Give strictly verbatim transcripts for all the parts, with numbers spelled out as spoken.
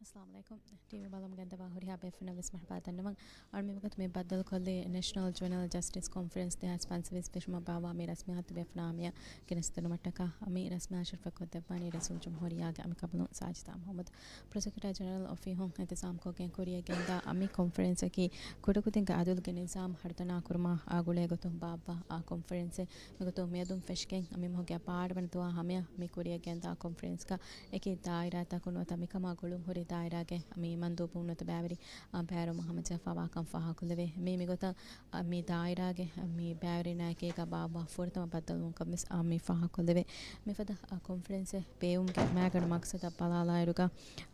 އައްސަލާމު ޢަލައިކުމް. ޓީވީ ބަލަމުން ގެންދަވާ ހުރިހާ ބޭފުޅުންނަށް ވެސް މަރުޙަބާ ދަންނަވަން. އަޅުމެން މިވަގުތު މި ބައްދަލުކޮށްލީ ނޭޝަނަލް ޖުވެނައިލް ޖަސްޓިސް ކޮންފަރެންސް ދެހާސް ފަންސަވީސް ފެށުމަށް ބާއްވާ މި ރަސްމިއްޔާތު ބޭފުޅުންނާ ހަމަޔަށް ގެނެސްދިނުމަށްޓަކާ މި ރަސްމިއްޔާ ޝަރަފްކޮށްދެއްވަނީ ރައީސުލްޖުމްހޫރިއްޔާގެ އަނބިކަނބަލުން ސާޖިދާ މުޙައްމަދު. ޕްރޮސިކިއުޓަރ ޖެނެރަލް އޮފީހުން އިންތިޒާމްކޮށްގެން ކުރިއަށް ގެންދާ މި ކޮންފަރެންސަކީ ކުޑަކުދިންގެ ޢަދުލުގެ ނިޒާމް ހަރުދަނާކުރުމާ ގުޅޭ ގޮތުން ބާއްވާ ކޮންފަރެންސެއް. މިގޮތުން މިއަދުން ފެށިގެން މި މަހުގެ ބާރަ ވަނަ ދުވާ ހަމަޔަށް މި ކުރިއަށް ގެންދާ ކޮންފަރެންސްގަ އެކި ދާއިރާތަކުން ނުވަތަ މިކަމާ ގުޅުން ހުރި ދާއިރާގެ މި މަންދޫބުން ނުވަތަ ބައިވެރި، އާ، ބައިވެރިވުމަށް ހަމަޖެހިފައިވާކަން ފާހަގަކޮށްލެވޭ. މި، މިގޮތަށް، އާ، މި ދާއިރާގެ މި ބައިވެރިންނާ އެކީގަ ބާއްވާ ފުރަތަމަ ބައްދަލުވުމަކަށް ވެސް، އާ، މި ފާހަގަކޮށްލެވޭ. މިފަދަ، އާ، ކޮންފަރެންސެއް ބޭއްވުމުގެ މައިގަނޑު މަގްސަދަށް ބަލާލާއިރުގަ،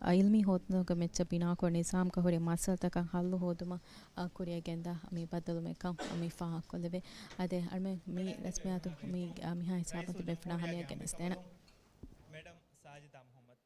އާ، އިލްމީ ހޯދުންތަކުގެ މެއްޗަށް ބިނާކޮށް ނިޒާމްގަ ހުރި މައްސަލަތަކަށް ހައްލު ހޯދުމަށް، އާ، ކުރިއަށް ގެންދާ މި ބައްދަލުވުމެއްކަން މި ފާހަގަކޮށްލެވޭ. އާދެ، އަޅުމެން މި ރަސްމިއްޔާތު މި، އާ، މިހާ ހިސާބަށް ތިބޭފުޅުންނާ ހަމަޔަށް ގެނެސްދޭނަން. މެޑަމް ސާޖިދާ މުޙައްމަދު.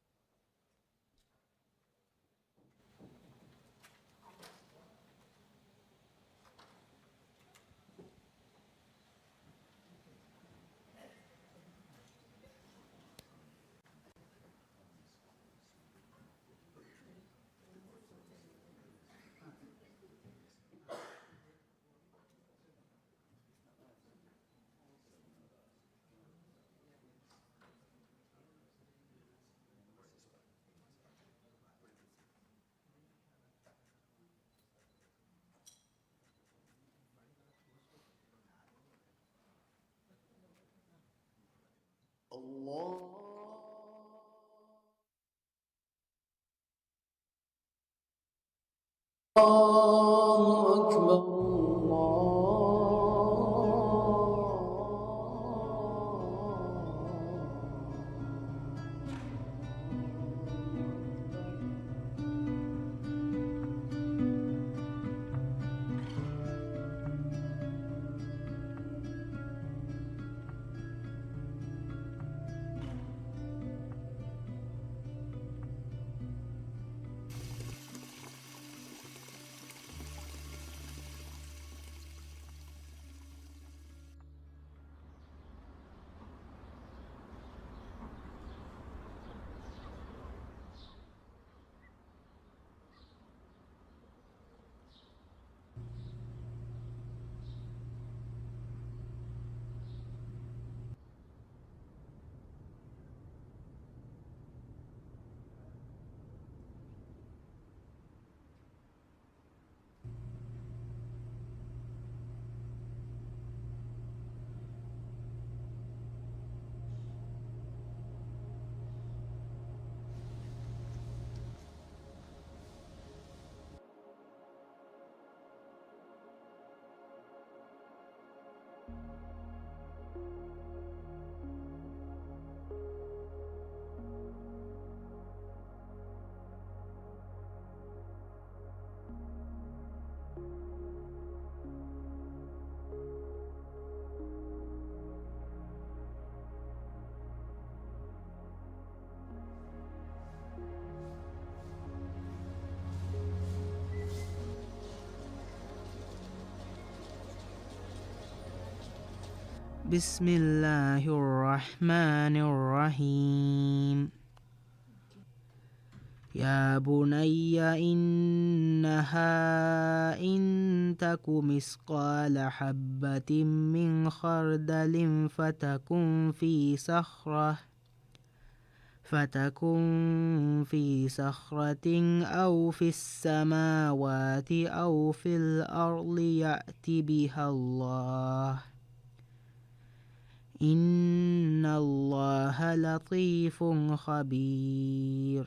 الله أكبر. الله بسم الله الرحمن الرحيم. يا بني إنها إن تك مثقال حبة من خردل فتكن في صخرة، فتكن في صخرة أو في السماوات أو في الأرض يأت بها الله، إن الله لطيف خبير.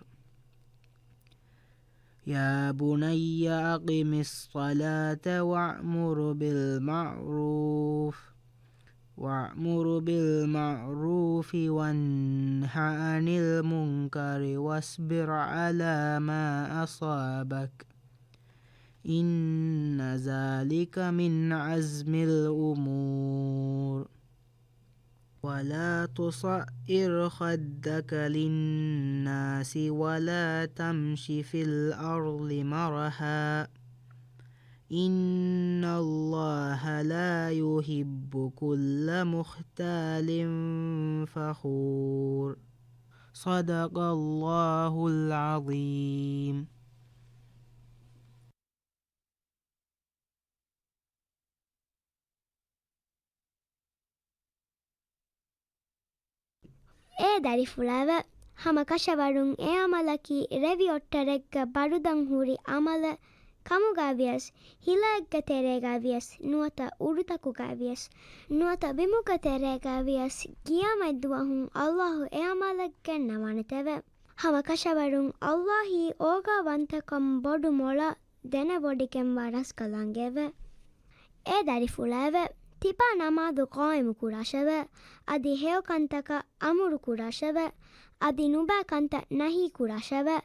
يا بني أقم الصلاة وأمر بالمعروف، وأمر بالمعروف وانه عن المنكر واصبر على ما أصابك، إن ذلك من عزم الأمور. ولا تصعر خدك للناس ولا تمش في الأرض مرحا، إن الله لا يحب كل مختال فخور. صدق الله العظيم. އޭ ދަރިފުޅާވެ! ހަމަ ކަށަވަރުން އެ އަމަލަކީ ރެވި އޮއްޓަރެއްގަ ބަރުދަން ހުރި އަމަލެއް ކަމުގަ ވިޔަސް، ހިލައެއްގެ ތެރޭގަ ވިޔަސް، ނުވަތަ އުޑުތަކުގަ ވިޔަސް، ނުވަތަ ބިމުގެ ތެރޭގަ ވިޔަސް، ގިޔަމަތް ދުވަހުން އައްލާހު އެ އަމަލެއް ގެންނަވާނެތެވެ. ހަމަ ކަށަވަރުން އައްލާހީ އޯގާވަންތަކަން ބޮޑު މޮޅަށް ދެނެވޮޑިގެންވާ ރަސްކަލާނގެއެވެ. އޭ ދަރިފުޅާވެ! ތިބާ ނަމާދު ޤާއިމު ކުރާށެވެ. އަދި ހެޔޮ ކަންތަކަށް އަމުރު ކުރާށެވެ. އަދި ނުބައި ކަންތައް ނަހީ ކުރާށެވެ.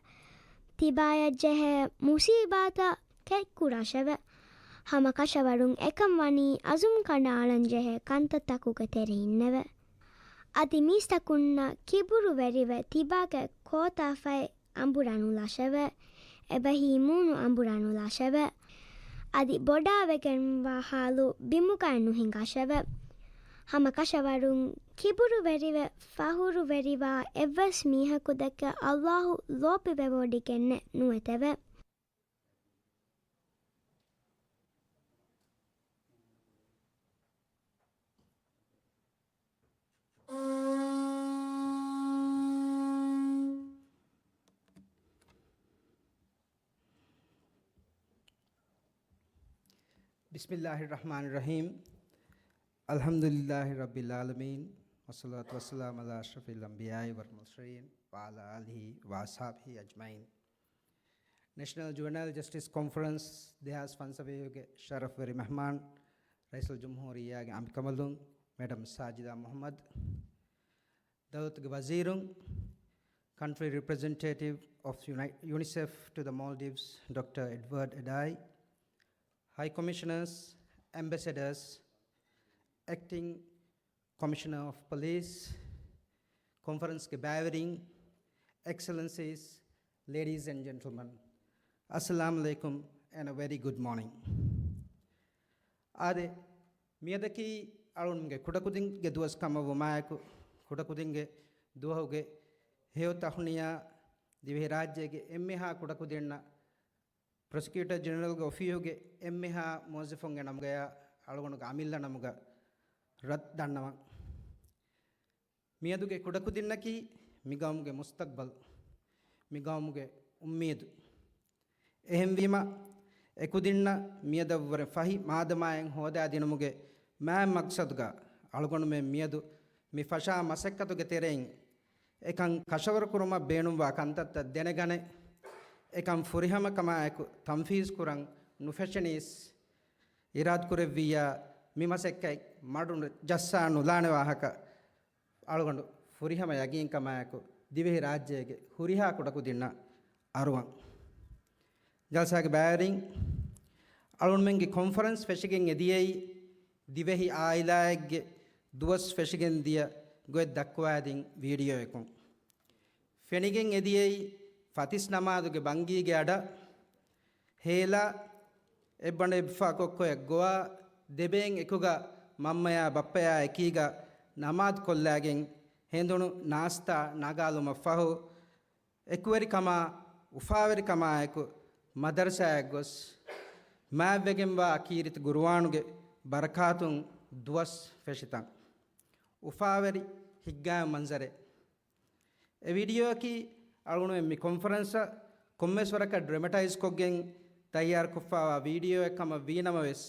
ތިބާޔަށް ޖެހޭ މުޞީބާތައް ކެތް ކުރާށެވެ. ހަމަ ކަށަވަރުން އެކަން ވަނީ އަޒުމް ކަނޑައަޅަން ޖެހޭ ކަންތައްތަކުގެ ތެރެއިންނެވެ. އަދި މީސްތަކުންނަށް ކިބުރުވެރިވެ ތިބާގެ ކޯތާފަތް އަނބުރާނުލާށެވެ. އެބަހީ މޫނު އަނބުރާނުލާށެވެ. އަދި ބޮޑާވެގެންވާ ހާލު ބިމުގައި ނުހިނގާށެވެ. ހަމަ ކަށަވަރުން ކިބުރުވެރިވެ ފަޚުރުވެރިވާ އެއްވެސް މީހަކު ދެކެ އައްލާހު ލޯބިވެވޮޑިގެންނެއް ނުވެތެވެ. بسم الله الرحمن الرحيم. الحمد لله رب العالمين، والصلاة والسلام على أشرف الأنبياء والمرسلين، وعلى آله وأصحابه أجمعين. ނެޝަނަލް ޖުވެނައިލް ޖަސްޓިސް ކޮންފަރެންސް ދެހާސް ފަންސަވީހުގެ ޝަރަފްވެރި މެހްމާން، ރައީސުލްޖުމްހޫރިއްޔާގެ އަނބިކަނބަލުން، މެޑަމް ސާޖިދާ މުޙައްމަދު، ދައުލަތުގެ ވަޒީރުން، Country Representative of Uni-, UNICEF to the Maldives, ޑޮކްޓަރ އެޑްވަރޑް އެޑާއި، High Commissioners, Ambassadors, Acting Commissioner of Police, ކޮންފަރެންސްގެ ބައިވެރިން، Excellencies, Ladies and Gentlemen, السلام عليكم and a very good morning. އާދެ، މިއަދަކީ އަޅުންގެ ކުޑަކުދިންގެ ދުވަސް ކަމަށް ވުމާއެކު، ކުޑަކުދިންގެ ދުވަހުގެ ހެޔޮ ތަހުނިޔާ ދިވެހިރާއްޖޭގެ އެންމެހާ ކުޑަކުދިންނަށް، ޕްރޮސިކިއުޓަރ ޖެނެރަލްގެ އޮފީހުގެ އެންމެހާ މުވައްޒަފުންގެ ނަމުގަޔާ، އަޅުގަނޑުގެ އަމިއްލަ ނަމުގަ ރަށް ދަންނަވަން. މިއަދުގެ ކުޑަކުދިންނަކީ މި ގައުމުގެ މުސްތަޤްބަލް، މި ގައުމުގެ އުއްމީދު. އެހެންވީމަ، އެކުދިންނަށް މިއަދަށްވުރެ ފަހި މާދަމާއެއް ހޯދާދިނުމުގެ މާތް މަޤްޞަދުގަ، އަޅުގަނޑުމެން މިއަދު މި ފަށާ މަސައްކަތުގެ ތެރެއިން އެކަން ކަށަވަރުކުރުމަށް ބޭނުންވާ ކަންތައްތައް ދެނެގަނެ، އެކަން ފުރިހަމަކަމާއެކު ތަންފީޒުކުރަން ނުފެށެނީސް، އިރާދަކުރެއްވިއްޔާ، މި މަސައްކަތް މަޑު ޖައްސާ ނުލާނެ ވާހަކަ އަޅުގަނޑު ފުރިހަމަ ޔަގީންކަމާއެކު، ދިވެހިރާއްޖޭގެ ހުރިހާ ކުޑަކުދިންނަށް އަރުވަން. ޖަލްސާގެ ބައިވެރިން، އަޅުންމެންގެ ކޮންފަރެންސް ފެށިގެން އެދިޔައީ، ދިވެހި އާއިލާއެއްގެ ދުވަސް ފެށިގެން ދިޔަ ގޮތް ދައްކުވާދިން ވީޑިއޯއަކުން. ފެނިގެން އެދިޔައީ ފަތިސް ނަމާދުގެ ބަންގީގެ އަޑަށް ހޭލާ، އެއްބަނޑު އެއްބަފާ ކޮއްކޮއަށް ގޮވާ، ދެބޭން އެކުގަ މަންމަޔާ ބައްޕަޔާ އެކީގަ ނަމާދު ކޮށްލާގެން، ހެނދުނު ނާސްތާ ނަގާލުމަށް ފަހު، އެކުވެރިކަމާ، އުފާވެރިކަމާއެކު މަދަރުސާއަށް ގޮސް، މާތްވެގެންވާ ކީރިތި ގުރުއާނުގެ ބަރަކާތުން ދުވަސް ފެށިތަން. އުފާވެރި ހިތްގައިމު މަންޒަރެއް. އެ ވީޑިއޯއަކީ އަޅުގަނޑުމެން މި ކޮންފަރެންސަށް ކޮންމެސް ވަރަކަށް ޑްރަމަޓައިޒްކޮށްގެން ތައްޔާރުކޮށްފާވާ ވީޑިއޯއެއް ކަމަށް ވީނަމަވެސް،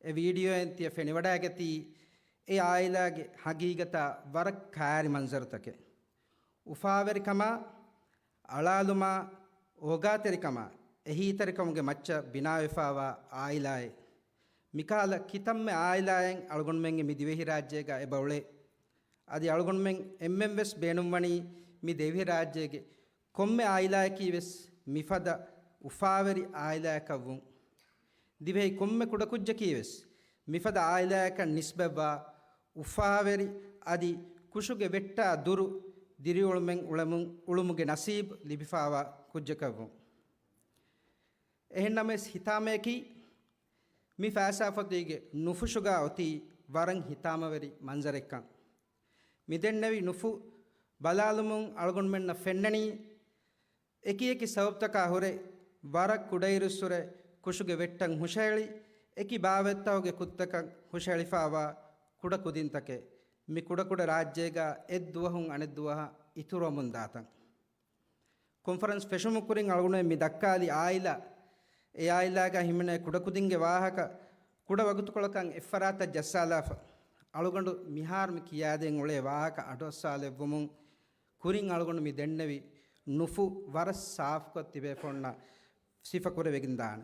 އެ ވީޑިއޯއިން ތިޔަ ފެނިވަޑައިގަތީ އެ އާއިލާގެ ހަގީގަތާ ވަރަށް ކައިރި މަންޒަރުތަކެއް. އުފާވެރިކަމާ، އަޅާލުމާ، އޯގާތެރިކަމާ، އެހީތެރިކަމުގެ މައްޗަށް ބިނާވެފާވާ އާއިލާއެއް. މިކަހަލަ ކިތަންމެ އާއިލާއެއް އަޅުގަނޑުމެންގެ މި ދިވެހިރާއްޖޭގަ އެބައުޅޭ. އަދި އަޅުގަނޑުމެން އެންމެންވެސް ބޭނުންވަނީ މި ދިވެހިރާއްޖޭގެ ކޮންމެ އާއިލާއަކީވެސް މިފަދަ އުފާވެރި އާއިލާއަކަށްވުން. ދިވެހި ކޮންމެ ކުޑަކުއްޖަކީވެސް މިފަދަ އާއިލާއަކަށް ނިސްބަތްވާ އުފާވެރި އަދި ކުށުގެ ވެއްޓާ ދުރު ދިރިއުޅުމެއް އުޅެމުން، އުޅުމުގެ ނަސީބު ލިބިފާވާ ކުއްޖަކަށްވުން. އެހެންނަމަވެސް ހިތާމަޔަކީ މި ފައިސާފޮތީގެ ނުފުށުގަ އޮތީ ވަރަށް ހިތާމަވެރި މަންޒަރެއްކަން. މިދެންނެވި ނުފު-، ބަލާލުމުން އަޅުގަނޑުމެންނަށް ފެންނަނީ، އެކި އެކި ސަބަބުތަކާ ހުރެ، ވަރަށް ކުޑައިރުއްސުރެ ކުށުގެ ވެއްޓަށް ހުށަހެޅި، އެކި ބާވަތްތަކުގެ ކުށްތަކަށް ހުށަހެޅިފާވާ ކުޑަ ކުދިންތަކެއް، މި ކުޑަކުޑަ ރާއްޖޭގަ އެއްދުވަހުން އަނެއްދުވަހަށް އިތުރުވަމުންދާތަން. ކޮންފަރެންސް ފެށުމުގެ ކުރިން އަޅުގަނޑުމެން މި ދައްކާލި އާއިލާ، އެ އާއިލާގަ ހިމެނޭ ކުޑަކުދިންގެ ވާހަކަ ކުޑަ ވަގުތުކޮޅަކަށް އެއްފަރާތަށް ޖައްސާލާފަ. އަޅުގަނޑު މިހާރު މި ކިޔާދޭން އުޅޭ ވާހަކަ އަޑުއައްސާލެއްވުމުން ކުރިން އަޅުގަނޑު މި ދެންނެވި ނުފު ވަރަށް ސާފުކޮށް ތިބޭފުޅުންނަށް ސިފަކުރެވިގެންދާނެ.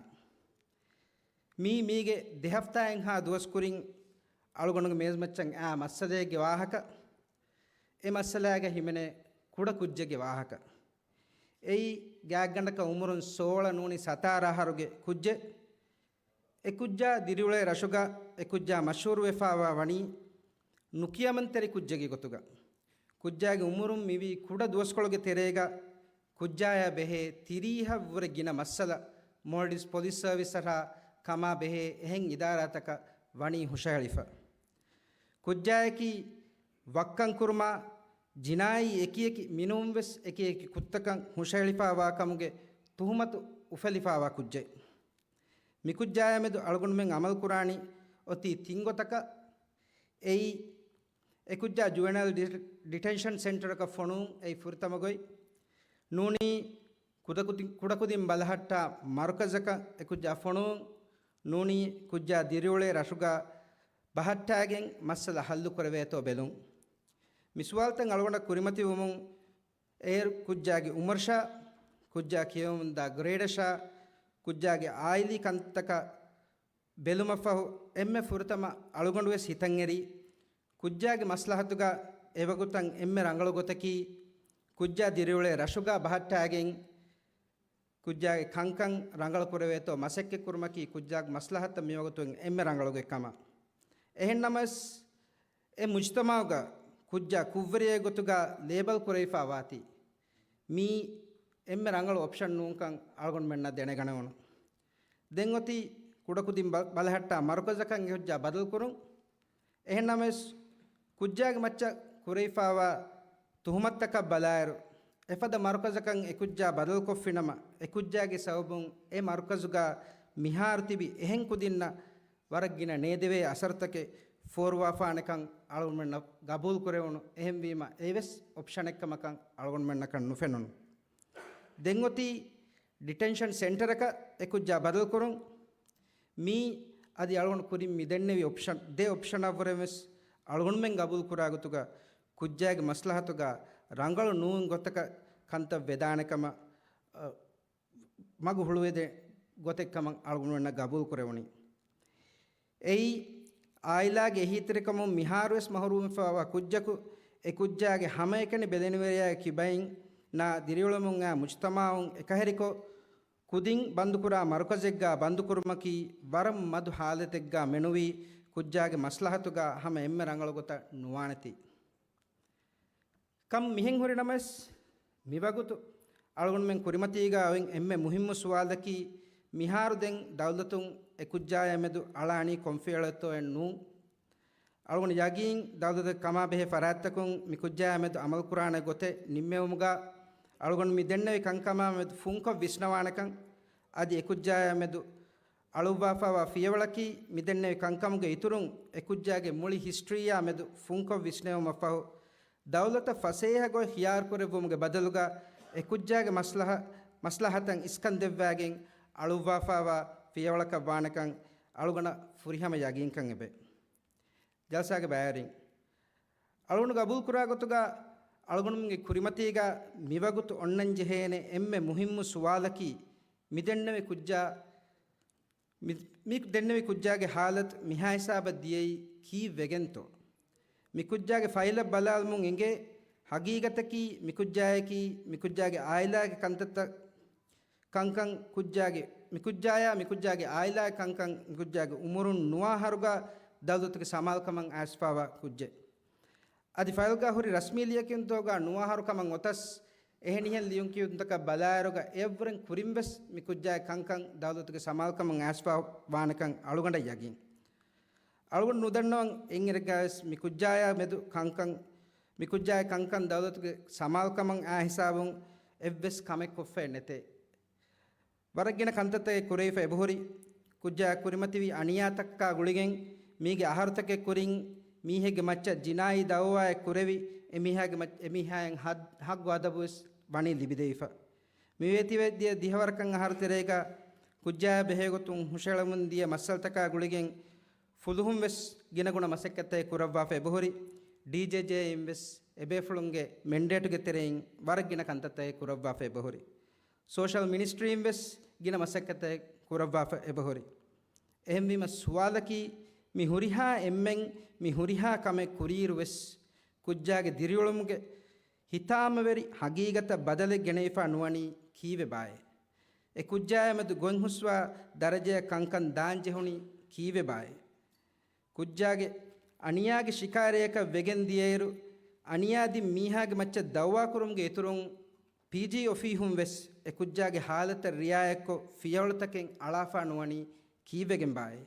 މީ މީގެ ދެ ހަފްތާއެއްހާ ދުވަސް ކުރިން އަޅުގަނޑުގެ މޭޒުމައްޗަށް އާ މައްސަލައެއްގެ ވާހަކަ، އެ މައްސަލާގަ ހިމެނޭ ކުޑަ ކުއްޖެއްގެ ވާހަކަ. އެއީ ގާތްގަނޑަކަށް އުމުރުން ސޯޅަ ނޫނީ ސަތާރަ އަހަރުގެ ކުއްޖެއް. އެ ކުއްޖާ ދިރިއުޅޭ ރަށުގަ އެ ކުއްޖާ މަޝްހޫރުވެފާވާ ވަނީ ނުކިޔަމަންތެރި ކުއްޖެއްގެ ގޮތުގަ. ކުއްޖާގެ އުމުރުން މިވީ ކުޑަ ދުވަސްކޮޅުގެ ތެރޭގަ ކުއްޖާޔާ ބެހޭ ތިރީހަށްވުރެ ގިނަ މައްސަލަ މޯލްޑިވްސް ޕޮލިސް ސަރވިސަށާ ކަމާ ބެހޭ އެހެން އިދާރާތަކަށް ވަނީ ހުށަހެޅިފަ. ކުއްޖާޔަކީ ވައްކަން ކުރުމާ ޖިނާއީ އެކިއެކި މިނޫންވެސް އެކިއެކި ކުށްތަކަށް ހުށަހެޅިފާވާ ކަމުގެ ތުހުމަތު އުފެލިފާވާ ކުއްޖެއް. މިކުއްޖާޔާމެދު އަޅުގަނޑުމެން އަމަލުކުރާނީ އޮތީ ތިން ގޮތަކަށް. އެއީ، އެކުއްޖާ ޖުވެނައިލް ޑި-، ޑިޓެންޝަން ސެންޓަރަކަށް ފޮނުވުން އެއީ ފުރަތަމަ ގޮތް. ނޫނީ ކުދަކުދިން، ކުޑަކުދިން ބަލަހައްޓާ މަރުކަޒަކަށް އެކުއްޖާ ފޮނުވުން. ނޫނީ ކުއްޖާ ދިރިއުޅޭ ރަށުގަ ބަހައްޓާގެން މައްސަލަ ހައްލު ކުރެވޭތޯ ބެލުން. މި ސުވާލުތައް އަޅުގަނޑަށް ކުރިމަތިވުމުން އޭރު ކުއްޖާގެ އުމުރަށާ، ކުއްޖާ ކިޔަވަމުންދާ ގްރޭޑަށާ، ކުއްޖާގެ އާއިލީ ކަންތައްތަކަށް ބެލުމަށްފަހު އެންމެ ފުރަތަމަ އަޅުގަނޑުވެސް ހިތަށްއެރީ، ކުއްޖާގެ މަސްލަހަތުގަ އެވަގުތަށް އެންމެ ރަނގަޅު ގޮތަކީ، ކުއްޖާ ދިރިއުޅޭ ރަށުގަ ބަހައްޓާގެން، ކުއްޖާގެ ކަންކަން ރަނގަޅު ކުރެވޭތޯ މަސައްކަތް ކުރުމަކީ ކުއްޖާގެ މަސްލަހަތަށް މިވަގުތުން އެންމެ ރަނގަޅު ގޮތް ކަމަށް. އެހެންނަމަވެސް، އެ މުޖްތަމަޢުގަ ކުއްޖާ ކުށްވެރިއެއް ގޮތުގަ ލޭބަލް ކުރެވިފާ ވާތީ، މީ އެންމެ ރަނގަޅު އޮޕްޝަން ނޫންކަން އަޅުގަނޑުމެންނަށް ދެނެގަނެވުނު. ދެން އޮތީ ކުޑަކުދިން ބަ-، ބަލަހައްޓާ މަރުކަޒަކަށް އެ ކުއްޖާ ބަދަލުކުރުން. އެހެންނަމަވެސް، ކުއްޖާގެ މައްޗަށް ކުރެވިފާވާ ތުހުމަތުތަކަށް ބަލާއިރު، އެފަދަ މަރުކަޒަކަށް އެކުއްޖާ ބަދަލުކޮށްފިނަމަ، އެކުއްޖާގެ ސަބަބުން އެ މަރުކަޒުގަ މިހާރު ތިބި އެހެން ކުދިންނަށް ވަރަށް ގިނަ ނޭދެވޭ އަސަރުތަކެއް ފޯރުވާފާނެކަން އަޅުގަނޑުމެންނަށް ގަބޫލު ކުރެވުނު. އެހެންވީމަ، އެވެސް އޮޕްޝަނެއްކަމަކަށް އަޅުގަނޑުމެންނަކަށް ނުފެނުނު. ދެން އޮތީ ޑިޓެންޝަން ސެންޓަރަކަށް އެ ކުއްޖާ ބަދަލުކުރުން. މީ އަދި އަޅުގަނޑު ކުރިން މި ދެންނެވި އޮޕްޝަން، ދެ އޮޕްޝަނާ ވުރެ ވެސް އަޅުގަނޑުމެން ގަބޫލު ކުރާ ގޮތުގަ ކުއްޖާގެ މަސްލަހަތުގަ ރަނގަޅު ނޫން ގޮތަކަށް ކަންތައް ވެދާނެ ކަމަށް، އަ، މަގު ހުޅުވެދޭ ގޮތެއް ކަމަށް އަޅުގަނޑުމެންނަށް ގަބޫލު ކުރެވުނީ. އެއީ، އާއިލާގެ އެހީތެރިކަމުން މިހާރުވެސް މަހުރޫމްވެފަވާ ކުއްޖަކު އެ ކުއްޖާގެ ހަމައެކަނި ބެލެނިވެރިޔާގެ ކިބައިންނާ ދިރިއުޅެމުން އައި މުޖްތަމަޢުން އެކަހެރިކޮށް، ކުދިން ބަންދުކުރާ މަރުކަޒެއްގާ ބަންދުކުރުމަކީ ވަރަށް މަދު ހާލަތެއްގާ މެނުވީ ކުއްޖާގެ މަސްލަހަތުގާ ހަމަ އެންމެ ރަނގަޅު ގޮތަށް ނުވާނެތީ. ކަން މިހެން ހުރި ނަމަވެސް، މިވަގުތު އަޅުގަނޑުމެން ކުރިމަތީގާ އޮތް އެންމެ މުހިއްމު ސުވާލަކީ، މިހާރު ދެން ދައުލަތުން އެ ކުއްޖާޔާ މެދު އަޅާނީ ކޮންފިޔަވަޅެއްތޯއެއް ނޫން. އަޅުގަނޑު ޔަގީން ދައުލަތަށް ކަމާ ބެހޭ ފަރާތްތަކުން މި ކުއްޖާޔާ މެދު އަމަލުކުރާނެ ގޮތެއް ނިންމެވުމުގާ، އަޅުގަނޑު މި ދެންނެވި ކަންކަމާ މެދު ފުންކޮށް ވިސްނަވާނެކަން، އަދި އެ ކުއްޖާޔާ މެދު އަޅުއްވާފާވާ ފިޔަވަޅަކީ، މިދެންނެވި ކަންކަމުގެ އިތުރުން އެ ކުއްޖާގެ މުޅި ހިސްޓްރީއާ މެދު ފުންކޮށް ވިސްނެވުމަށްފަހު، ދައުލަތަށް ފަސޭހަ ގޮތް ޚިޔާރުކުރެއްވުމުގެ ބަދަލުގަ އެ ކުއްޖާގެ މަސްލަހަ-، މަސްލަހަތަށް އިސްކަން ދެއްވާގެން އަޅުއްވާފާވާ ފިޔަވަޅަކަށް ވާނެކަން އަޅުގަނޑަށް ފުރިހަމަ ޔަގީންކަން އެބެ. ޖަލްސާގެ ބައިވެރިން، އަޅުގަނޑު ގަބޫލުކުރާ ގޮތުގަ އަޅުގަނޑުމެންގެ ކުރިމަތީގަ މިވަގުތު އޮންނަން ޖެހޭނެ އެންމެ މުހިއްމު ސުވާލަކީ، މިދެންނެވި ކުއްޖާ މި-، މި ދެންނެވި ކުއްޖާގެ ހާލަތު މިހާ ހިސާބަށް ދިޔައީ ކީއްވެގެންތޯ؟ މި ކުއްޖާގެ ފައިލަށް ބަލާލުމުން އެނގޭ، ހަގީގަތަކީ މި ކުއްޖާޔަކީ މި ކުއްޖާގެ އާއިލާގެ ކަންތައްތައް، ކަންކަން ކުއްޖާގެ، މި ކުއްޖާޔާ މި ކުއްޖާގެ އާއިލާގެ ކަންކަން މި ކުއްޖާގެ އުމުރުން ނުވާ އަހަރުގަ ދައުލަތުގެ ސަމާލުކަމަށް އައިސްފާވާ ކުއްޖެއް. އަދި ފައިލްގާ ހުރި ރަސްމީ ލިޔެކިޔުންތަކުގާ ނުވާ އަހަރު ކަމަށް އޮތަސް، އެހެނިހެން ލިޔުން ކިޔުންތަކަށް ބަލާއިރުގަ އެއަށްވުރެން ކުރިންވެސް މި ކުއްޖާގެ ކަންކަން ދައުލަތުގެ ސަމާލުކަމަށް އައިސްފާ ވާނެކަން އަޅުގަނޑަށް ޔަގީން. އަޅުގަނޑު ނުދަންނަވަން އެއްއިރެއްގަވެސް މި ކުއްޖާޔާ މެދު ކަންކަން މިކުއްޖާގެ ކަންކަން ދައުލަތުގެ ސަމާލުކަމަށް އާ ހިސާބުން އެއްވެސް ކަމެއް ކޮށްފައެއް ނެތޭ. ވަރަށް ގިނަ ކަންތައްތަކެއް ކުރެވިފަ އެބަހުރި. ކުއްޖާއަށް ކުރިމަތިވި އަނިޔާތަކާ ގުޅިގެން މީގެ އަހަރުތަކެއް ކުރިން މީހެއްގެ މައްޗަށް ޖިނާއީ ދައުވާއެއް ކުރެވި، އެމީހާގެ މައްޗަށް، އެމީހާއަށް ހައް-، ހައްގު އަދަބުވެސް ވަނީ ލިބިދެވިފަ. މިވޭތިވެ ދިޔަ ދިހަވަރަކަށް އަހަރު ތެރޭގަ ކުއްޖާއާ ބެހޭގޮތުން ހުށައެޅަމުން ދިޔަ މައްސަލަތަކާ ގުޅިގެން ފުލުހުން ވެސް ގިނަގުނަ މަސައްކަތްތައް ކުރައްވާފަ އެބަހުރި. ޑީޖޭޖޭ އިން ވެސް އެބޭފުޅުންގެ މެންޑޭޓުގެ ތެރެއިން ވަރަށް ގިނަ ކަންތައްތައް ކުރައްވާފަ އެބަހުރި. ސޯޝަލް މިނިސްޓްރީން ވެސް ގިނަ މަސައްކަތެއް ކުރައްވާފަ އެބަހުރި. އެހެންވީމަ ސުވާލަކީ، މި ހުރިހާ އެންމެން މި ހުރިހާ ކަމެއް ކުރިއިރު ވެސް ކުއްޖާގެ ދިރިއުޅުމުގެ ހިތާމަވެރި ހަގީގަތަށް ބަދަލެއް ގެނެވިފަ ނުވަނީ ކީއްވެބާއޭ؟ އެ ކުއްޖާއާ މެދު ގޮތްހުސްވާ ދަރަޖަޔަށް ކަންކަން ދާން ޖެހުނީ ކީއްވެބާއޭ؟ ކުއްޖާގެ އަނިޔާގެ ޝިކާރަޔަކަށް ވެގެން ދިޔައިރު، އަނިޔާދިން މީހާގެ މައްޗަށް ދައުވާކުރުމުގެ އިތުރުން، ޕީޖީ އޮފީހުން ވެސް އެ ކުއްޖާގެ ހާލަތަށް ރިއާޔަތްކޮށް ފިޔަވަޅުތަކެއް އަޅާފާ ނުވަނީ ކީއްވެގެންބާއޭ؟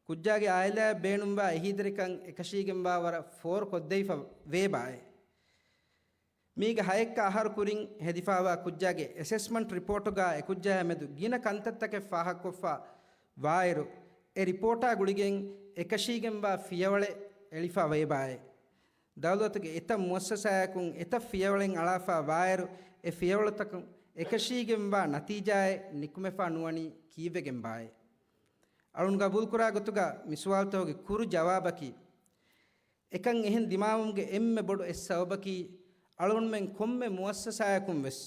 ކުއްޖާގެ އާއިލާއަށް ބޭނުންވާ އެހީތެރިކަން އެކަށީގެންވާ ވަރަށް ފޯރުކޮށްދެވިފަ ވޭބާއޭ؟ މީގެ ހައެއްކަ އަހަރު ކުރިން ހެދިފާވާ ކުއްޖާގެ އެސެސްމަންޓް ރިޕޯޓުގަ އެކުއްޖާއާ މެދު ގިނަ ކަންތައްތަކެއް ފާހަގަކޮށްފާ ވާއިރު، އެ ރިޕޯޓާ ގުޅިގެން އެކަށީގެންވާ ފިޔަވަޅެއް އެޅިފާ ވޭބާއޭ؟ ދައުލަތުގެ އެތައް މުއައްސަސާއަކުން އެތައް ފިޔަވަޅެއް އަޅާފާ ވާއިރު، އެ ފިޔަވަޅުތަކުން އެކަށީގެންވާ ނަތީޖާއެއް ނިކުމެފާ ނުވަނީ ކީއްވެގެންބާއޭ؟ އަޅުން ގަބޫލުކުރާ ގޮތުގަ މި ސުވާލުތަކުގެ ކުރު ޖަވާބަކީ، އެކަން އެހެން ދިމާވުމުގެ އެންމެ ބޮޑު އެއް ސަބަބަކީ، އަޅުގަނޑުމެން ކޮންމެ މުއައްސަސާއަކުން ވެސް،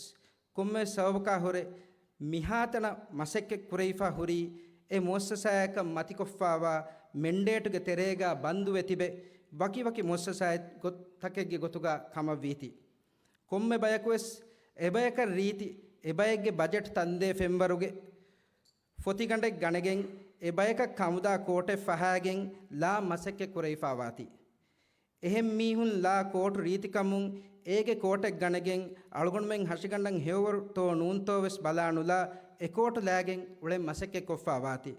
ކޮންމެ ސަބަބަކާ ހުރެ މިހާތަނަށް މަސައްކަތް ކުރެވިފާ ހުރީ، އެ މުއައްސަސާއަކަށް މަތިކޮށްފާވާ މެންޑޭޓުގެ ތެރޭގަ ބަންދުވެ ތިބެ، ވަކިވަކި މުއައްސަސާތަކެއް ގޮ-، ތަކެއްގެ ގޮތުގަ ކަމަށްވީތީ. ކޮންމެ ބަޔަކުވެސް އެބަޔަކަށް ރީތި އެބައެއްގެ ބަޖެޓް ތަންދޭ ފެންވަރުގެ ފޮތިގަނޑެއް ގަނެގެން، އެ ބަޔަކަށް ކަމުދާ ކޯޓެއް ފަހާގެން ލާ މަސައްކަތް ކުރެވިފާވާތީ. އެހެން މީހުން ލާ ކޯޓު ރީތިކަމުން އޭގެ ކޯޓެއް ގަނެގެން، އަޅުގަނޑުމެން ހަށިގަނޑަށް ހެޔޮވަރުތޯ ނޫންތޯ ވެސް ބަލާނުލާ، އެ ކޯޓު ލާގެން އުޅެން މަސައްކަތް ކޮށްފާވާތީ.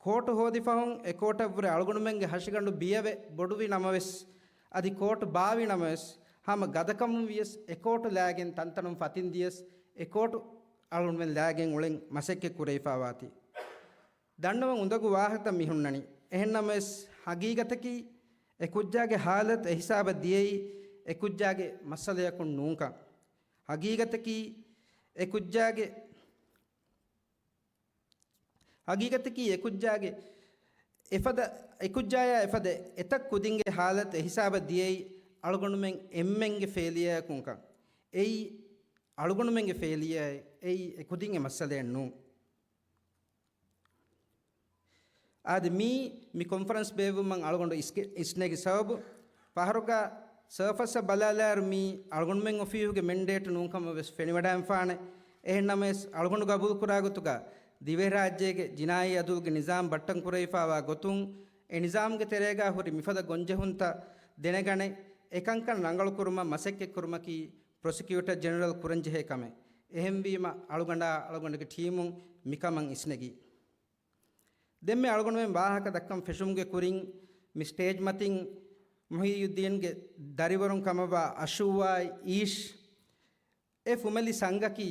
ކޯޓު ހޯދިފަހުން އެ ކޯޓަށްވުރެ އަޅުގަނޑުމެންގެ ހަށިގަނޑު ބިޔަވެ ބޮޑުވި ނަމަވެސް، އަދި ކޯޓު ބާވި ނަމަވެސް، ހަމަ ގަދަކަމުން ވިޔަސް އެ ކޯޓު ލާގެން ތަންތަނުން ފަތިން ދިޔަސް، އެ ކޯޓު އަޅުގަނޑުމެން ލާގެން އުޅެން މަސައްކަތް ކުރެވިފާވާތީ. ދަންނަވަން އުނދަގޫ ވާހަކަތައް މި ހުންނަނީ. އެހެންނަމަވެސް، ހަގީގަތަކީ އެ ކުއްޖާގެ ހާލަތު އެ ހިސާބަށް ދިޔައީ އެ ކުއްޖާގެ މައްސަލަޔަކުން ނޫންކަން. ހަގީގަތަކީ އެ ކުއްޖާގެ ހަގީގަތަކީ އެކުއްޖާގެ އެފަދަ، އެކުއްޖާޔާ އެފަދަ އެތައް ކުދިންގެ ހާލަތު އެހިސާބަށް ދިޔައީ އަޅުގަނޑުމެން އެންމެންގެ ފޭލިޔާއަކުންކަން. އެއީ އަޅުގަނޑުމެންގެ ފޭލިޔާއެއް، އެއީ އެ ކުދިންގެ މައްސަލައެއް ނޫން. އާދެ، މީ މި ކޮންފަރެންސް ބޭއްވުމަށް އަޅުގަނޑު އިސްކެ-، އިސްނެގި ސަބަބު، ފަހަރުގަ ސަރފަސްއަށް ބަލާލާއިރު މީ އަޅުގަނޑުމެން އޮފީހުގެ މެންޑޭޓް ނޫންކަމަށް ވެސް ފެނިވަޑައިންފާނެ. އެހެންނަމަވެސް، އަޅުގަނޑު ގަބޫލުކުރާ ގޮތުގަ ދިވެހިރާއްޖޭގެ ޖިނާއީ އަދުލުގެ ނިޒާމް ބައްޓަން ކުރެވިފާވާ ގޮތުން، އެ ނިޒާމްގެ ތެރޭގަ ހުރި މިފަދަ ގޮންޖެހުންތައް ދެނެގަނެ، އެކަންކަން ރަނގަޅުކުރުމަށް މަސައްކަތްކުރުމަކީ ޕްރޮސިކިއުޓަރ ޖެނެރަލް ކުރަންޖެހޭ ކަމެއް. އެހެންވީމަ، އަޅުގަނޑާ އަޅުގަނޑުގެ ޓީމުން މިކަމަށް އިސްނެގީ. ދެންމެ އަޅުގަނޑުމެން ވާހަކަ ދައްކަން ފެށުމުގެ ކުރިން، މި ސްޓޭޖް މަތިން މުހިއްޔުއްދީންގެ ދަރިވަރުން ކަމަށްވާ އަޝޫވާއި އީޝް، އެ ފުމެލި ސަންގަކީ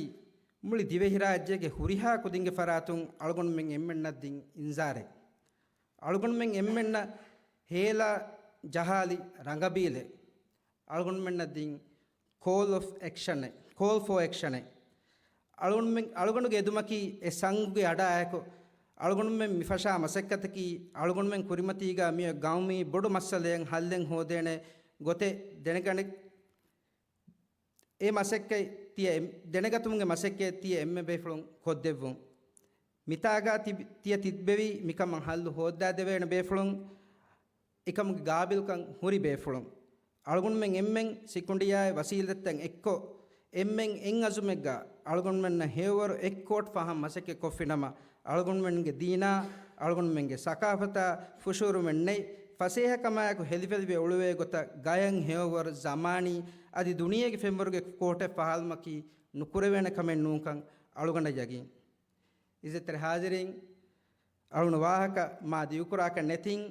މުޅި ދިވެހިރާއްޖޭގެ ހުރިހާ ކުދިންގެ ފަރާތުން އަޅުގަނޑުމެން އެންމެންނަށް ދިން އިންޒާރެއް. އަޅުގަނޑުމެން އެންމެންނަށް ހޭލާ ޖަހާލި ރަނގަބީލެއް. އަޅުގަނޑުމެންނަށް ދިން ކޯލް އޮފް އެކްޝަނެއް، ކޯލް ފޯ އެކްޝަނެއް. އަޅުގަނޑުމެން، އަޅުގަނޑުގެ އެދުމަކީ އެ ސަންގުގެ އަޑާއެކު، އަޅުގަނޑުމެން މި ފަށާ މަސައްކަތަކީ އަޅުގަނޑުމެން ކުރިމަތީގަ މިއޮތް ގައުމީ ބޮޑު މައްސަލައެއް ހައްލެއް ހޯދޭނެ ގޮތެއް ދެނެގަނެ، އެ މަސައްކަތް ތިޔަ އެ-، ދެނެގަތުމުގެ މަސައްކަތް ތިޔަ އެންމެ ބޭފުޅުން ކޮށްދެއްވުން. މިތާގަ ތިބި-، ތިޔަ ތިއްބެވީ މިކަމަށް ހައްލު ހޯއްދާދެވޭނެ ބޭފުޅުން، އެކަމުގެ ގާބިލްކަން ހުރި ބޭފުޅުން. އަޅުގަނޑުމެން އެންމެން ސިކުނޑިޔާއި ވަސީލަތްތައް އެއްކޮށް، އެންމެން އެއް އަޒުމެއްގަ އަޅުގަނޑުމެންނަށް ހެޔޮވަރު އެއް ކޯޓް ފަހަން މަސައްކަތް ކޮށްފިނަމަ، އަޅުގަނޑުމެންގެ ދީނާ، އަޅުގަނޑުމެންގެ ސަކާފަތާ ފުށުއުރުމެއް ނެތް. ފަސޭހަކަމާއެކު ހެލިފެލިވެ އުޅުވޭ ގޮތަށް ގަޔަށް ހެޔޮވަރު ޒަމާނީ އަދި ދުނިޔޭގެ ފެންވަރުގެ ކޯޓެއް ފަހާލުމަކީ ނުކުރެވޭނެ ކަމެއް ނޫންކަން އަޅުގަނޑަށް ޔަގީން. އިއްޒަތްތެރި ހާޒިރީން، އަޅުގަނޑު ވާހަކަ މާ ދިގުކުރާކަށް ނެތިން.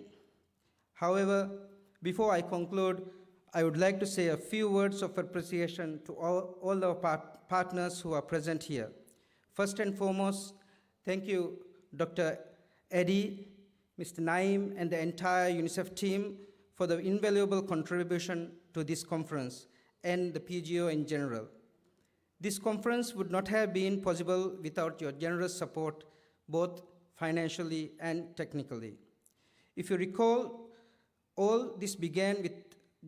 However, before I conclude, I would like to say a few words of appreciation to all, all our part-, partners who are present here. First and foremost, thank you, Doctor Eddie, Mister Naeem, and the entire UNICEF team for the invaluable contribution to this conference and the P G O in general. This conference would not have been possible without your generous support, both financially and technically. If you recall, all this began with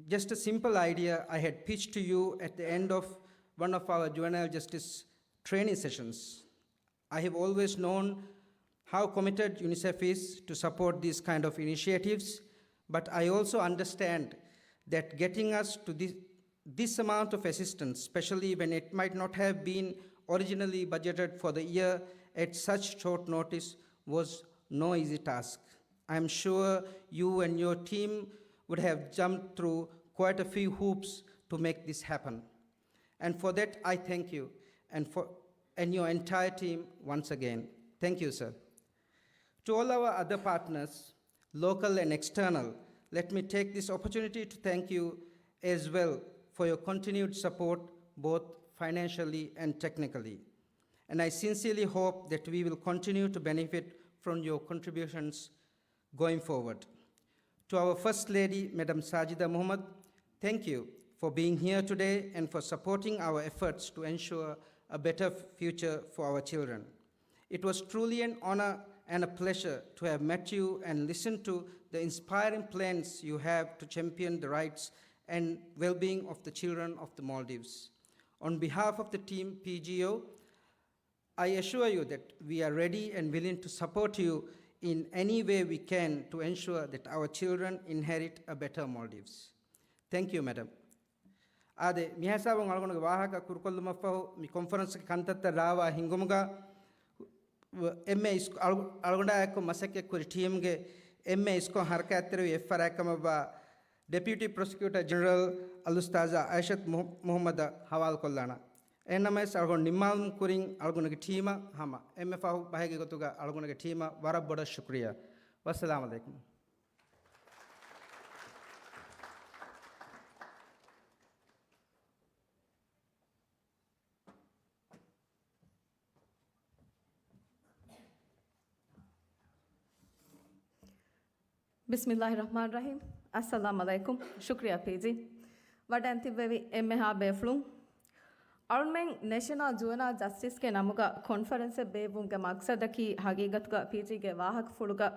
just a simple idea I had pitched to you at the end of one of our juvenile justice training sessions. I have always known how committed UNICEF is to support these kind of initiatives, but I also understand that getting us to this, this amount of assistance, especially when it might not have been originally budgeted for the year at such short notice, was no easy task. I am sure you and your team would have jumped through quite a few hoops to make this happen. And for that, I thank you and for, and your entire team once again. Thank you, sir. To all our other partners, local and external, let me take this opportunity to thank you as well for your continued support, both financially and technically. And I sincerely hope that we will continue to benefit from your contributions going forward. To our First Lady, Madam Sajida Muhammad, thank you for being here today and for supporting our efforts to ensure a better future for our children. It was truly an honor and a pleasure to have met you and listened to the inspiring plans you have to champion the rights and well-being of the children of the Maldives. On behalf of the team P G O, I assure you that we are ready and willing to support you in any way we can to ensure that our children inherit a better Maldives. Thank you, madam. އާދެ، މިހިސާބުން އަޅުގަނޑުގެ ވާހަކަ ކުރުކޮށްލުމަށްފަހު މި ކޮންފަރެންސްގެ ކަންތައްތައް ރާވާ ހިންގުމުގަ އެންމެ އިސް-، އަޅު-، އަޅުގަނޑާއެކު މަސައްކަތްކުރި ޓީމްގެ އެންމެ އިސްކޮށް ހަރަކާތްތެރިވި އެއްފަރާތްކަމަށްވާ ޑެޕިއުޓީ ޕްރޮސިކިއުޓަރ ޖެނެރަލް އަލްއުސްތާޒާ އައިޝަތު މުހަ-، މުހައްމަދަށް ހަވާލުކޮށްލާނަން. އެހެންނަމަވެސް، އަޅުގަނޑު ނިންމާލުމުގެ ކުރިން އަޅުގަނޑުގެ ޓީމަށް ހަމަ އެންމެ ފަހު ބަހެއްގެ ގޮތުގަ އަޅުގަނޑުގެ ޓީމަށް ވަރަށް ބޮޑަށް ޝުކުރިއްޔާ. ވައްސަލާމް އަލައިކުމް. ބިސްމިއްލާހި ރަޙްމާނި ރަޙީމް. އައްސަލާމް އަލައިކުމް. ޝުކްރިޔާ ޕީޖީ. ވަޑައިން ތިއްބެވި އެންމެހާ ބޭފުޅުން. އަޅުމެން ނޭޝަނަލް ޖުވެނައިލް ޖަސްޓިސްގެ ނަމުގަ ކޮންފަރެންސެއް ބޭއްވުމުގެ މަގްސަދަކީ ހަގީގަތުގަ ޕީޖީގެ ވާހަކަފުޅުގަ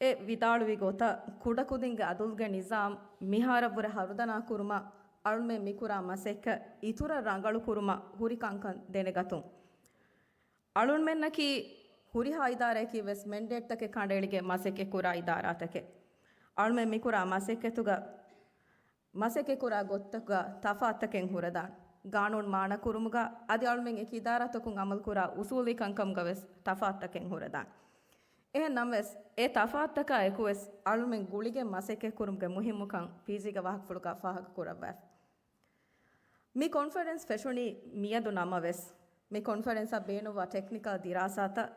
އެ ވިދާޅުވި ގޮތަށް ކުޑަކުދިންގެ އަދުލުގެ ނިޒާމް މިހާރަށްވުރެ ހަރުދަނާ ކުރުމަށް އަޅުމެން މިކުރާ މަސައްކަތް އިތުރަށް ރަނގަޅު ކުރުމަށް ހުރި ކަންކަން ދެނެގަތުން. އަޅުމެންނަކީ ހުރިހާ އިދާރައަކީ ވެސް މެންޑޭޓްތަކެއް ކަނޑައެޅިގެން މަސައްކަތް ކުރާ އިދާރާތަކެއް. އަޅުމެން މިކުރާ މަސައްކަތުގަ، މަސައްކަތް ކުރާ ގޮތްތަކުގަ ތަފާތުތަކެއް ހުރެދާނެ. ގާނޫނު މާނަ ކުރުމުގަ އަދި އަޅުމެން އެކި އިދާރާތަކުން އަމަލު ކުރާ އުސޫލީ ކަންކަމުގަ ވެސް ތަފާތުތަކެއް ހުރެދާނެ. އެހެން ނަމަވެސް، އެ ތަފާތުތަކާ އެކު ވެސް އަޅުމެން ގުޅިގެން މަސައްކަތް ކުރުމުގެ މުހިއްމުކަން ޕީޖީގެ ވާހަކަފުޅުގަ ފާހަގަ ކުރައްވާފަ. މި ކޮންފަރެންސް ފެށުނީ މިއަދު ނަމަވެސް، މި ކޮންފަރެންސަށް ބޭނުންވާ ޓެކްނިކަލް ދިރާސާތައް،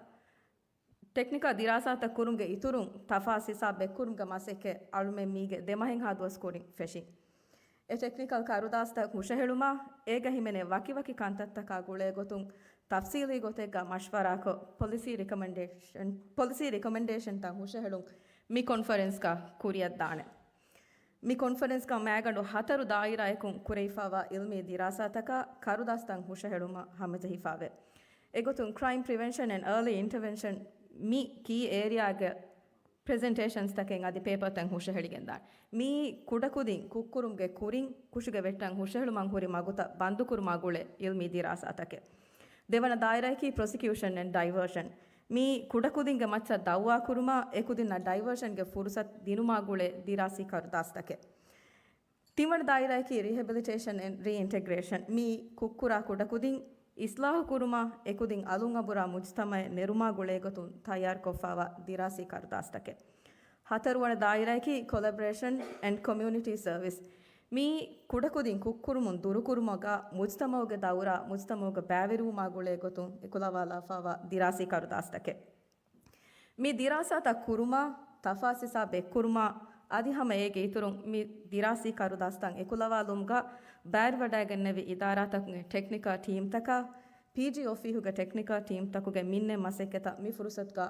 ޓެކްނިކަލް ދިރާސާތައް ކުރުމުގެ އިތުރުން، ތަފާސް ހިސާބް އެއްކުރުމުގެ މަސައްކަތް އަޅުމެން މީގެ ދެ މަހެއްހާ ދުވަސް ކުރިން ފެށި. އެ ޓެކްނިކަލް ކަރުދާސްތައް ހުށަހެޅުމާ، އޭގަ ހިމެނޭ ވަކިވަކި ކަންތައްތަކާ ގުޅޭ ގޮތުން، ތަފްސީލީ ގޮތެއްގަ މަޝްވަރާކޮށް، ޕޮލިސީ ރިކޮމެންޑޭޝަން، ޕޮލިސީ ރިކޮމެންޑޭޝަންތައް ހުށަހެޅުން މި ކޮންފަރެންސްގަ ކުރިއަށްދާނެ. މި ކޮންފަރެންސްގަ މައިގަނޑު ހަތަރު ދާއިރާއަކުން ކުރެވިފައިވާ އިލްމީ ދިރާސާތަކާ ކަރުދާސްތައް ހުށަހެޅުމަށް ހަމަޖެހިފައިވޭ. އެގޮތުން ކްރައިމް ޕްރިވެންޝަން އެންޑް އާލީ އިންޓަވެންޝަން މި ކީ އޭރިއާގެ ޕްރެޒެންޓޭޝަންސްތަކެއް އަދި ޕޭޕަރތައް ހުށަހެޅިގެންދާނެ. މިއީ ކުޑަކުދިން ކުށްކުރުމުގެ ކުރިން ކުށުގެ ވެއްޓަށް ހުށަހެޅުމަށް ހުރި މަގުތައް ބަންދުކުރުމާ ގުޅޭ އިލްމީ ދިރާސާތަކެއް. ދެވަނަ ދާއިރާއަކީ ޕްރޮސިކިއުޝަން އެންޑް ޑައިވަރޝަން. މިއީ ކުޑަކުދިންގެ މައްޗަށް ދައުވާކުރުމާ، އެކުދިންނަށް ޑައިވަރޝަންގެ ފުރުސަތު ދިނުމާ ގުޅޭ ދިރާސީ ކަރުދާސްތަކެއް. ތިންވަނަ ދާއިރާއަކީ ރިހެބިލިޓޭޝަން އެންޑް ރީއިންޓެގްރޭޝަން. މިއީ ކުށްކުރާ ކުޑަކުދިން އިސްލާހުކުރުމާ، އެކުދިން އަލުން އަނބުރާ މުޖްތަމައެއް ނެރުމާ ގުޅޭގޮތުން ތައްޔާރުކޮށްފައިވާ ދިރާސީ ކަރުދާސްތަކެއް. ހަތަރުވަނަ ދާއިރާއަކީ ކޮލެބޮރޭޝަން އެންޑް ކޮމިއުނިޓީ ސަރވިސް. މިއީ ކުޑަކުދިން ކުށްކުރުމުން ދުރުކުރުމުގަ މުޖްތަމައުގެ ދައުރާ މުޖްތަމައުގަ ބައިވެރިވުމާ ގުޅޭގޮތުން އެކުލަވާލާފައިވާ ދިރާސީ ކަރުދާސްތަކެއް. މި ދިރާސާތައް ކުރުމާ، ތަފާސް ހިސާބް އެއްކުރުމާ، އަދި ހަމަ އޭގެ އިތުރުން މި ދިރާސީ ކަރުދާސްތައް އެކުލަވާލުމުގަ ބައިވެރިވަޑައިގެންނެވި އިދާރާތަކުގެ ޓެކްނިކަލް ޓީމްތަކާ، ޕީޖީ އޮފީހުގެ ޓެކްނިކަލް ޓީމްތަކުގެ މިންނެ މަސައްކަތަށް މި ފުރުސަތުގަ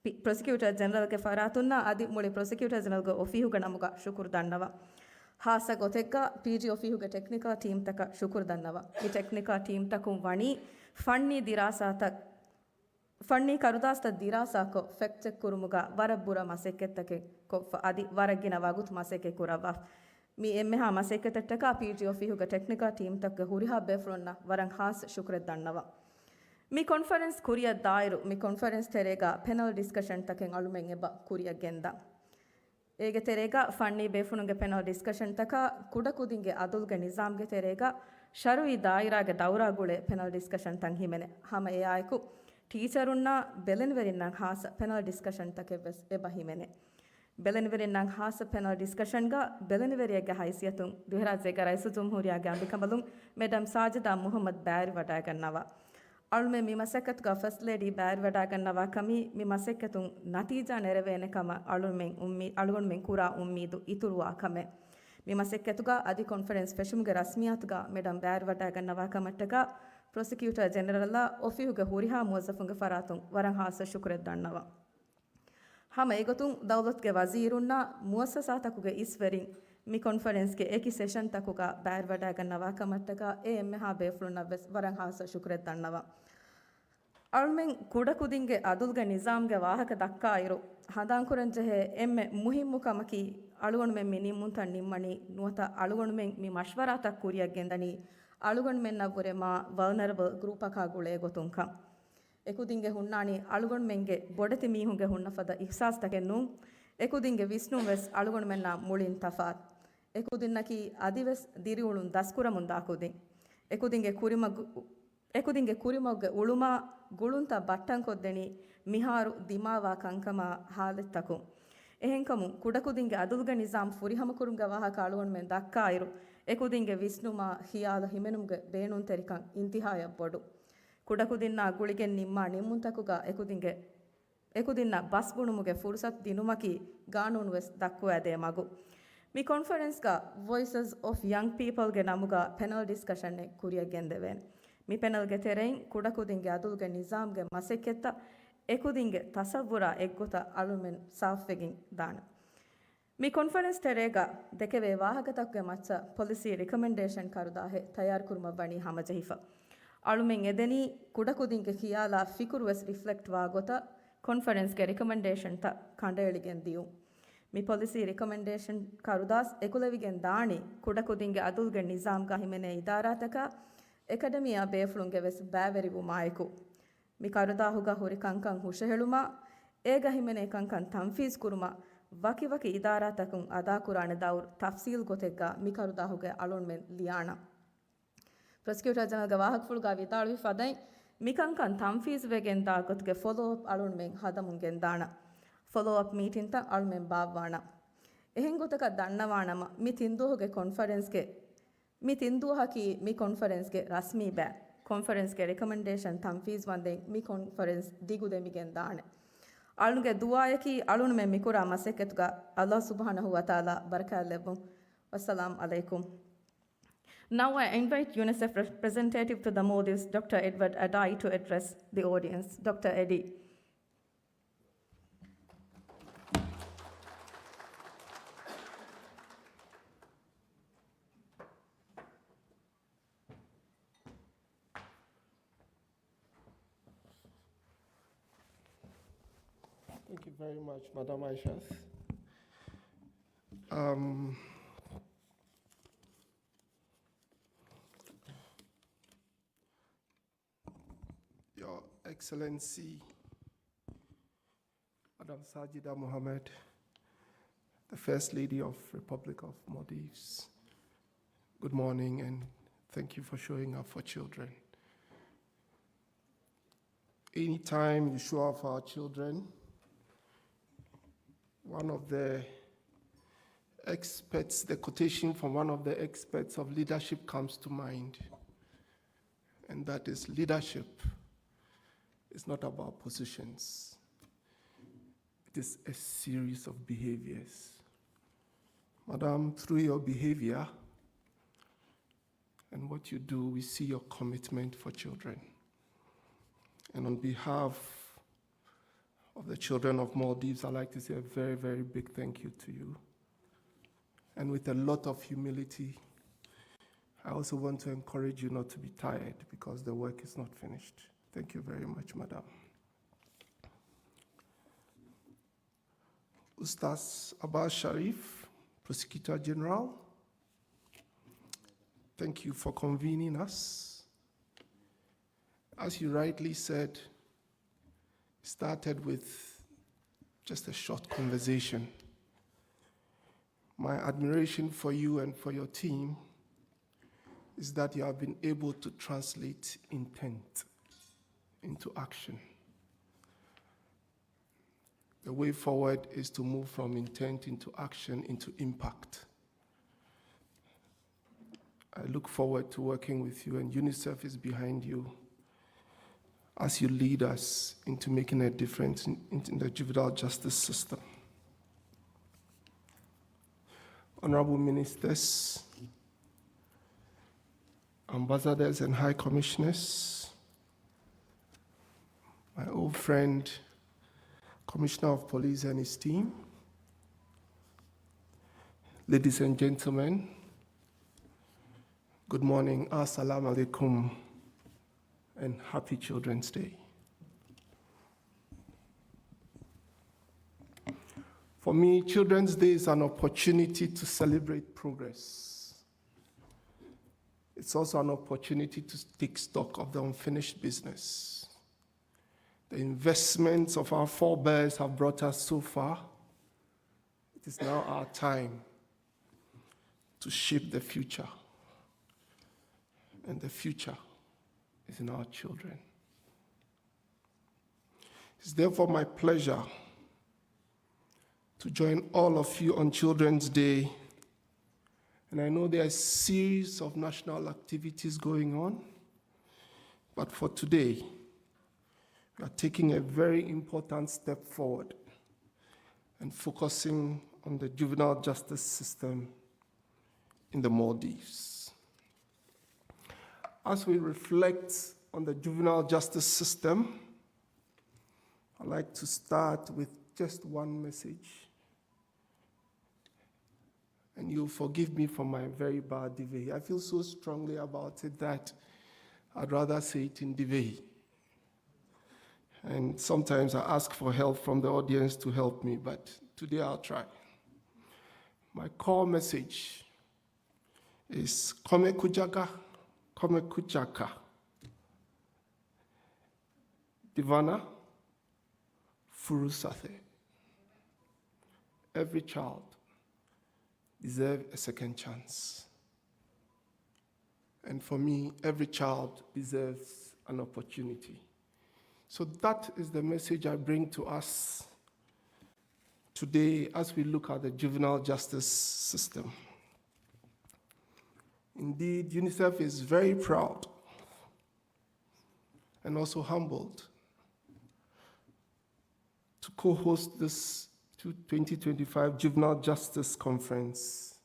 ޕި-، ޕްރޮސިކިއުޓަރ ޖެނެރަލްގެ ފަރާތުންނާ އަދި މުޅި ޕްރޮސިކިއުޓަރ ޖެނެރަލްގެ އޮފީހުގެ ނަމުގަ ޝުކުރު ދަންނަވަން. ހާއްސަ ގޮތެއްގަ ޕީޖީ އޮފީހުގެ ޓެކްނިކަލް ޓީމްތަކަށް ޝުކުރު ދަންނަވަން. މި ޓެކްނިކަލް ޓީމްތަކުން ވަނީ ފަންނީ ދިރާސާތައް، ފަންނީ ކަރުދާސްތައް ދިރާސާކޮށް، ފެކްޓް ޗެކް ކުރުމުގަ ވަރަށް ބުރަ މަސައްކަތްތަކެއް ކޮށްފަ، އަދި ވަރަށް ގިނަ ވަގުތު މަސައްކަތް ކުރައްވާ. މި އެންމެހާ މަސައްކަތަށްޓަކާ ޕީޖީ އޮފީހުގެ ޓެކްނިކަލް ޓީމްތަކުގެ ހުރިހާ ބޭފުޅުންނަށް ވަރަށް ހާއްސަ ޝުކުރެއް ދަންނަވަން. މި ކޮންފަރެންސް ކުރިއަށް ދާއިރު، މި ކޮންފަރެންސް ތެރޭގަ ޕެނަލް ޑިސްކަޝަންތަކެއް އަޅުމެން އެބަ ކުރިއަށް ގެންދާ. އޭގެ ތެރޭގަ ފަންނީ ބޭފުޅުންގެ ޕެނަލް ޑިސްކަޝަންތަކާ، ކުޑަކުދިންގެ އަދުލުގެ ނިޒާމްގެ ތެރޭގަ ޝަރުއީ ދާއިރާގެ ދައުރާ ގުޅޭ ޕެނަލް ޑިސްކަޝަންތައް ހިމެނޭ. ހަމަ އެއާއެކު، ޓީޗަރުންނާ ބެލެނިވެރިންނަށް ހާއްސަ ޕެނަލް ޑިސްކަޝަންތަކެއް ވެސް އެބަ ހިމެނޭ. ބެލެނިވެރިންނަށް ހާއްސަ ޕެނަލް ޑިސްކަޝަންގަ ބެލެނިވެރިއެއްގެ ހައިސިއްޔަތުން ދިވެހިރާއްޖޭގެ ރައީސުލްޖުމްހޫރިއްޔާގެ އަނބިކަނބަލުން މެޑަމް ސާޖިދާ މުހައްމަދު ބައިވެރިވަޑައިގަންނަވާ. އަޅުމެން މި މަސައްކަތުގަ ފަސްޓް ލޭޑީ ބައިވެރިވަޑައިގަންނަވާ ކަމީ މި މަސައްކަތުން ނަތީޖާ ނެރެވޭނެ ކަމަށް އަޅުމެން އުއްމީ-، އަޅުގަނޑުމެން ކުރާ އުއްމީދު އިތުރުވާ ކަމެއް. މި މަސައްކަތުގަ އަދި ކޮންފަރެންސް ފެށުމުގެ ރަސްމިއްޔާތުގަ މެޑަމް ބައިވެރިވަޑައިގަންނަވާ ކަމަށްޓަކާ ޕްރޮސިކިއުޓަރ ޖެނެރަލްއާ އޮފީހުގެ ހުރިހާ މުވައްޒަފުންގެ ފަރާތުން ވަރަށް ހާއްސަ ޝުކުރެއް ދަންނަވަން. ހަމަ އެގޮތުން ދައުލަތުގެ ވަޒީރުންނާ މުއައްސަސާތަކުގެ އިސްވެރިން މި ކޮންފަރެންސްގެ އެކި ސެޝަންތަކުގަ ބައިވެރިވަޑައިގަންނަވާ ކަމަށްޓަކާ އެ އެންމެހާ ބޭފުޅުންނަށް ވެސް ވަރަށް ހާއްސަ ޝުކުރެއް ދަންނަވަން. އަޅުމެން ކުޑަކުދިންގެ އަދުލުގެ ނިޒާމްގެ ވާހަކަ ދައްކާއިރު، ހަނދާންކުރަންޖެހޭ އެންމެ މުހިއްމު ކަމަކީ، އަޅުގަނޑުމެން މި ނިންމުންތައް ނިންމަނީ ނުވަތަ އަޅުގަނޑުމެން މި މަޝްވަރާތައް ކުރިއަށް ގެންދަނީ އަޅުގަނޑުމެންނަށްވުރެ މާ ވަލްނަރަބަލް ގްރޫޕަކާ ގުޅޭ ގޮތުންކަން. އެކުދިންގެ ހުންނާނީ އަޅުގަނޑުމެންގެ ބޮޑެތި މީހުންގެ ހުންނަ ފަދަ އިހްސާސްތަކެއް ނޫން، އެކުދިންގެ ވިސްނުން ވެސް އަޅުގަނޑުމެންނާ މުޅިން ތަފާތު. އެކުދިންނަކީ އަދިވެސް ދިރިއުޅުން ދަސްކުރަމުންދާ ކުދިން. އެކުދިންގެ ކުރިމަގު-، އެކުދިންގެ ކުރިމަގުގެ އުޅުމާ ގުޅުންތައް ބައްޓަންކޮށްދެނީ މިހާރު ދިމާވާ ކަންކަމާ ހާލަތްތަކުން. އެހެންކަމުން، ކުޑަކުދިންގެ އަދުލުގެ ނިޒާމް ފުރިހަމަކުރުމުގެ ވާހަކަ އަޅުގަނޑުމެން ދައްކާއިރު، އެކުދިންގެ ވިސްނުމާ ޚިޔާލު ހިމެނުމުގެ ބޭނުންތެރިކަން އިންތިހާޔަށް ބޮޑު. ކުޑަކުދިންނާ ގުޅިގެން ނިންމާ ނިންމުންތަކުގަ އެކުދިންގެ، އެކުދިންނަށް ބަސް ބުނުމުގެ ފުރުސަތު ދިނުމަކީ ގާނޫނު ވެސް ދައްކުވައިދޭ މަގު. މި ކޮންފަރެންސްގަ ވޮއިސަސް އޮފް ޔަންގް ޕީޕަލްގެ ނަމުގަ ޕެނަލް ޑިސްކަޝަނެއް ކުރިއަށް ގެންދެވޭނެ. މި ޕެނަލްގެ ތެރެއިން ކުޑަކުދިންގެ އަދުލުގެ ނިޒާމްގެ މަސައްކަތްތައް އެކުދިންގެ ތަސައްވުރާ އެއްގޮތަށް އަޅުމެން ސާފްވެގެން ދާނެ. މި ކޮންފަރެންސް ތެރޭގަ ދެކެވޭ ވާހަކަތަކުގެ މައްޗަށް ޕޮލިސީ ރިކޮމެންޑޭޝަން ކަރުދާހެއް ތައްޔާރުކުރުމަށް ވަނީ ހަމަޖެހިފަ. އަޅުމެން އެދެނީ ކުޑަކުދިންގެ ޚިޔާލާ ފިކުރު ވެސް ރިފްލެކްޓް ވާ ގޮތަށް ކޮންފަރެންސްގެ ރިކޮމެންޑޭޝަންތައް ކަނޑައެޅިގެން ދިޔުން. މި ޕޮލިސީ ރިކޮމެންޑޭޝަން ކަރުދާސް އެކުލެވިގެން ދާނީ ކުޑަކުދިންގެ އަދުލުގެ ނިޒާމްގަ ހިމެނޭ އިދާރާތަކާ އެކަޑަމީއާ ބޭފުޅުންގެ ވެސް ބައިވެރިވުމާއެކު. މި ކަރުދާހުގަ ހުރި ކަންކަން ހުށަހެޅުމާ، އޭގަ ހިމެނޭ ކަންކަން ތަންފީޒް ކުރުމަށް ވަކިވަކި އިދާރާތަކުން އަދާކުރާނެ ދައުރު ތަފްސީލް ގޮތެއްގަ މި ކަރުދާހުގެ އަޅުންމެން ލިޔާނަން. ޕްރޮސިކިއުޓަރ ޖެނެރަލްގެ ވާހަކަފުޅުގަ ވިދާޅުވި ފަދައިން، މިކަންކަން ތަންފީޒް ވެގެން ދާ ގޮތުގެ ފޮލޯއަޕް އަޅުންމެން ހަދަމުން ގެންދާނަން. ފޮލޯއަޕް މީޓިންތައް އަޅުމެން ބާއްވާނަން. އެހެން ގޮތަކަށް ދަންނަވާނަމަ، މި ތިންދުވަހުގެ ކޮންފަރެންސްގެ މި ތިންދުވަހަކީ މި ކޮންފަރެންސްގެ ރަސްމީ ބައި. ކޮންފަރެންސްގެ ރިކޮމެންޑޭޝަން ތަންފީޒް ވަންދެން މި ކޮންފަރެންސް ދިގުދެމިގެން ދާނެ. އަޅުގެ ދުޢާއަކީ އަޅުންމެން މިކުރާ މަސައްކަތުގަ ﷲ ސުބްޙާނަހޫ ވަތަޢާލާ ބަރަކާތްލެއްވުން. ވައްސަލާމް ޢަލައިކުމް. Now I invite UNICEF representative to the Maldives, Doctor Edward Adai, to address the audience. Doctor Adai. Thank you very much, Madam Aishat. Um, Your Excellency, Madam Sajida Mohammed, the First Lady of Republic of Maldives, good morning and thank you for showing up for children. Anytime you show up for our children, one of the experts, the quotation from one of the experts of leadership comes to mind, and that is, leadership is not about positions. It is a series of behaviors. Madam, through your behavior and what you do, we see your commitment for children. And on behalf of the children of Maldives, I'd like to say a very, very big thank you to you. And with a lot of humility, I also want to encourage you not to be tired because the work is not finished. Thank you very much, Madam. Ustaz Abbas Sharif, Prosecutor General, thank you for convening us. As you rightly said, it started with just a short conversation. My admiration for you and for your team is that you have been able to translate intent into action. The way forward is to move from intent into action, into impact. I look forward to working with you, and UNICEF is behind you as you lead us into making a difference in, in the juvenile justice system. Honorable Ministers, Ambassadors and High Commissioners, my old friend, Commissioner of Police and his team, ladies and gentlemen, good morning, Assalamu alaikum, and happy Children's Day. For me, Children's Day is an opportunity to celebrate progress. It's also an opportunity to take stock of the unfinished business. The investments of our forebears have brought us so far. It is now our time to shape the future. And the future is in our children. It's therefore my pleasure to join all of you on Children's Day. And I know there are a series of national activities going on, but for today, we are taking a very important step forward and focusing on the juvenile justice system in the Maldives. As we reflect on the juvenile justice system, I'd like to start with just one message. And you'll forgive me for my very bad Divehi. I feel so strongly about it that I'd rather say it in Divehi. And sometimes I ask for help from the audience to help me, but today I'll try. My core message is Kome Kujaga, Kome Kujaga. Divana Furusathe. Every child deserves a second chance. And for me, every child deserves an opportunity. So that is the message I bring to us today as we look at the juvenile justice system. Indeed, UNICEF is very proud and also humbled to co-host this twenty twenty-five Juvenile Justice Conference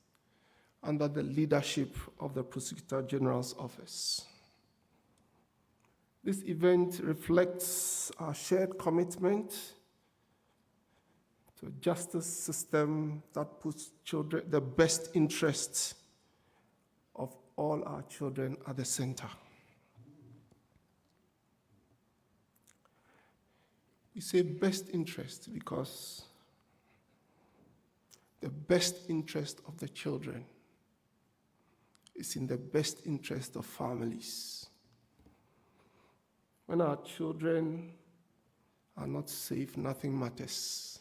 under the leadership of the Prosecutor General's Office. This event reflects our shared commitment to a justice system that puts children, the best interests of all our children at the center. We say best interest because the best interest of the children is in the best interest of families. When our children are not safe, nothing matters.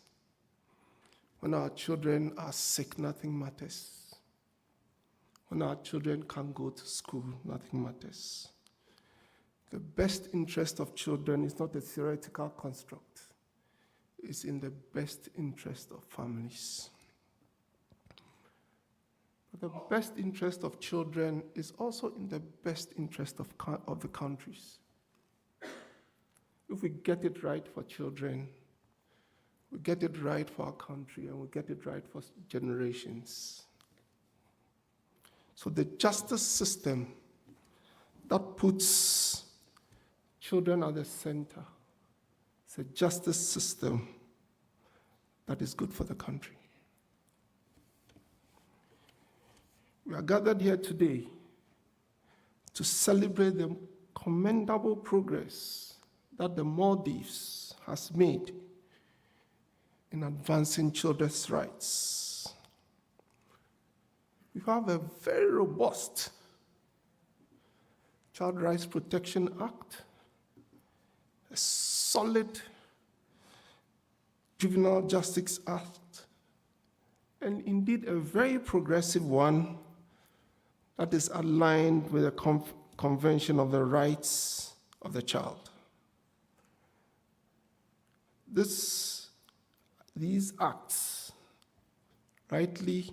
When our children are sick, nothing matters. When our children can't go to school, nothing matters. The best interest of children is not a theoretical construct. It's in the best interest of families. But the best interest of children is also in the best interest of, co- of the countries. If we get it right for children, we get it right for our country, and we get it right for s- generations. So the justice system that puts children at the center is a justice system that is good for the country. We are gathered here today to celebrate the commendable progress that the Maldives has made in advancing children's rights. We have a very robust Child Rights Protection Act, a solid Juvenile Justice Act, and indeed a very progressive one that is aligned with the Con- Convention of the Rights of the Child. This, these acts rightly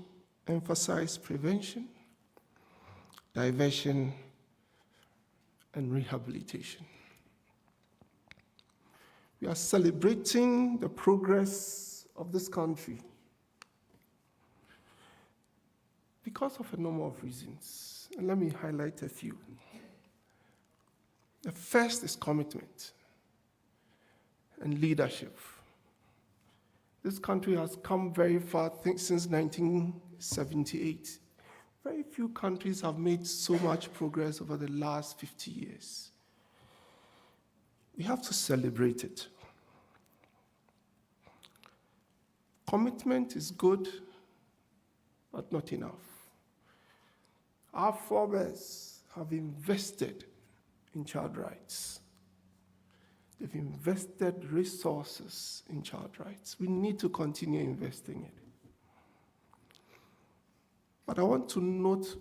emphasize prevention, diversion, and rehabilitation. We are celebrating the progress of this country because of a number of reasons. And let me highlight a few. The first is commitment and leadership. This country has come very far, think, since nineteen seventy-eight. Very few countries have made so much progress over the last fifty years. We have to celebrate it. Commitment is good, but not enough. Our forebears have invested in child rights. They've invested resources in child rights. We need to continue investing it. But I want to note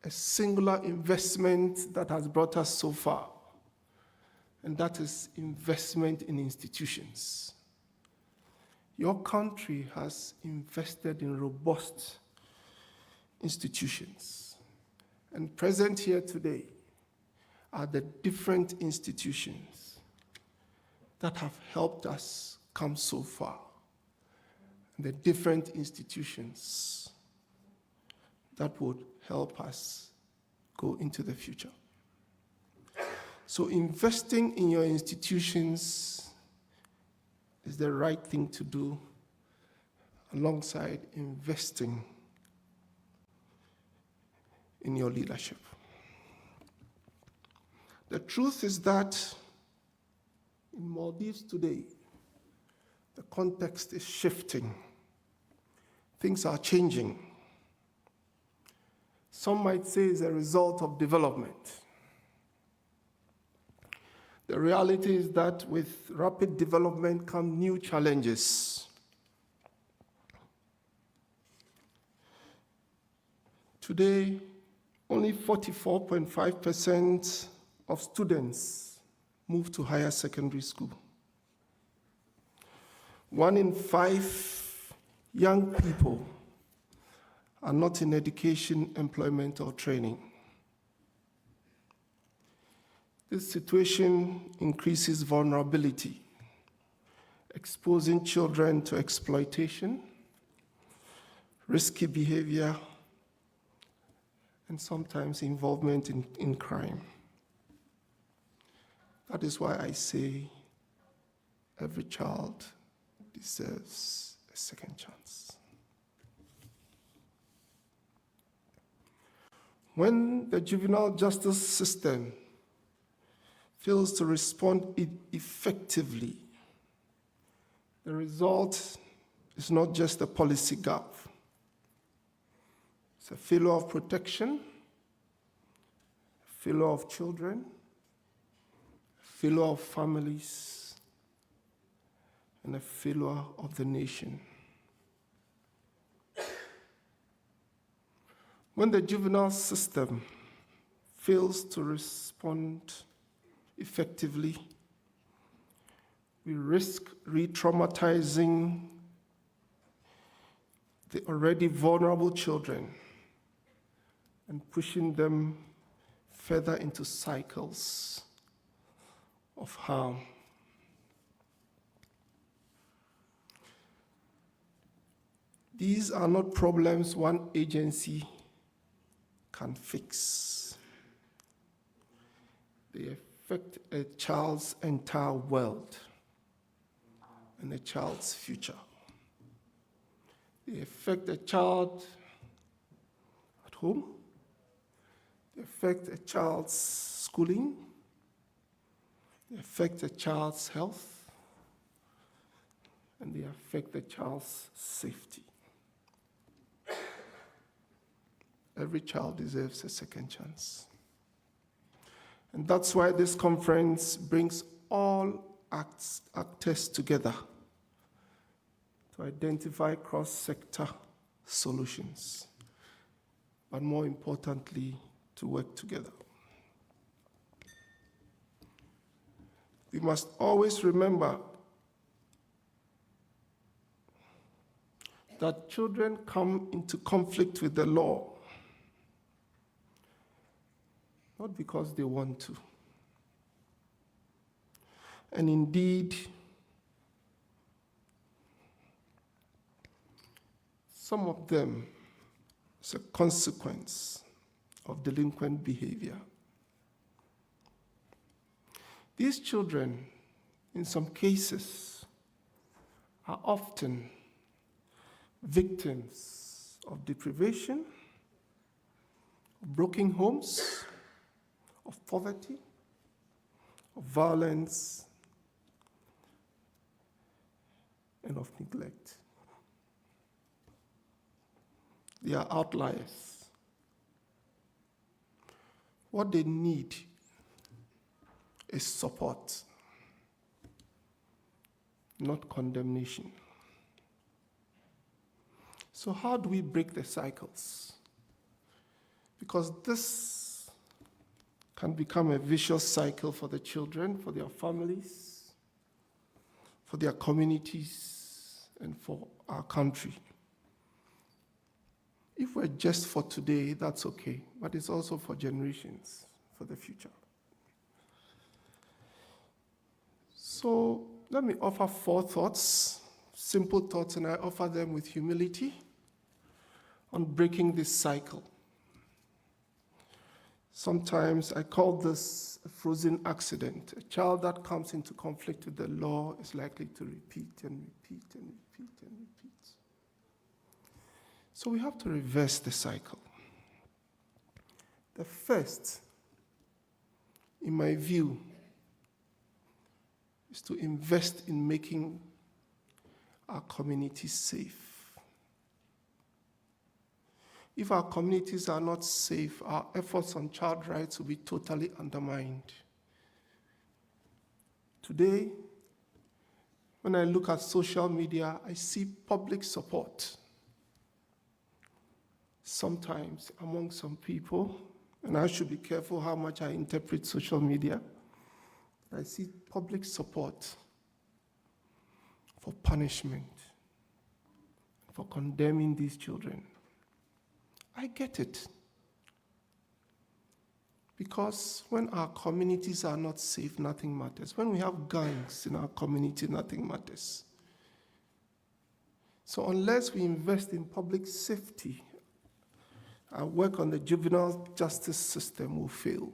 a singular investment that has brought us so far, and that is investment in institutions. Your country has invested in robust institutions. And present here today are the different institutions that have helped us come so far, and the different institutions that would help us go into the future. So investing in your institutions is the right thing to do alongside investing in your leadership. The truth is that in Maldives today, the context is shifting. Things are changing. Some might say it's a result of development. The reality is that with rapid development come new challenges. Today, only forty-four point five percent of students move to higher secondary school. One in five young people are not in education, employment, or training. This situation increases vulnerability, exposing children to exploitation, risky behavior, and sometimes involvement in, in crime. That is why I say every child deserves a second chance. When the juvenile justice system fails to respond e- effectively, the result is not just a policy gap. It's a failure of protection, a failure of children, a failure of families, and a failure of the nation. When the juvenile system fails to respond effectively, we risk re-traumatizing the already vulnerable children and pushing them further into cycles of harm. These are not problems one agency can fix. They affect a child's entire world and a child's future. They affect a child at home. They affect a child's schooling. They affect a child's health. And they affect the child's safety. Every child deserves a second chance. And that's why this conference brings all acts, actors together to identify cross-sector solutions, but more importantly, to work together. We must always remember that children come into conflict with the law, not because they want to. And indeed, some of them is a consequence of delinquent behavior. These children, in some cases, are often victims of deprivation, of broken homes, of poverty, of violence, and of neglect. They are outliers. What they need is support, not condemnation. So how do we break the cycles? Because this can become a vicious cycle for the children, for their families, for their communities, and for our country. If we're just for today, that's okay, but it's also for generations, for the future. So let me offer four thoughts, simple thoughts, and I offer them with humility, on breaking this cycle. Sometimes I call this a frozen accident. A child that comes into conflict with the law is likely to repeat and repeat and repeat and repeat. So we have to reverse the cycle. The first, in my view, is to invest in making our communities safe. If our communities are not safe, our efforts on child rights will be totally undermined. Today, when I look at social media, I see public support sometimes among some people, and I should be careful how much I interpret social media. I see public support for punishment, for condemning these children. I get it. Because when our communities are not safe, nothing matters. When we have gangs in our community, nothing matters. So unless we invest in public safety, our work on the juvenile justice system will fail.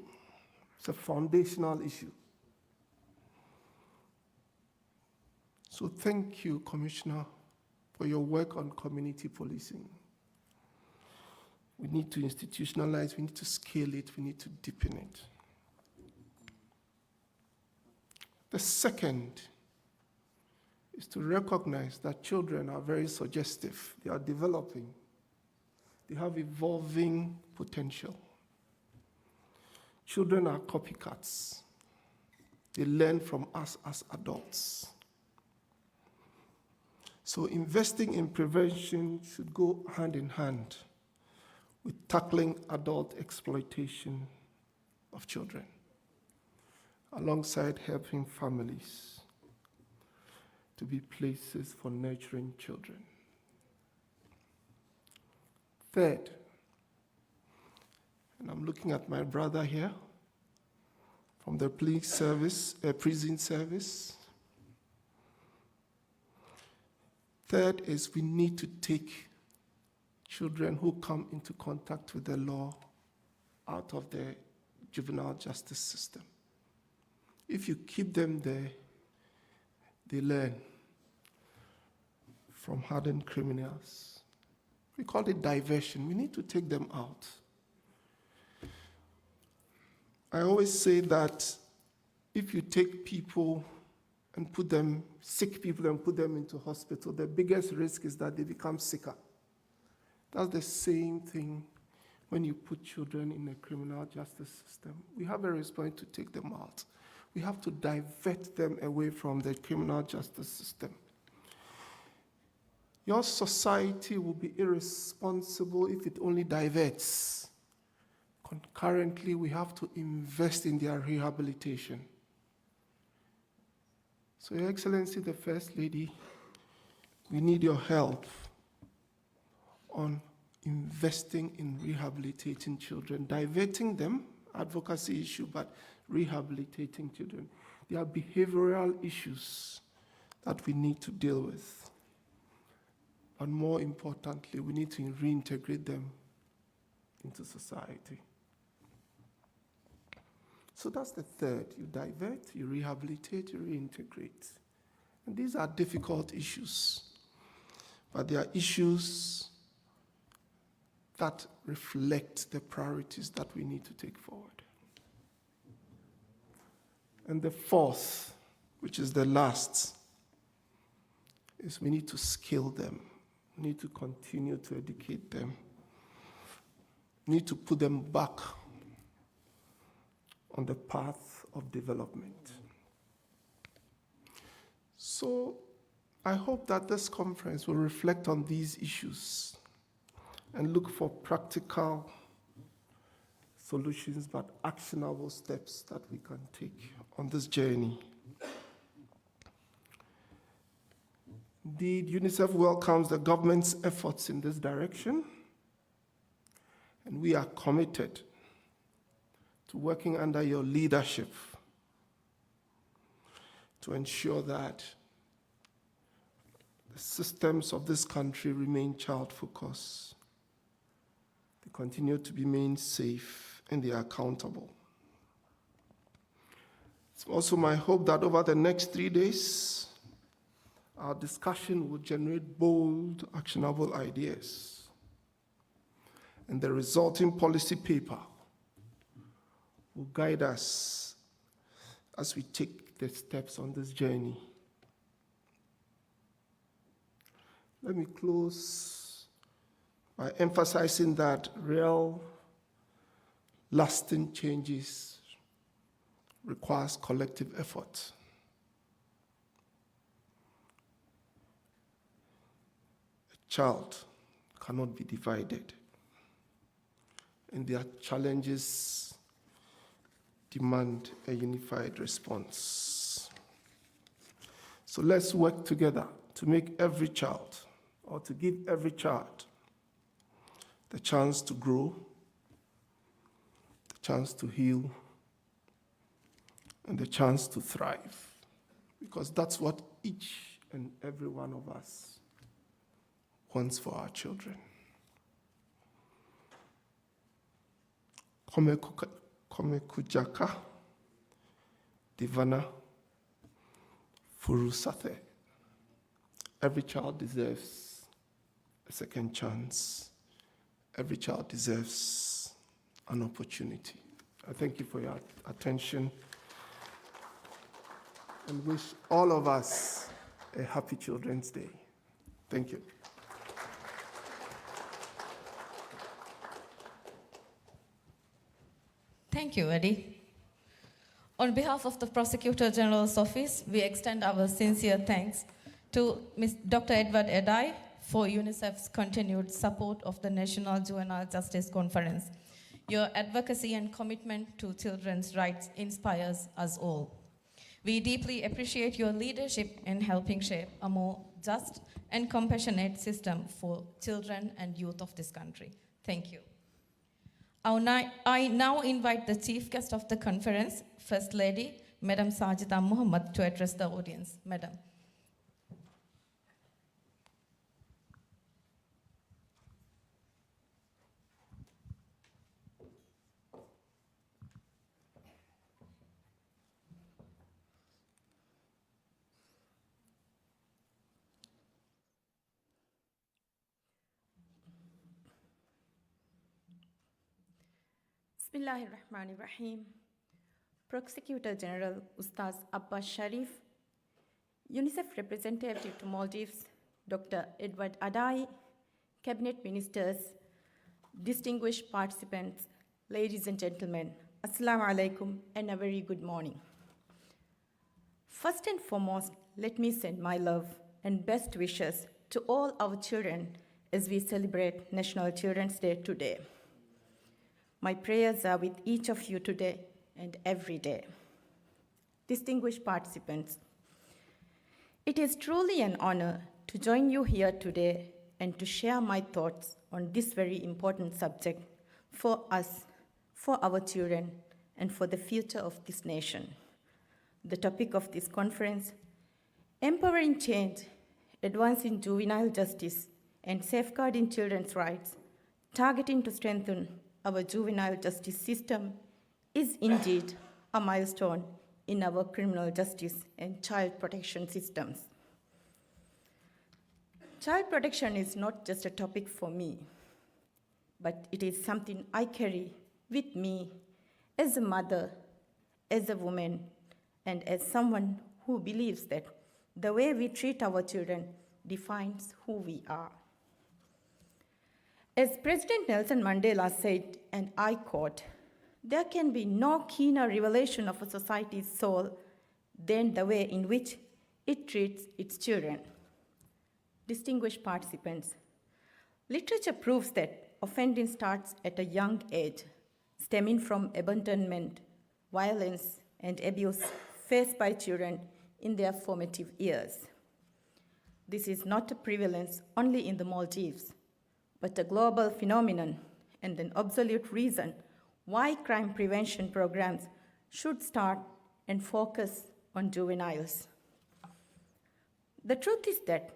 It's a foundational issue. So thank you, Commissioner, for your work on community policing. We need to institutionalize, we need to scale it, we need to deepen it. The second is to recognize that children are very suggestive. They are developing. They have evolving potential. Children are copycats. They learn from us as adults. So investing in prevention should go hand in hand with tackling adult exploitation of children, alongside helping families to be places for nurturing children. Third, and I'm looking at my brother here from the police service, uh, prison service. Third is we need to take children who come into contact with the law out of the juvenile justice system. If you keep them there, they learn from hardened criminals. We call it diversion. We need to take them out. I always say that if you take people and put them, sick people, and put them into hospital, the biggest risk is that they become sicker. That's the same thing when you put children in a criminal justice system. We have a response to take them out. We have to divert them away from the criminal justice system. Your society will be irresponsible if it only diverts. Concurrently, we have to invest in their rehabilitation. So, Your Excellency, the First Lady, we need your help on investing in rehabilitating children, diverting them, advocacy issue, but rehabilitating children. There are behavioral issues that we need to deal with. But more importantly, we need to reintegrate them into society. So that's the third. You divert, you rehabilitate, you reintegrate. And these are difficult issues, but they are issues that reflect the priorities that we need to take forward. And the fourth, which is the last, is we need to skill them. We need to continue to educate them. We need to put them back on the path of development. So I hope that this conference will reflect on these issues and look for practical solutions, but actionable steps that we can take on this journey. Indeed, UNICEF welcomes the government's efforts in this direction, and we are committed to working under your leadership to ensure that the systems of this country remain child-focused. They continue to be made safe and they are accountable. It's also my hope that over the next three days, our discussion will generate bold, actionable ideas. And the resulting policy paper will guide us as we take the steps on this journey. Let me close by emphasizing that real, lasting changes requires collective effort. A child cannot be divided, and their challenges demand a unified response. So let's work together to make every child, or to give every child, the chance to grow, the chance to heal, and the chance to thrive. Because that's what each and every one of us wants for our children. ކޮމެކު-، ކޮމެކު ޖަކަށް ދިވަނަ ފުރުސަތެއް. Every child deserves a second chance. Every child deserves an opportunity. I thank you for your attention and wish all of us a happy Children's Day. Thank you. Thank you, Eddie. On behalf of the Prosecutor General's Office, we extend our sincere thanks to Mister Doctor Edward Edai for UNICEF's continued support of the National Juvenile Justice Conference. Your advocacy and commitment to children's rights inspires us all. We deeply appreciate your leadership in helping shape a more just and compassionate system for children and youth of this country. Thank you. I now, I now invite the chief guest of the conference, First Lady, Madam Sajida Muhammad, to address the audience. Madam. بسم الله الرحمن الرحيم. Prosecutor General Ustaz Abbas Sharif, UNICEF Representative to Maldives, Doctor Edward Adai, Cabinet Ministers, distinguished participants, ladies and gentlemen, Assalamu alaikum and a very good morning. First and foremost, let me send my love and best wishes to all our children as we celebrate National Children's Day today. My prayers are with each of you today and every day. Distinguished participants, it is truly an honor to join you here today and to share my thoughts on this very important subject for us, for our children, and for the future of this nation. The topic of this conference: Empowering Change, Advancing Juvenile Justice, and Safeguarding Children's Rights, targeting to strengthen our juvenile justice system, is indeed a milestone in our criminal justice and child protection systems. Child protection is not just a topic for me, but it is something I carry with me as a mother, as a woman, and as someone who believes that the way we treat our children defines who we are. As President Nelson Mandela said, and I quote, "There can be no keener revelation of a society's soul than the way in which it treats its children." Distinguished participants, literature proves that offending starts at a young age, stemming from abandonment, violence, and abuse faced by children in their formative years. This is not a prevalence only in the Maldives, but a global phenomenon and an absolute reason why crime prevention programs should start and focus on juveniles. The truth is that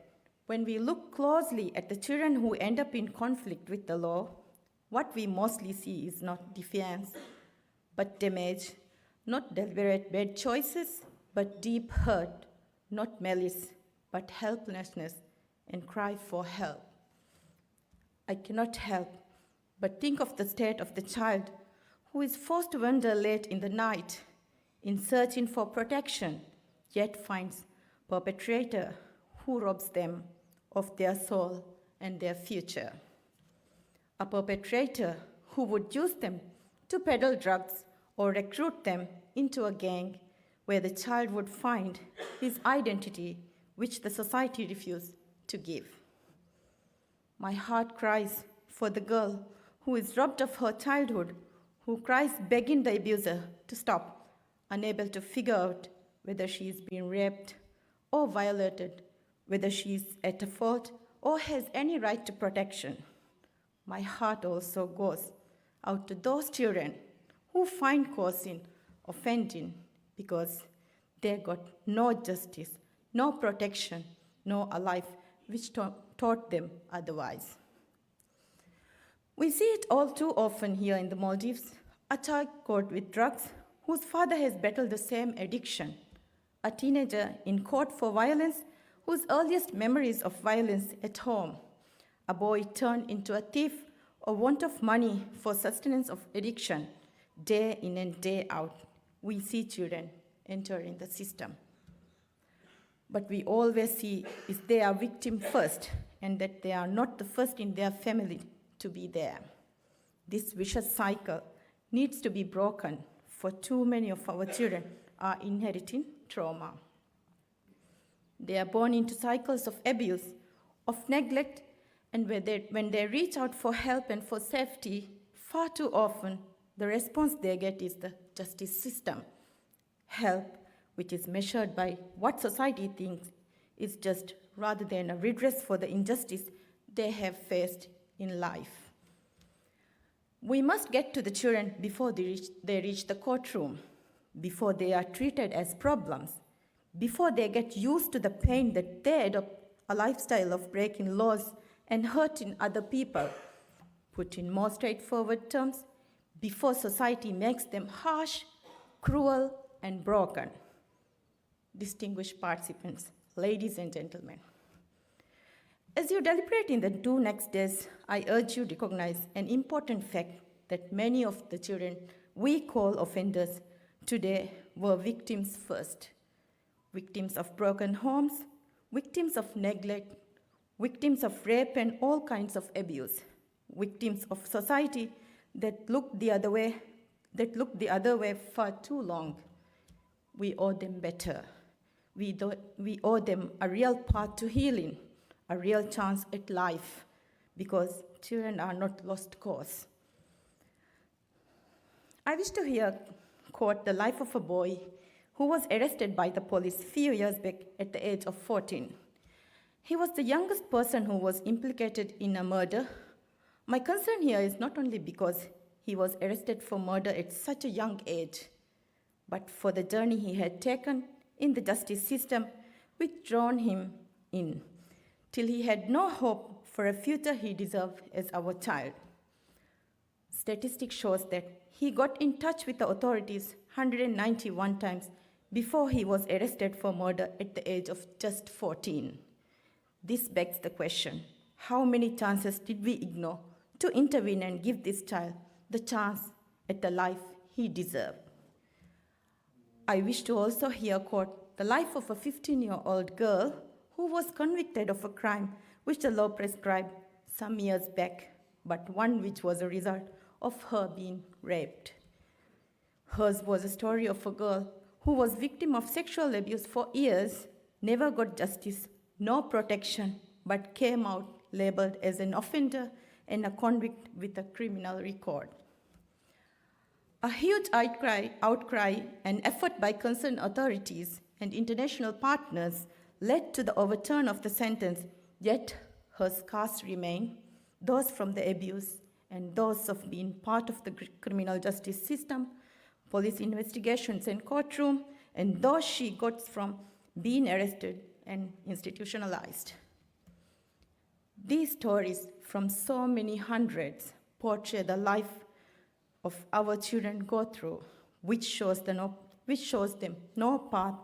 when we look closely at the children who end up in conflict with the law, what we mostly see is not defiance, but damage, not deliberate bad choices, but deep hurt, not malice, but helplessness and cry for help. I cannot help but think of the state of the child who is forced to wander late in the night in searching for protection, yet finds perpetrator who robs them of their soul and their future. A perpetrator who would use them to peddle drugs or recruit them into a gang where the child would find his identity, which the society refused to give. My heart cries for the girl who is robbed of her childhood, who cries begging the abuser to stop, unable to figure out whether she is being raped or violated, whether she is at a fault or has any right to protection. My heart also goes out to those children who find cause in offending because they got no justice, no protection, no a life which ta-, taught them otherwise. We see it all too often here in the Maldives, a child caught with drugs whose father has battled the same addiction, a teenager in court for violence whose earliest memories of violence at home, a boy turned into a thief or want of money for sustenance of addiction. Day in and day out, we see children entering the system. But we always see is they are victim first and that they are not the first in their family to be there. This vicious cycle needs to be broken, for too many of our children are inheriting trauma. They are born into cycles of abuse, of neglect, and when they, when they reach out for help and for safety, far too often the response they get is the justice system. Help, which is measured by what society thinks is just rather than a redress for the injustice they have faced in life. We must get to the children before they reach, they reach the courtroom, before they are treated as problems, before they get used to the pain that they adopt a lifestyle of breaking laws and hurting other people. Put in more straightforward terms, before society makes them harsh, cruel, and broken. Distinguished participants, ladies and gentlemen, as you deliberate in the two next days, I urge you to recognize an important fact that many of the children we call offenders today were victims first. Victims of broken homes, victims of neglect, victims of rape and all kinds of abuse, victims of society that looked the other way, that looked the other way far too long. We owe them better. We, do, we owe them a real path to healing, a real chance at life, because children are not lost cause. I wish to here quote the life of a boy who was arrested by the police few years back at the age of fourteen. He was the youngest person who was implicated in a murder. My concern here is not only because he was arrested for murder at such a young age, but for the journey he had taken in the justice system, which drawn him in, till he had no hope for a future he deserved as our child. Statistics shows that he got in touch with the authorities hundred and ninety-one times before he was arrested for murder at the age of just fourteen. This begs the question, how many chances did we ignore to intervene and give this child the chance at the life he deserved? I wish to also here quote the life of a fifteen-year-old girl who was convicted of a crime which the law prescribed some years back, but one which was a result of her being raped. Hers was a story of a girl who was victim of sexual abuse for years, never got justice, no protection, but came out labeled as an offender and a convict with a criminal record. A huge outcry, outcry and effort by concerned authorities and international partners led to the overturn of the sentence, yet her scars remain, those from the abuse and those of being part of the cr-, criminal justice system, police investigations and courtroom, and those she got from being arrested and institutionalized. These stories from so many hundreds portray the life of our children go through, which shows, the no, which shows them no path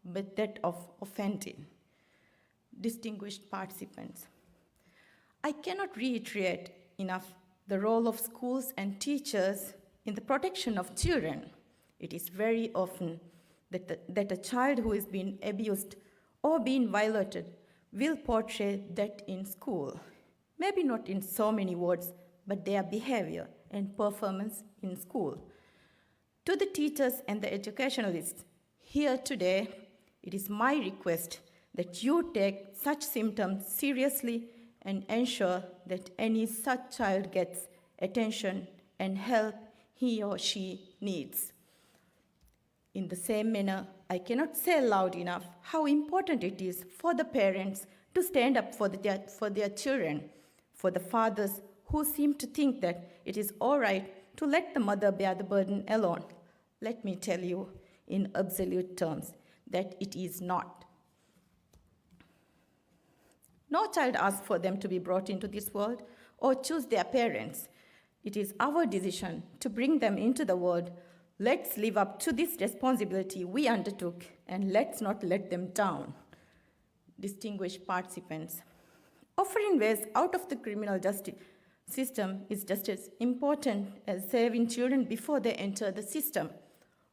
but that of offending. Distinguished participants, I cannot reiterate enough the role of schools and teachers in the protection of children. It is very often that, the, that a child who is being abused or being violated will portray that in school. Maybe not in so many words, but their behavior and performance in school. To the teachers and the educationalists here today, it is my request that you take such symptoms seriously and ensure that any such child gets attention and help he or she needs. In the same manner, I cannot say loud enough how important it is for the parents to stand up for, the, for their children, for the fathers who seem to think that it is all right to let the mother bear the burden alone. Let me tell you in absolute terms that it is not. No child asks for them to be brought into this world or choose their parents. It is our decision to bring them into the world. Let's live up to this responsibility we undertook and let's not let them down. Distinguished participants, offering ways out of the criminal justice system is just as important as saving children before they enter the system.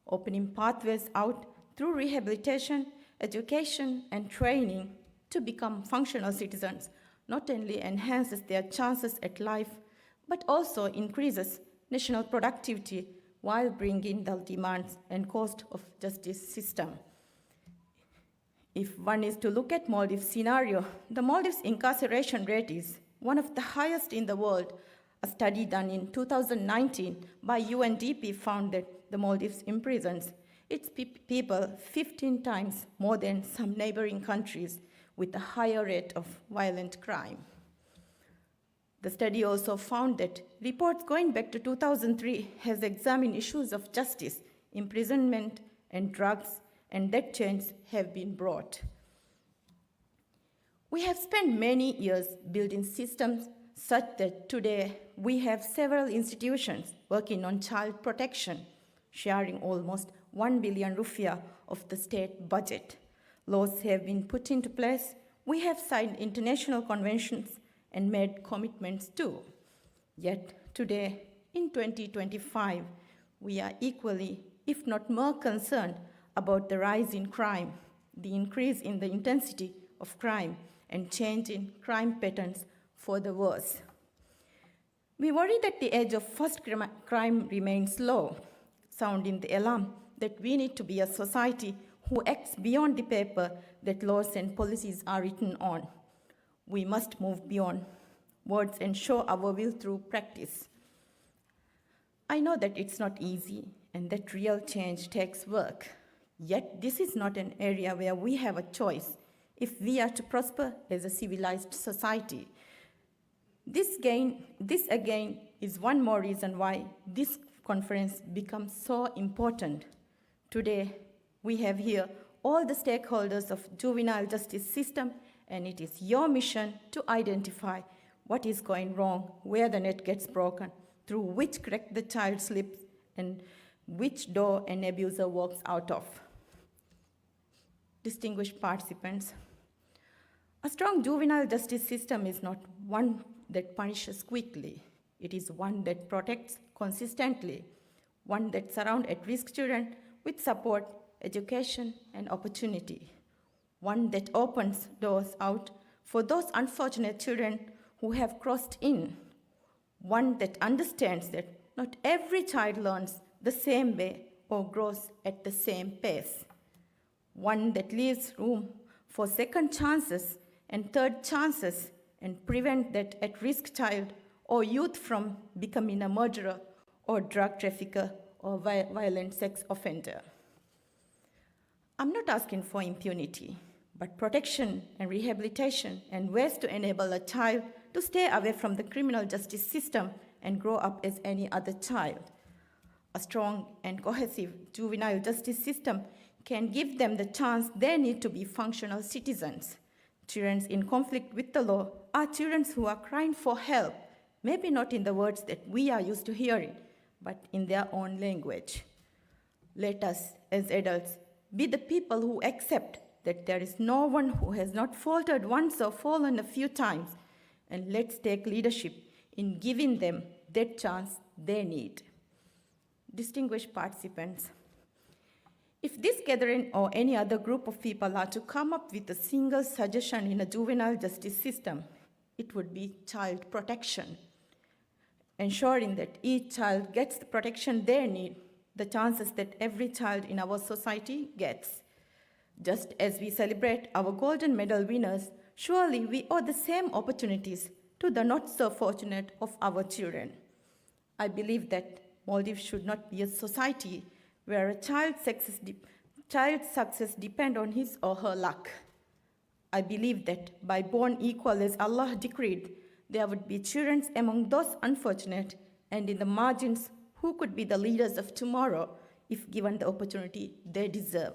Opening pathways out through rehabilitation, education, and training to become functional citizens not only enhances their chances at life, but also increases national productivity while bringing the demands and cost of justice system. If one is to look at Maldives scenario, the Maldives incarceration rate is one of the highest in the world. A study done in two thousand nineteen by U N D P found that the Maldives imprisons its pe-, people fifteen times more than some neighboring countries with a higher rate of violent crime. The study also found that reports going back to two thousand three has examined issues of justice, imprisonment, and drugs, and that change have been brought. We have spent many years building systems such that today we have several institutions working on child protection, sharing almost one billion rufiya of the state budget. Laws have been put into place. We have signed international conventions and made commitments too. Yet today, In twenty twenty-five, we are equally, if not more, concerned about the rise in crime, the increase in the intensity of crime, and change in crime patterns for the worse. We worry that the age of first crim- crime remains low, sounding the alarm that we need to be a society who acts beyond the paper that laws and policies are written on. We must move beyond words and show our will through practice. I know that it's not easy and that real change takes work. Yet, this is not an area where we have a choice if we are to prosper as a civilized society. This, gain, this again is one more reason why this conference becomes so important. Today, we have here all the stakeholders of juvenile justice system, and it is your mission to identify what is going wrong, where the net gets broken, through which crack the child slips, and which door an abuser walks out of. Distinguished participants, a strong juvenile justice system is not one that punishes quickly. It is one that protects consistently, one that surrounds at-risk children with support, education, and opportunity, one that opens doors out for those unfortunate children who have crossed in, one that understands that not every child learns the same way or grows at the same pace, one that leaves room for second chances and third chances and prevent that at-risk child or youth from becoming a murderer or drug trafficker or vi- violent sex offender. I'm not asking for impunity, but protection and rehabilitation and ways to enable a child to stay away from the criminal justice system and grow up as any other child. A strong and cohesive juvenile justice system can give them the chance they need to be functional citizens. Children in conflict with the law are children who are crying for help, maybe not in the words that we are used to hearing, but in their own language. Let us, as adults, be the people who accept that there is no one who has not faltered once or fallen a few times, and let's take leadership in giving them that chance they need. Distinguished participants, if this gathering or any other group of people are to come up with a single suggestion in a juvenile justice system, it would be child protection. Ensuring that each child gets the protection they need, the chances that every child in our society gets. Just as we celebrate our golden medal winners, surely we owe the same opportunities to the not so fortunate of our children. I believe that Maldives should not be a society where a child's success, de- child's success depend on his or her luck. I believe that by born equal as Allah decreed, there would be children among those unfortunate and in the margins who could be the leaders of tomorrow if given the opportunity they deserve.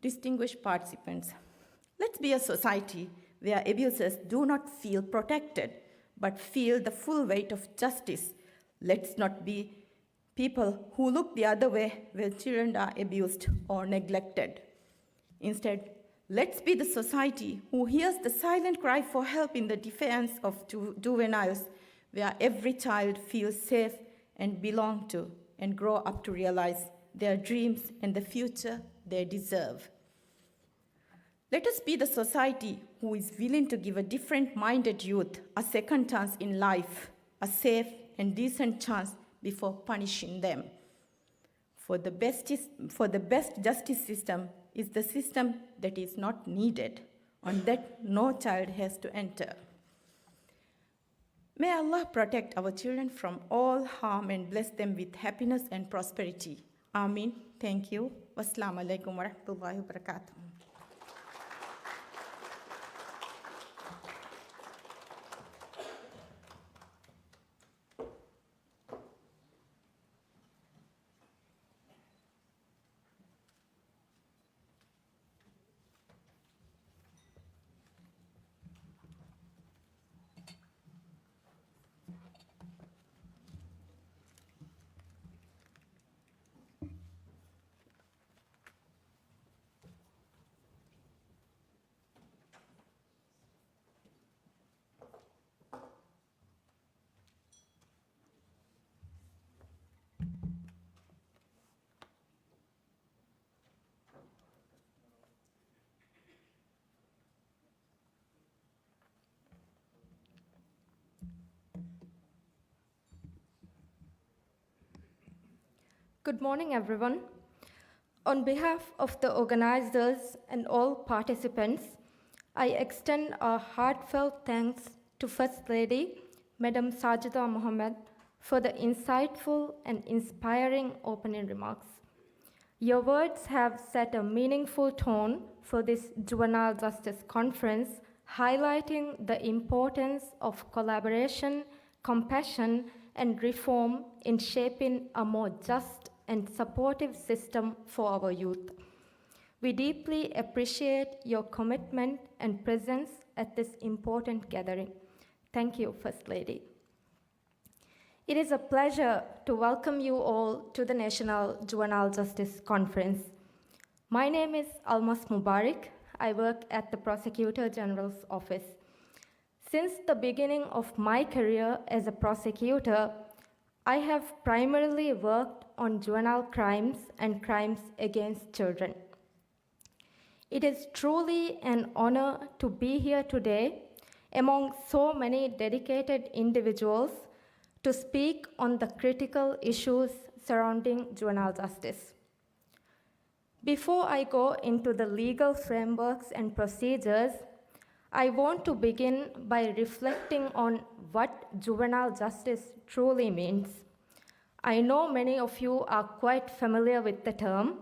Distinguished participants, let's be a society where abusers do not feel protected but feel the full weight of justice. Let's not be people who look the other way when children are abused or neglected. Instead, let's be the society who hears the silent cry for help in the defense of ju- juveniles, where every child feels safe and belong to and grow up to realize their dreams and the future they deserve. Let us be the society who is willing to give a different minded youth a second chance in life, a safe and decent chance before punishing them. For the best, is, for the best justice system is the system that is not needed, on that no child has to enter. May Allah protect our children from all harm and bless them with happiness and prosperity. Amin. Thank you. Wassalamu alaikum warahmatullahi wabarakatuh. Good morning, everyone. On behalf of the organizers and all participants, I extend our heartfelt thanks to First Lady, Madam Sajida Mohammed, for the insightful and inspiring opening remarks. Your words have set a meaningful tone for this Juvenile Justice Conference, highlighting the importance of collaboration, compassion, and reform in shaping a more just and supportive system for our youth. We deeply appreciate your commitment and presence at this important gathering. Thank you, First Lady. It is a pleasure to welcome you all to the National Juvenile Justice Conference. My name is Almas Mubarak. I work at the Prosecutor General's Office. Since the beginning of my career as a prosecutor, I have primarily worked on juvenile crimes and crimes against children. It is truly an honor to be here today among so many dedicated individuals to speak on the critical issues surrounding juvenile justice. Before I go into the legal frameworks and procedures, I want to begin by reflecting on what juvenile justice truly means. I know many of you are quite familiar with the term,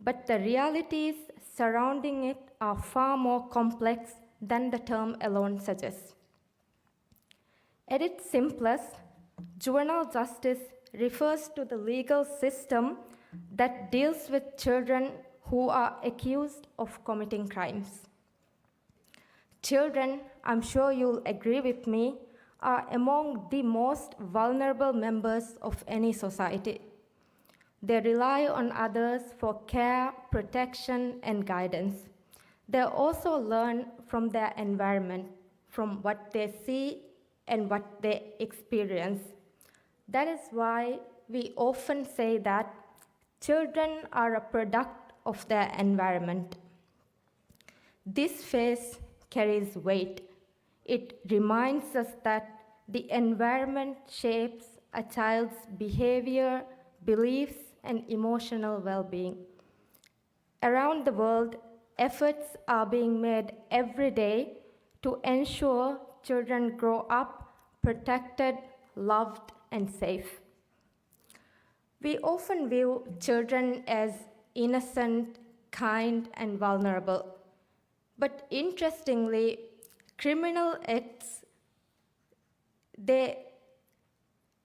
but the realities surrounding it are far more complex than the term alone suggests. At its simplest, juvenile justice refers to the legal system that deals with children who are accused of committing crimes. Children, I'm sure you'll agree with me, are among the most vulnerable members of any society. They rely on others for care, protection, and guidance. They also learn from their environment, from what they see and what they experience. That is why we often say that children are a product of their environment. This phrase carries weight. It reminds us that the environment shapes a child's behavior, beliefs, and emotional well-being. Around the world, efforts are being made every day to ensure children grow up protected, loved, and safe. We often view children as innocent, kind, and vulnerable. But interestingly, criminal acts, they,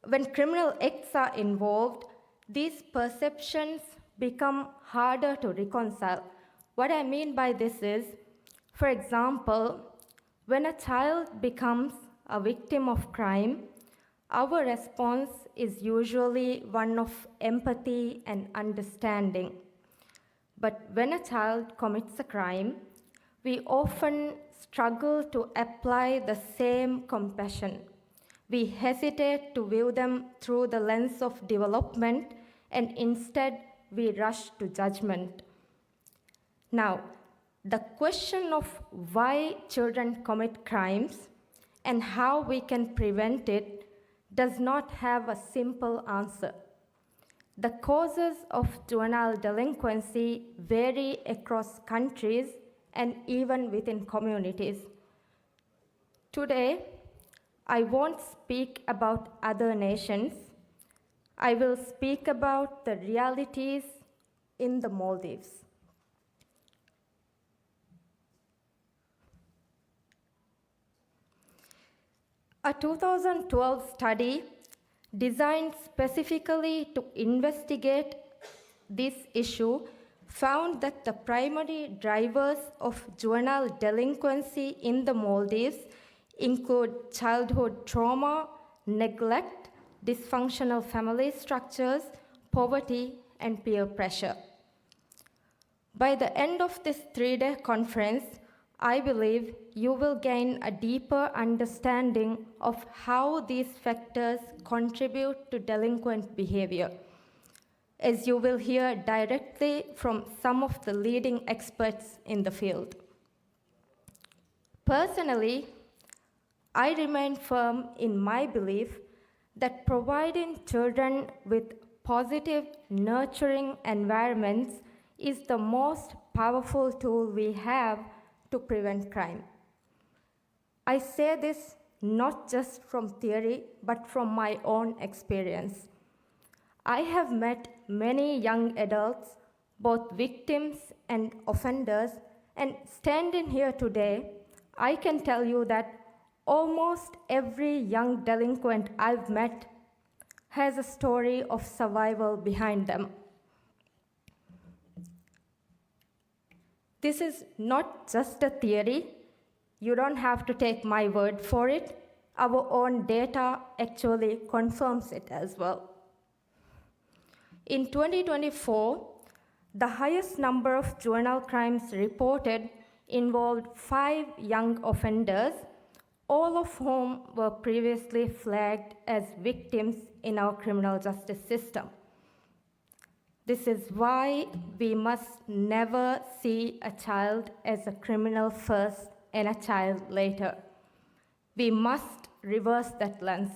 when criminal acts are involved, these perceptions become harder to reconcile. What I mean by this is, for example, when a child becomes a victim of crime, our response is usually one of empathy and understanding. But when a child commits a crime, we often struggle to apply the same compassion. We hesitate to view them through the lens of development, and instead we rush to judgment. Now, the question of why children commit crimes and how we can prevent it does not have a simple answer. The causes of juvenile delinquency vary across countries and even within communities. Today, I won't speak about other nations. I will speak about the realities in the Maldives. A two thousand twelve study designed specifically to investigate this issue found that the primary drivers of juvenile delinquency in the Maldives include childhood trauma, neglect, dysfunctional family structures, poverty, and peer pressure. By the end of this three-day conference, I believe you will gain a deeper understanding of how these factors contribute to delinquent behavior, as you will hear directly from some of the leading experts in the field. Personally, I remain firm in my belief that providing children with Positive, nurturing environments is the most powerful tool we have to prevent crime. I say this not just from theory, but from my own experience. I have met many young adults, both victims and offenders, and standing here today, I can tell you that almost every young delinquent I've met has a story of survival behind them. This is not just a theory. You don't have to take my word for it. Our own data actually confirms it as well. In twenty twenty-four, the highest number of juvenile crimes reported involved five young offenders, all of whom were previously flagged as victims in our criminal justice system. This is why we must never see a child as a criminal first and a child later. We must reverse that lens.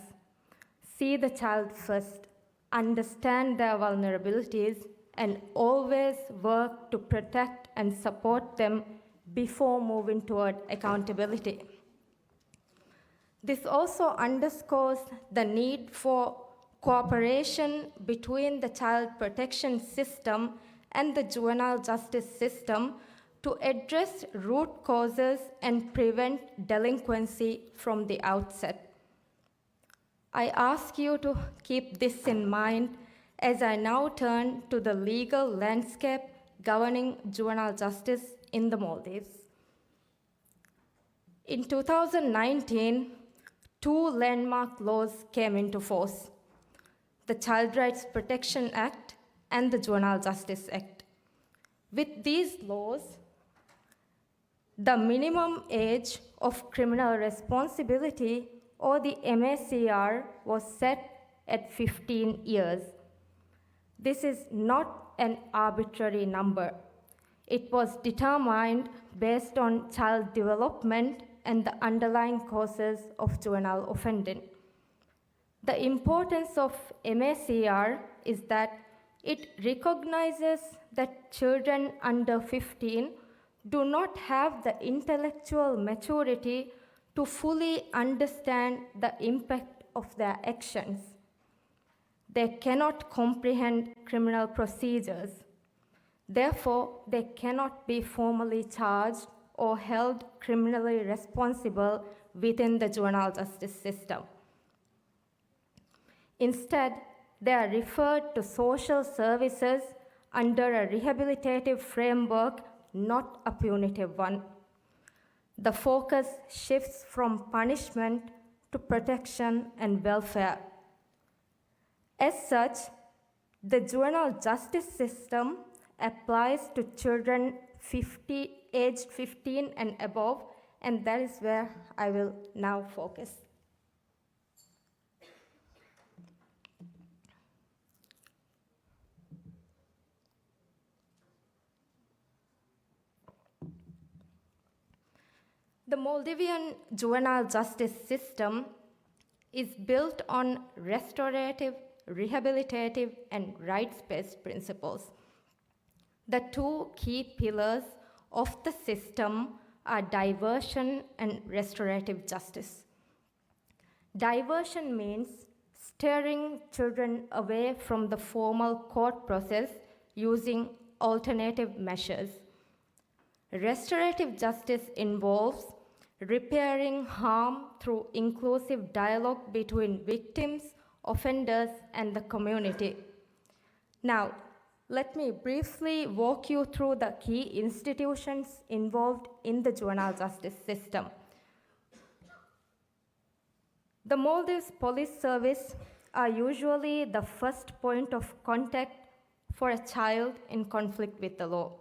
See the child first, understand their vulnerabilities, and always work to protect and support them before moving toward accountability. This also underscores the need for cooperation between the child protection system and the juvenile justice system to address root causes and prevent delinquency from the outset. I ask you to keep this in mind as I now turn to the legal landscape governing juvenile justice in the Maldives. In two thousand nineteen, two landmark laws came into force: the Child Rights Protection Act and the Juvenile Justice Act. With these laws, the minimum age of criminal responsibility, or the M A C R, was set at fifteen years. This is not an arbitrary number. It was determined based on child development and the underlying causes of juvenile offending. The importance of M A C R is that it recognizes that children under fifteen do not have the intellectual maturity to fully understand the impact of their actions. They cannot comprehend criminal procedures. Therefore, they cannot be formally charged or held criminally responsible within the juvenile justice system. Instead, they are referred to social services under a rehabilitative framework, not a punitive one. The focus shifts from punishment to protection and welfare. As such, the juvenile justice system applies to children fifty, aged fifteen and above, and that is where I will now focus. The Maldivian juvenile justice system is built on restorative, rehabilitative, and rights-based principles. The two key pillars of the system are diversion and restorative justice. Diversion means steering children away from the formal court process using alternative measures. Restorative justice involves repairing harm through inclusive dialogue between victims, offenders, and the community. Now, let me briefly walk you through the key institutions involved in the juvenile justice system. The Maldives Police Service are usually the first point of contact for a child in conflict with the law.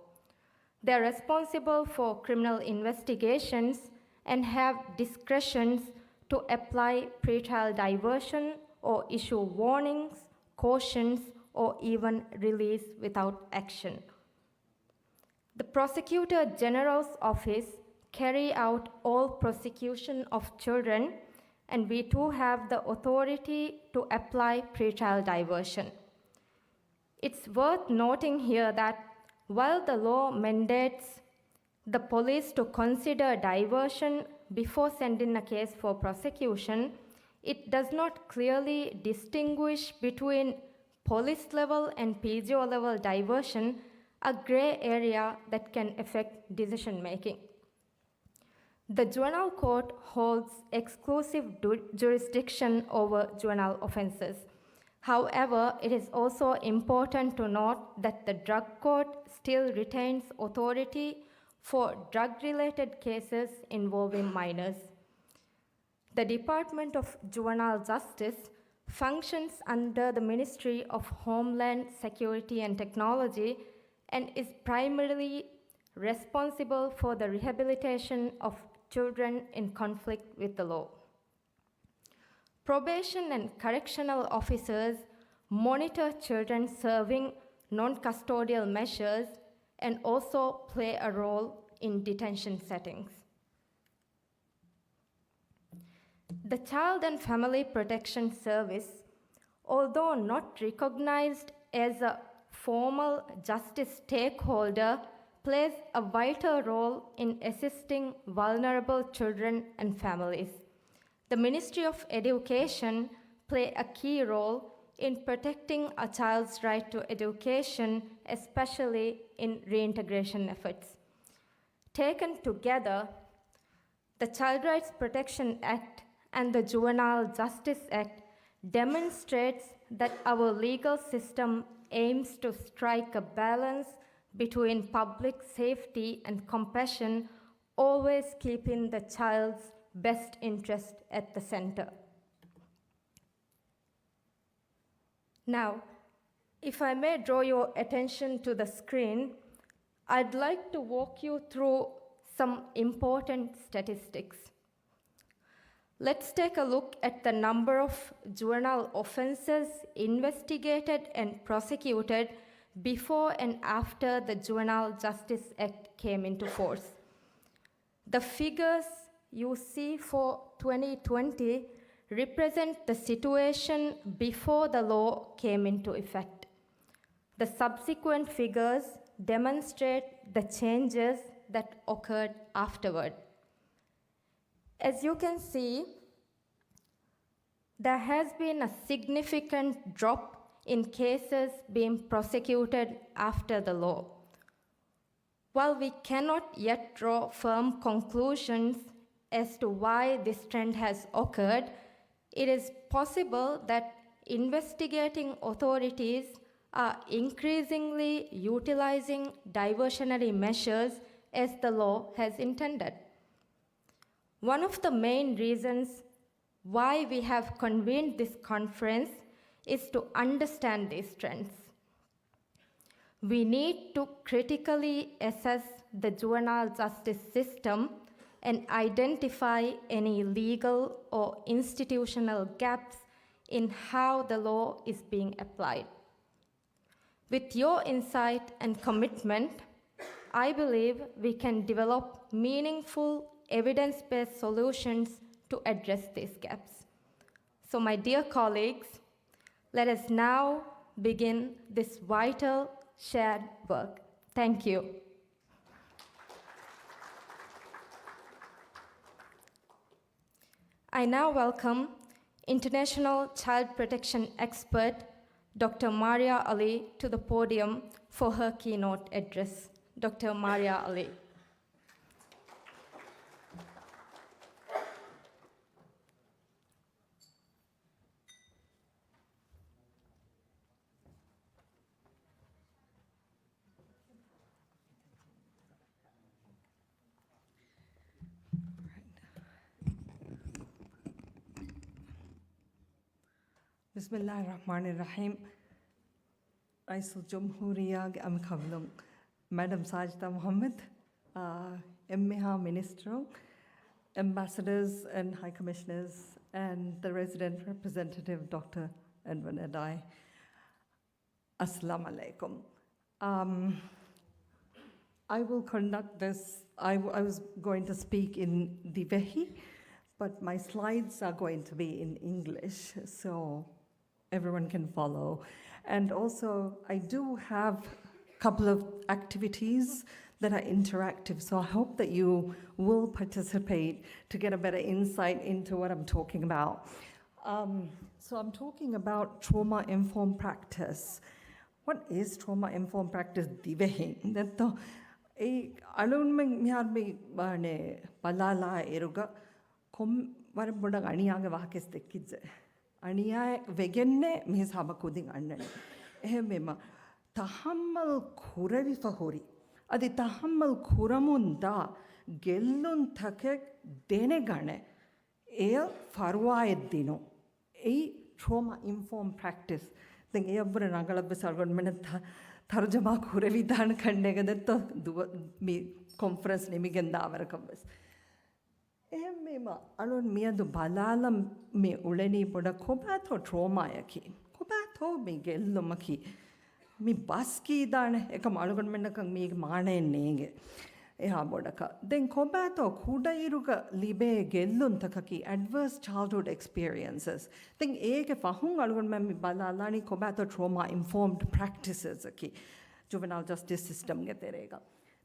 They are responsible for criminal investigations and have discretions to apply pretrial diversion or issue warnings, cautions, or even release without action. The Prosecutor General's Office carry out all prosecution of children, and we too have the authority to apply pretrial diversion. It's worth noting here that while the law mandates the police to consider diversion before sending a case for prosecution, it does not clearly distinguish between police level and P G O level diversion, a gray area that can affect decision making. The juvenile court holds exclusive du- jurisdiction over juvenile offenses. However, it is also important to note that the drug court still retains authority for drug related cases involving minors. The Department of Juvenile Justice functions under the Ministry of Homeland Security and Technology and is primarily responsible for the rehabilitation of children in conflict with the law. Probation and correctional officers monitor children serving non custodial measures and also play a role in detention settings. The Child and Family Protection Service, although not recognized as a formal justice stakeholder, plays a vital role in assisting vulnerable children and families. The Ministry of Education play a key role in protecting a child's right to education, especially in reintegration efforts. Taken together, the Child Rights Protection Act and the Juvenile Justice Act demonstrates that our legal system aims to strike a balance between public safety and compassion, always keeping the child's best interest at the center. Now, if I may draw your attention to the screen, I'd like to walk you through some important statistics. Let's take a look at the number of juvenile offenses investigated and prosecuted before and after the Juvenile Justice Act came into force. The figures you see for twenty twenty represent the situation before the law came into effect. The subsequent figures demonstrate the changes that occurred afterward. As you can see, there has been a significant drop in cases being prosecuted after the law. While we cannot yet draw firm conclusions as to why this trend has occurred, it is possible that investigating authorities are increasingly utilizing diversionary measures as the law has intended. One of the main reasons why we have convened this conference is to understand these trends. We need to critically assess the juvenile justice system and identify any legal or institutional gaps in how the law is being applied. With your insight and commitment, I believe we can develop meaningful evidence-based solutions to address these gaps. So, my dear colleagues, let us now begin this vital shared work. Thank you. I now welcome international child protection expert Doctor Maria Ali to the podium for her keynote address. Doctor Maria Ali. ބިސްމިއްލާހި ރަޙްމާނި ރަޙީމް. ރައީސުލްޖުމްހޫރިއްޔާގެ އަނބިކަނބަލުން، މެޑަމް ސާޖިދާ މުޙައްމަދު، އާ، އެންމެހާ މިނިސްޓަރުން، ambassadors and high commissioners and the resident representative, Doctor Edwin Adai. Assalamu alaikum. Um, I will conduct this, I, w- I was going to speak in Dhivehi, but my slides are going to be in English, so everyone can follow. And also, I do have a couple of activities that are interactive, so I hope that you will participate to get a better insight into what I'm talking about. Um, so I'm talking about trauma-informed practice. What is trauma-informed practice? ދިވެހިން ދެއްތޯ؟ އެއީ އަޅުންމެން މިހާރު މި ބާނެ ބަލާލާ އިރުގަ ކޮން ވަރަށް ބޮޑަށް އަނިޔާގެ ވާހަކައެއް ދެއްކިއްޖެ. އަނިޔާއެއް ވެގެންނޭ މިހިސާބަށް ކުދިން އަންނަނީ. އެހެންވީމަ، ތަހައްމަލް ކުރެވިފަ ހުރި، އަދި ތަހައްމަލް ކުރަމުން ދާ ގެއްލުންތަކެއް ދެނެގަނެ، އެއަށް ފަރުވާއެއް ދިނުން. އެއީ trauma-informed practice. ދެން އެއަށްވުރެ ރަނގަޅަށްވެސް އަޅުގަނޑުމެންނަށް ތަ-، ތަރުޖަމާ ކުރެވިދާނެ ކަންނޭނގެ ދެއްތޯ؟ ދުވަ-، މި ކޮންފަރެންސް ނިމިގެން ދާވަރަކަށްވެސް. އެހެންވީމަ، އަޅުން މިއަދު ބަލާލަން މި އުޅެނީ ބޮޑަށް ކޮބާތޯ ޓްރޯމާއަކީ؟ ކޮބާތޯ މި ގެއްލުމަކީ؟ މި ބަސް ކީދާނެ، އެކަމް އަޅުގަނޑުމެންނަކަށް މީގެ މާނައެއް ނޭނގެ. އެހާ ބޮޑަކަށް. ދެން ކޮބާތޯ ކުޑައިރުގަ ލިބޭ ގެއްލުންތަކަކީ adverse childhood experiences. ދެން އޭގެ ފަހުން އަޅުގަނޑުމެން މި ބަލާލާނީ ކޮބާތޯ trauma-informed practices އަކީ ޖުވެނައިލް ޖަސްޓިސް ސިސްޓަމްގެ ތެރޭގަ.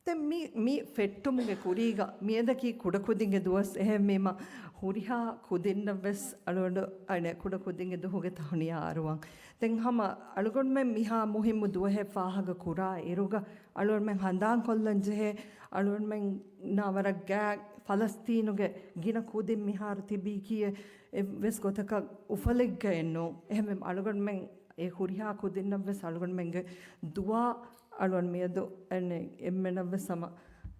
ދެން މި، މި ފެއްޓުމުގެ ކުރީގަ މިއަދަކީ ކުޑަކުދިންގެ ދުވަސް އެހެންވީމަ، ހުރިހާ ކުދިންނަށްވެސް އަޅުގަނޑު އަނެއް ކުޑަކުދިންގެ ދުވަހުގެ ތަހުނިޔާ އަރުވަން. ދެން ހަމަ އަޅުގަނޑުމެން މިހާ މުހިއްމު ދުވަހެއް ފާހަގަ ކުރާ އިރުގަ އަޅުގަނޑުމެން ހަނދާން ކޮށްލަން ޖެހޭ، އަޅުގަނޑުމެންނާ ވަރަށް ގާތް ފަލަސްތީނުގެ ގިނަ ކުދިން މިހާރު ތިބީކީ އެއްވެސް ގޮތަކަށް އުފަލެއްގައެއްނޫން. އެހެންވެ އަޅުގަނޑުމެން އެ ހުރިހާ ކުދިންނަށްވެސް އަޅުގަނޑުމެންގެ ދުޢާ އަޅުގަނޑު މިއަދު އެންމެ-، އެންމެނަށްވެސް ހަމަ،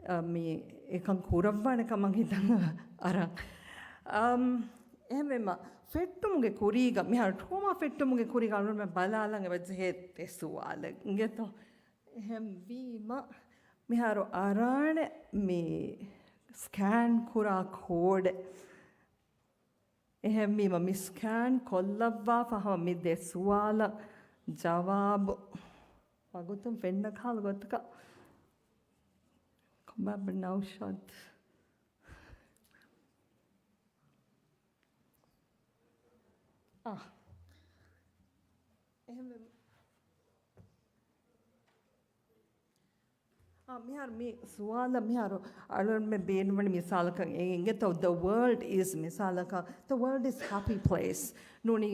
އަ، މި އެކަން ކުރައްވާނެ ކަމަށް ހިތަށް އަރަން. އަމް، އެހެންވީމަ، ފެއްޓުމުގެ ކުރީގަ، މިހާރު ޓްރޯމާ ފެއްޓުމުގެ ކުރީގަ އަޅުގަނޑުމެން ބަލާލަން އެބަޖެހޭ ދެ ސުވާލެއް އިނގޭތޯ؟ އެހެންވީމަ، މިހާރު އަރާނެ މި ސްކޭން ކުރާ ކޯޑެއް. އެހެންވީމަ، މި ސްކޭން ކޮށްލައްވާފަ ހަމަ މި ދެ ސުވާލަށް ޖަވާބު ވަގުތުން ފެންނަ ކަހަލަ ގޮތަކަށް. ކޮބާބަ ނައުޝާދް؟ އާ. އެހެންވެ-، އާ، މިހާރު މި ސުވާލަށް މިހާރު އަޅުގަނޑުމެން ބޭނުންވަނީ މިސާލަކަށް އެ އިނގޭތޯ، the world is މިސާލަކަށް، the world is happy place. ނޫނީ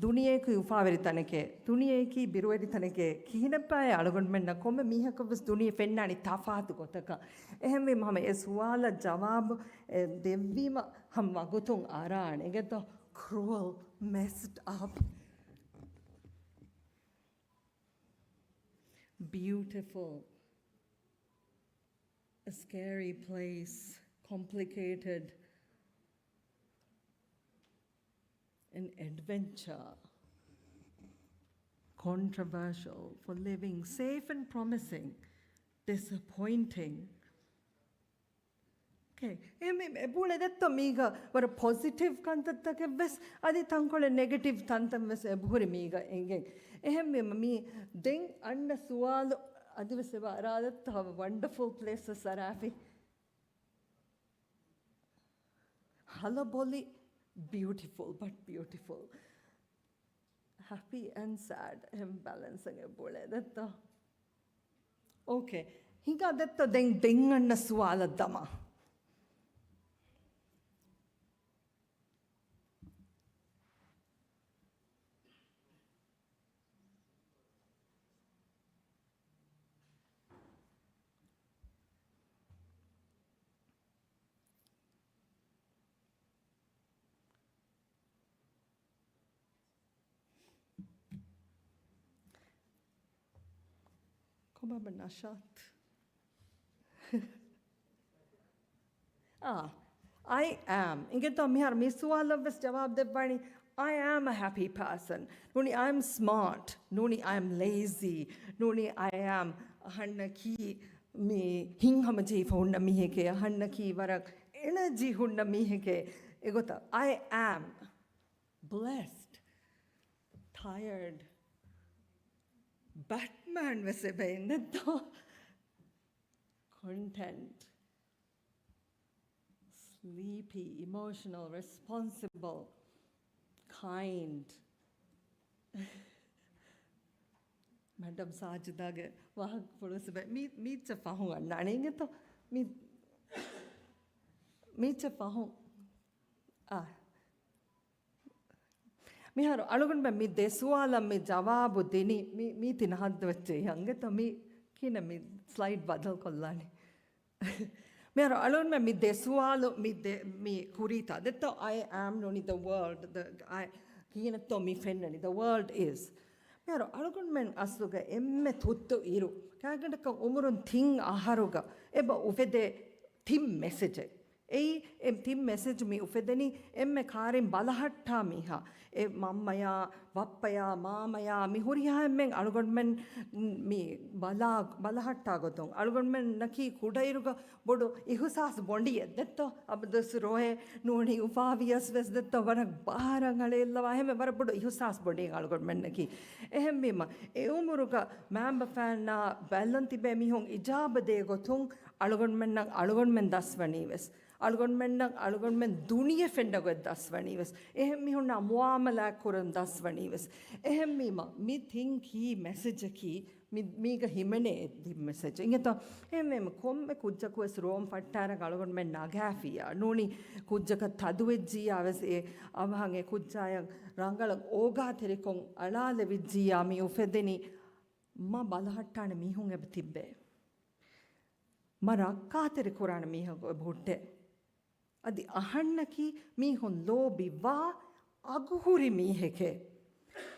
ދުނިޔެއަކީ އުފާވެރި ތަނެކޭ، ދުނިޔެއަކީ ބިރުވެރި ތަނެކޭ، ކިހިނެއްބާއޭ އަޅުގަނޑުމެންނަށް ކޮންމެ މީހަކަށްވެސް ދުނިޔެ ފެންނާނީ ތަފާތު ގޮތަކަށް. އެހެންވީމަ ހަމަ އެ ސުވާލަށް ޖަވާބު އެ ދެއްވީމަ ހަމަ ވަގުތުން އަރާނެ. އިނގޭތޯ، cruel, messed up. Beautiful, a scary place, complicated, an adventure, controversial, for living, safe and promising, disappointing. އޯކޭ. އެހެންވީމަ އެބައުޅޭ ދެއްތޯ މީގަ ވަރަށް ޕޮޒިޓިވް ކަންތައްތަކެއްވެސް، އަދި ތަންކޮޅެއް ނެގެޓިވް ތަންތަންވެސް އެބަހުރި މީގަ އެނގެން. އެހެންވީމަ މީ ދެން އަންނަ ސުވާލު އަދިވެސް އެބަ އަރާލައްތޯ ހަމަ ވަންޑަފުލް ޕްލޭސަސް އަރާފި. ހަލަބޮލި، beautiful, but beautiful. Happy and sad. އެހެން ބެލެންސް އެއް ބޮޅޭ ދެއްތޯ. އޯކޭ. ހިނގާ ދެއްތޯ ދެން، ދެން އަންނަ ސުވާލަށް ދަމާ. ކޮބާބަ ނަޝާތް؟ އާ، I am. އިނގޭތޯ މިހާރު މި ސުވާލަށްވެސް ޖަވާބު ދެއްވާނީ، I am a happy person. ނޫނީ I am smart. ނޫނީ I am lazy. ނޫނީ I am އަހަންނަކީ މި ހިތްހަމަޖެހިފަ ހުންނަ މީހެކޭ، އަހަންނަކީ ވަރަށް އެނަޖީ ހުންނަ މީހެކޭ. އެގޮތަށް I am blessed, tired, ބެޓްމޭން ވެސް އެބައިން ދެއްތޯ. Content, sleepy, emotional, responsible, kind. މެޑަމް ސާޖިދާގެ ވާހަކަފުޅު ވެސް ބެ-، މީ-، މީއްޗަށް ފަހުން އަންނާނެ އިނގޭތޯ؟ މީ-، މީއްޗަށް ފަހުން. އާ. މިހާރު އަޅުގަނޑުމެން މި ދެ ސުވާލަށް މި ޖަވާބު ދިނީ، މީ-، މީތި ނަހައްދަ ވެއްޖެ އިނގޭތޯ؟ މީ ކިހިނެއް މި ސްލައިޑް ބަދަލު ކޮށްލާނީ؟ މިހާރު އަޅުގަނޑުމެން މި ދެ ސުވާލު މި ދެ-، މި ކުރީތާ ދެއްތޯ؟ I am ނޫނީ the world، the، I، ކިހިނެއްތޯ މި ފެންނަނީ؟ The world is. މިހާރު އަޅުގަނޑުމެން އަސްލުގަ އެންމެ ތުއްތު އިރު، ކާގަނޑަކަށް އުމުރުން ތިން އަހަރުގަ އެބަ އުފެދޭ ތިން މެސެޖެއް. އެއީ އެ ތިން މެސެޖް މި އުފެދެނީ އެންމެ ކާރިން ބަލަހައްޓާ މީހާ. އެ މަންމަޔާ، ބައްޕަޔާ، މާމަޔާ، މި ހުރިހާ އެންމެން އަޅުގަނޑުމެން މި ބަލާ-، ބަލަހައްޓާ ގޮތުން. އަޅުގަނޑުމެންނަކީ ކުޑައިރުގަ ބޮޑު އިހުސާސް ބޮނޑިއެއް ދެއްތޯ؟ އަބަދުވެސް ރޮއެ ނޫނީ އުފާވިޔަސް ވެސް ދެއްތޯ؟ ވަރަށް ބާރަށް އަޅެއްލަވާ އެހެން ވަރަށް ބޮޑު އިހުސާސް ބޮނޑިއެއް އަޅުގަނޑުމެންނަކީ. އެހެންވީމަ، އެ އުމުރުގަ މައިންބަފައިންނާ ބައްލަން ތިބޭ މީހުން އިޖާބަ ދޭ ގޮތުން އަޅުގަނޑުމެންނަށް އަޅުގަނޑުމެން ދަސްވަނީ ވެސް. އަޅުގަނޑުމެންނަށް އަޅުގަނޑުމެން ދުނިޔެ ފެންނަ ގޮތް ދަސްވަނީ ވެސް. އެހެން މީހުންނާ މުއާމަލާތް ކުރަން ދަސްވަނީ ވެސް. އެހެންވީމަ، މި ތިން ކީ މެސެޖަކީ މި-، މީގަ ހިމެނޭ ތިން މެސެޖް. އިނގޭތޯ؟ އެހެންވީމަ، ކޮންމެ ކުއްޖަކު ވެސް ރޯމް ފައްޓާރަ އަޅުގަނޑުމެން ނަގާފިއްޔާ ނޫނީ، ކުއްޖަކަށް ތަދުވެއްޖިއްޔާ ވެސް އެ އަވަހަށް އެ ކުއްޖާޔަށް ރަނގަޅަށް އޯގާތެރިކޮށް އަޅާލެވިއްޖިއްޔާ މި އުފެދެނީ މަ ބަލަހައްޓާނެ މީހުން އެބަ ތިއްބެ. މަ ރައްކާތެރި ކުރާނެ މީހަކު އެބަ ހުއްޓޭ. އަދި އަހަންނަކީ މީހުން ލޯބިވާ އަގުހުރި މީހެކޭ.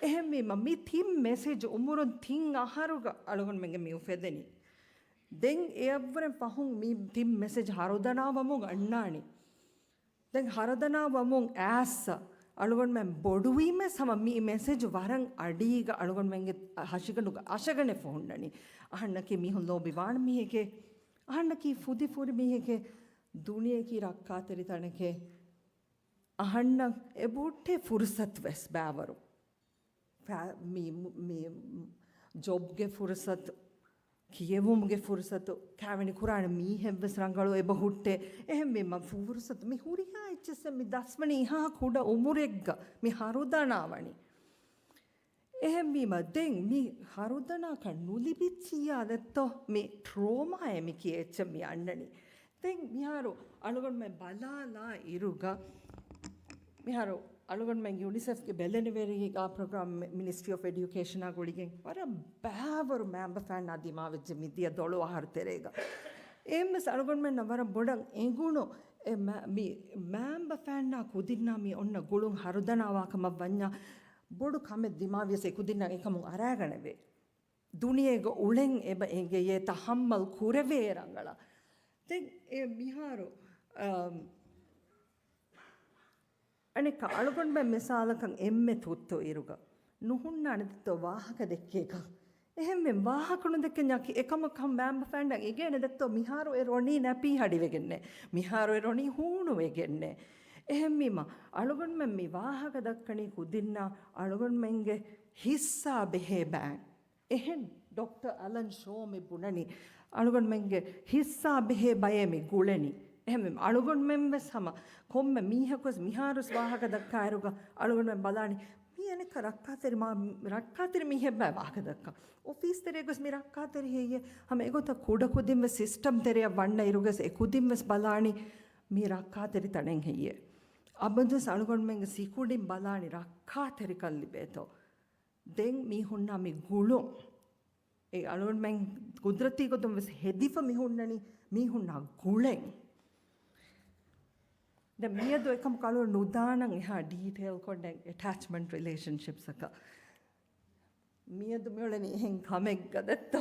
އެހެންވީމަ، މި ތިން މެސެޖް އުމުރުން ތިން އަހަރުގަ އަޅުގަނޑުމެންގެ މި އުފެދެނީ. ދެން އެއަށްވުރެން ފަހުން މި ތިން މެސެޖް ހަރުދަނާ ވަމުން އަންނާނީ. ދެން ހަރުދަނާ ވަމުން އައިސް އަޅުގަނޑުމެން ބޮޑުވީމަ ހަމަ މި މެސެޖް ވަރަށް އަޑީގަ އަޅުގަނޑުމެންގެ ހަށިގަނޑުގަ އަށަގަނޑެއް ހުންނަނީ. އަހަންނަކީ މީހުން ލޯބިވާން މީހެކޭ. އަހަންނަކީ ފުދިފުރި މީހެކޭ. ދުނިޔެއަކީ ރައްކާތެރި ތަނެކޭ. އަހަންނަށް އެބަހުއްޓޭ ފުރުސަތު ވެސް ބައިވަރު. ފަ-، މި-، މި-، ޖޮބްގެ ފުރުސަތު، ކިޔެވުމުގެ ފުރުސަތު، ކާވެނި ކުރާނެ މީހެއް ވެސް ރަނގަޅު އެބަހުއްޓޭ. އެހެންވީމަ، ފުރުސަތު މި ހުރިހާ އެއްޗެއްސެއް މި ދަސްވަނީ އެހާ ކުޑަ އުމުރެއްގަ މި ހަރުދަނާވަނީ. އެހެންވީމަ، ދެން މި ހަރުދަނާކަށް ނުލިބިއްޖިއްޔާ ދެއްތޯ މި ޓްރޯމާއޭ މި ކިޔޭ އެއްޗެއް މި އަންނަނީ. ދެން މިހާރު އަޅުގަނޑުމެން ބަލާލާ އިރުގަ، މިހާރު އަޅުގަނޑުމެން ޔުނިސެފްގެ ބެލެނިވެރިއާ ޕްރޮގްރާމް މި-، މިނިސްޓްރީ އޮފް އެޑިއުކޭޝަނާ ގުޅިގެން ވަރަށް ބައިވަރު މައިންބަފައިންނާ ދިމާވެއްޖެ މިދިޔަ ދޮޅު އަހަރު ތެރޭގަ. އެހެންވެސް އަޅުގަނޑުމެންނަށް ވަރަށް ބޮޑަށް އެނގުނު އެ މަ-، މި މައިންބަފައިންނާ ކުދިންނާ މި އޮންނަ ގުޅުން ހަރުދަނާވާ ކަމަށް ވަންޏާ ބޮޑު ކަމެއް ދިމާވިޔަސް އެ ކުދިންނަށް އެކަމުން އަރާގަނެވޭ. ދުނިޔޭގަ އުޅެން އެބަ އެނގެޔޭ ތަހައްމަލް ކުރެވޭ ރަނގަޅަށް. ދެން އެ މިހާރު، އަމް، އަނެއްކާ އަޅުގަނޑުމެން މިސާލަކަށް އެންމެ ތުއްތު އިރުގަ ނުހުންނާނެ ދެއްތޯ ވާހަކަ ދެއްކޭކަށް. އެހެންވެ ވާހަކަ ނުދެއްކެންޏާ ކި-، އެކަމަކަށް މައިންބަފައިންނަށް އެނގޭނެ ދެއްތޯ މިހާރު އެ ރޮނީ ނަޕީ ހަޑިވެގެންނޭ. މިހާރު އެ ރޮނީ ހޫނުވެގެންނޭ. އެހެންވީމަ އަޅުގަނޑުމެން މި ވާހަކަ ދައްކަނީ ކުދިންނާ އަޅުގަނޑުމެންގެ ހިއްސާ ބެހޭ ބައިން. އެހެން ޑޮކްޓަރ އަލަން ޝޯ މި ބުނަނީ، އަޅުގަނޑުމެންގެ ހިއްސާ ބެހޭ ބައޭ މި ގުޅެނީ. އެހެންވީމަ އަޅުގަނޑުމެން ވެސް ހަމަ ކޮންމެ މީހަކު ވެސް މިހާރުވެސް ވާހަކަ ދައްކާއިރުގަ އަޅުގަނޑުމެން ބަލާނީ މީ އަނެއްކާ ރައްކާތެރި މާ-، ރައްކާތެރި މީހެއްބާ ވާހަކަ ދައްކާ. އޮފީސް ތެރޭގަސް މި ރައްކާތެރި ހެއްޔޭ؟ ހަމަ އެގޮތަށް ކުޑަ ކުދިން ވެސް ސިސްޓަމް ތެރެއަށް ވަންނަ އިރުގަސް އެ ކުދިން ވެސް ބަލާނީ މީ ރައްކާތެރި ތަނެއް ހެއްޔޭ؟ އަބަދުވެސް އަޅުގަނޑުމެންގެ ސިކުނޑިން ބަލާނީ ރައްކާތެރިކަން ލިބޭތޯ؟ ދެން މީހުންނާ މި ގުޅުން. އެ އަޅުގަނޑުމެން ގުދުރަތީ ގޮތުން ވެސް ހެދިފަ މި ހުންނަނީ މީހުންނާ ގުޅެން. ދެން މިއަދު އެކަމަކު އަޅުގަނޑު ނުދާނަން އެހާ ޑީޓެއިލް ކޮށް އެޓޭޗްމަންޓް ރިލޭޝަންޝިޕްސް އަކަށް. މިއަދު މިއުޅެނީ އެހެން ކަމެއްގަ ދެއްތޯ؟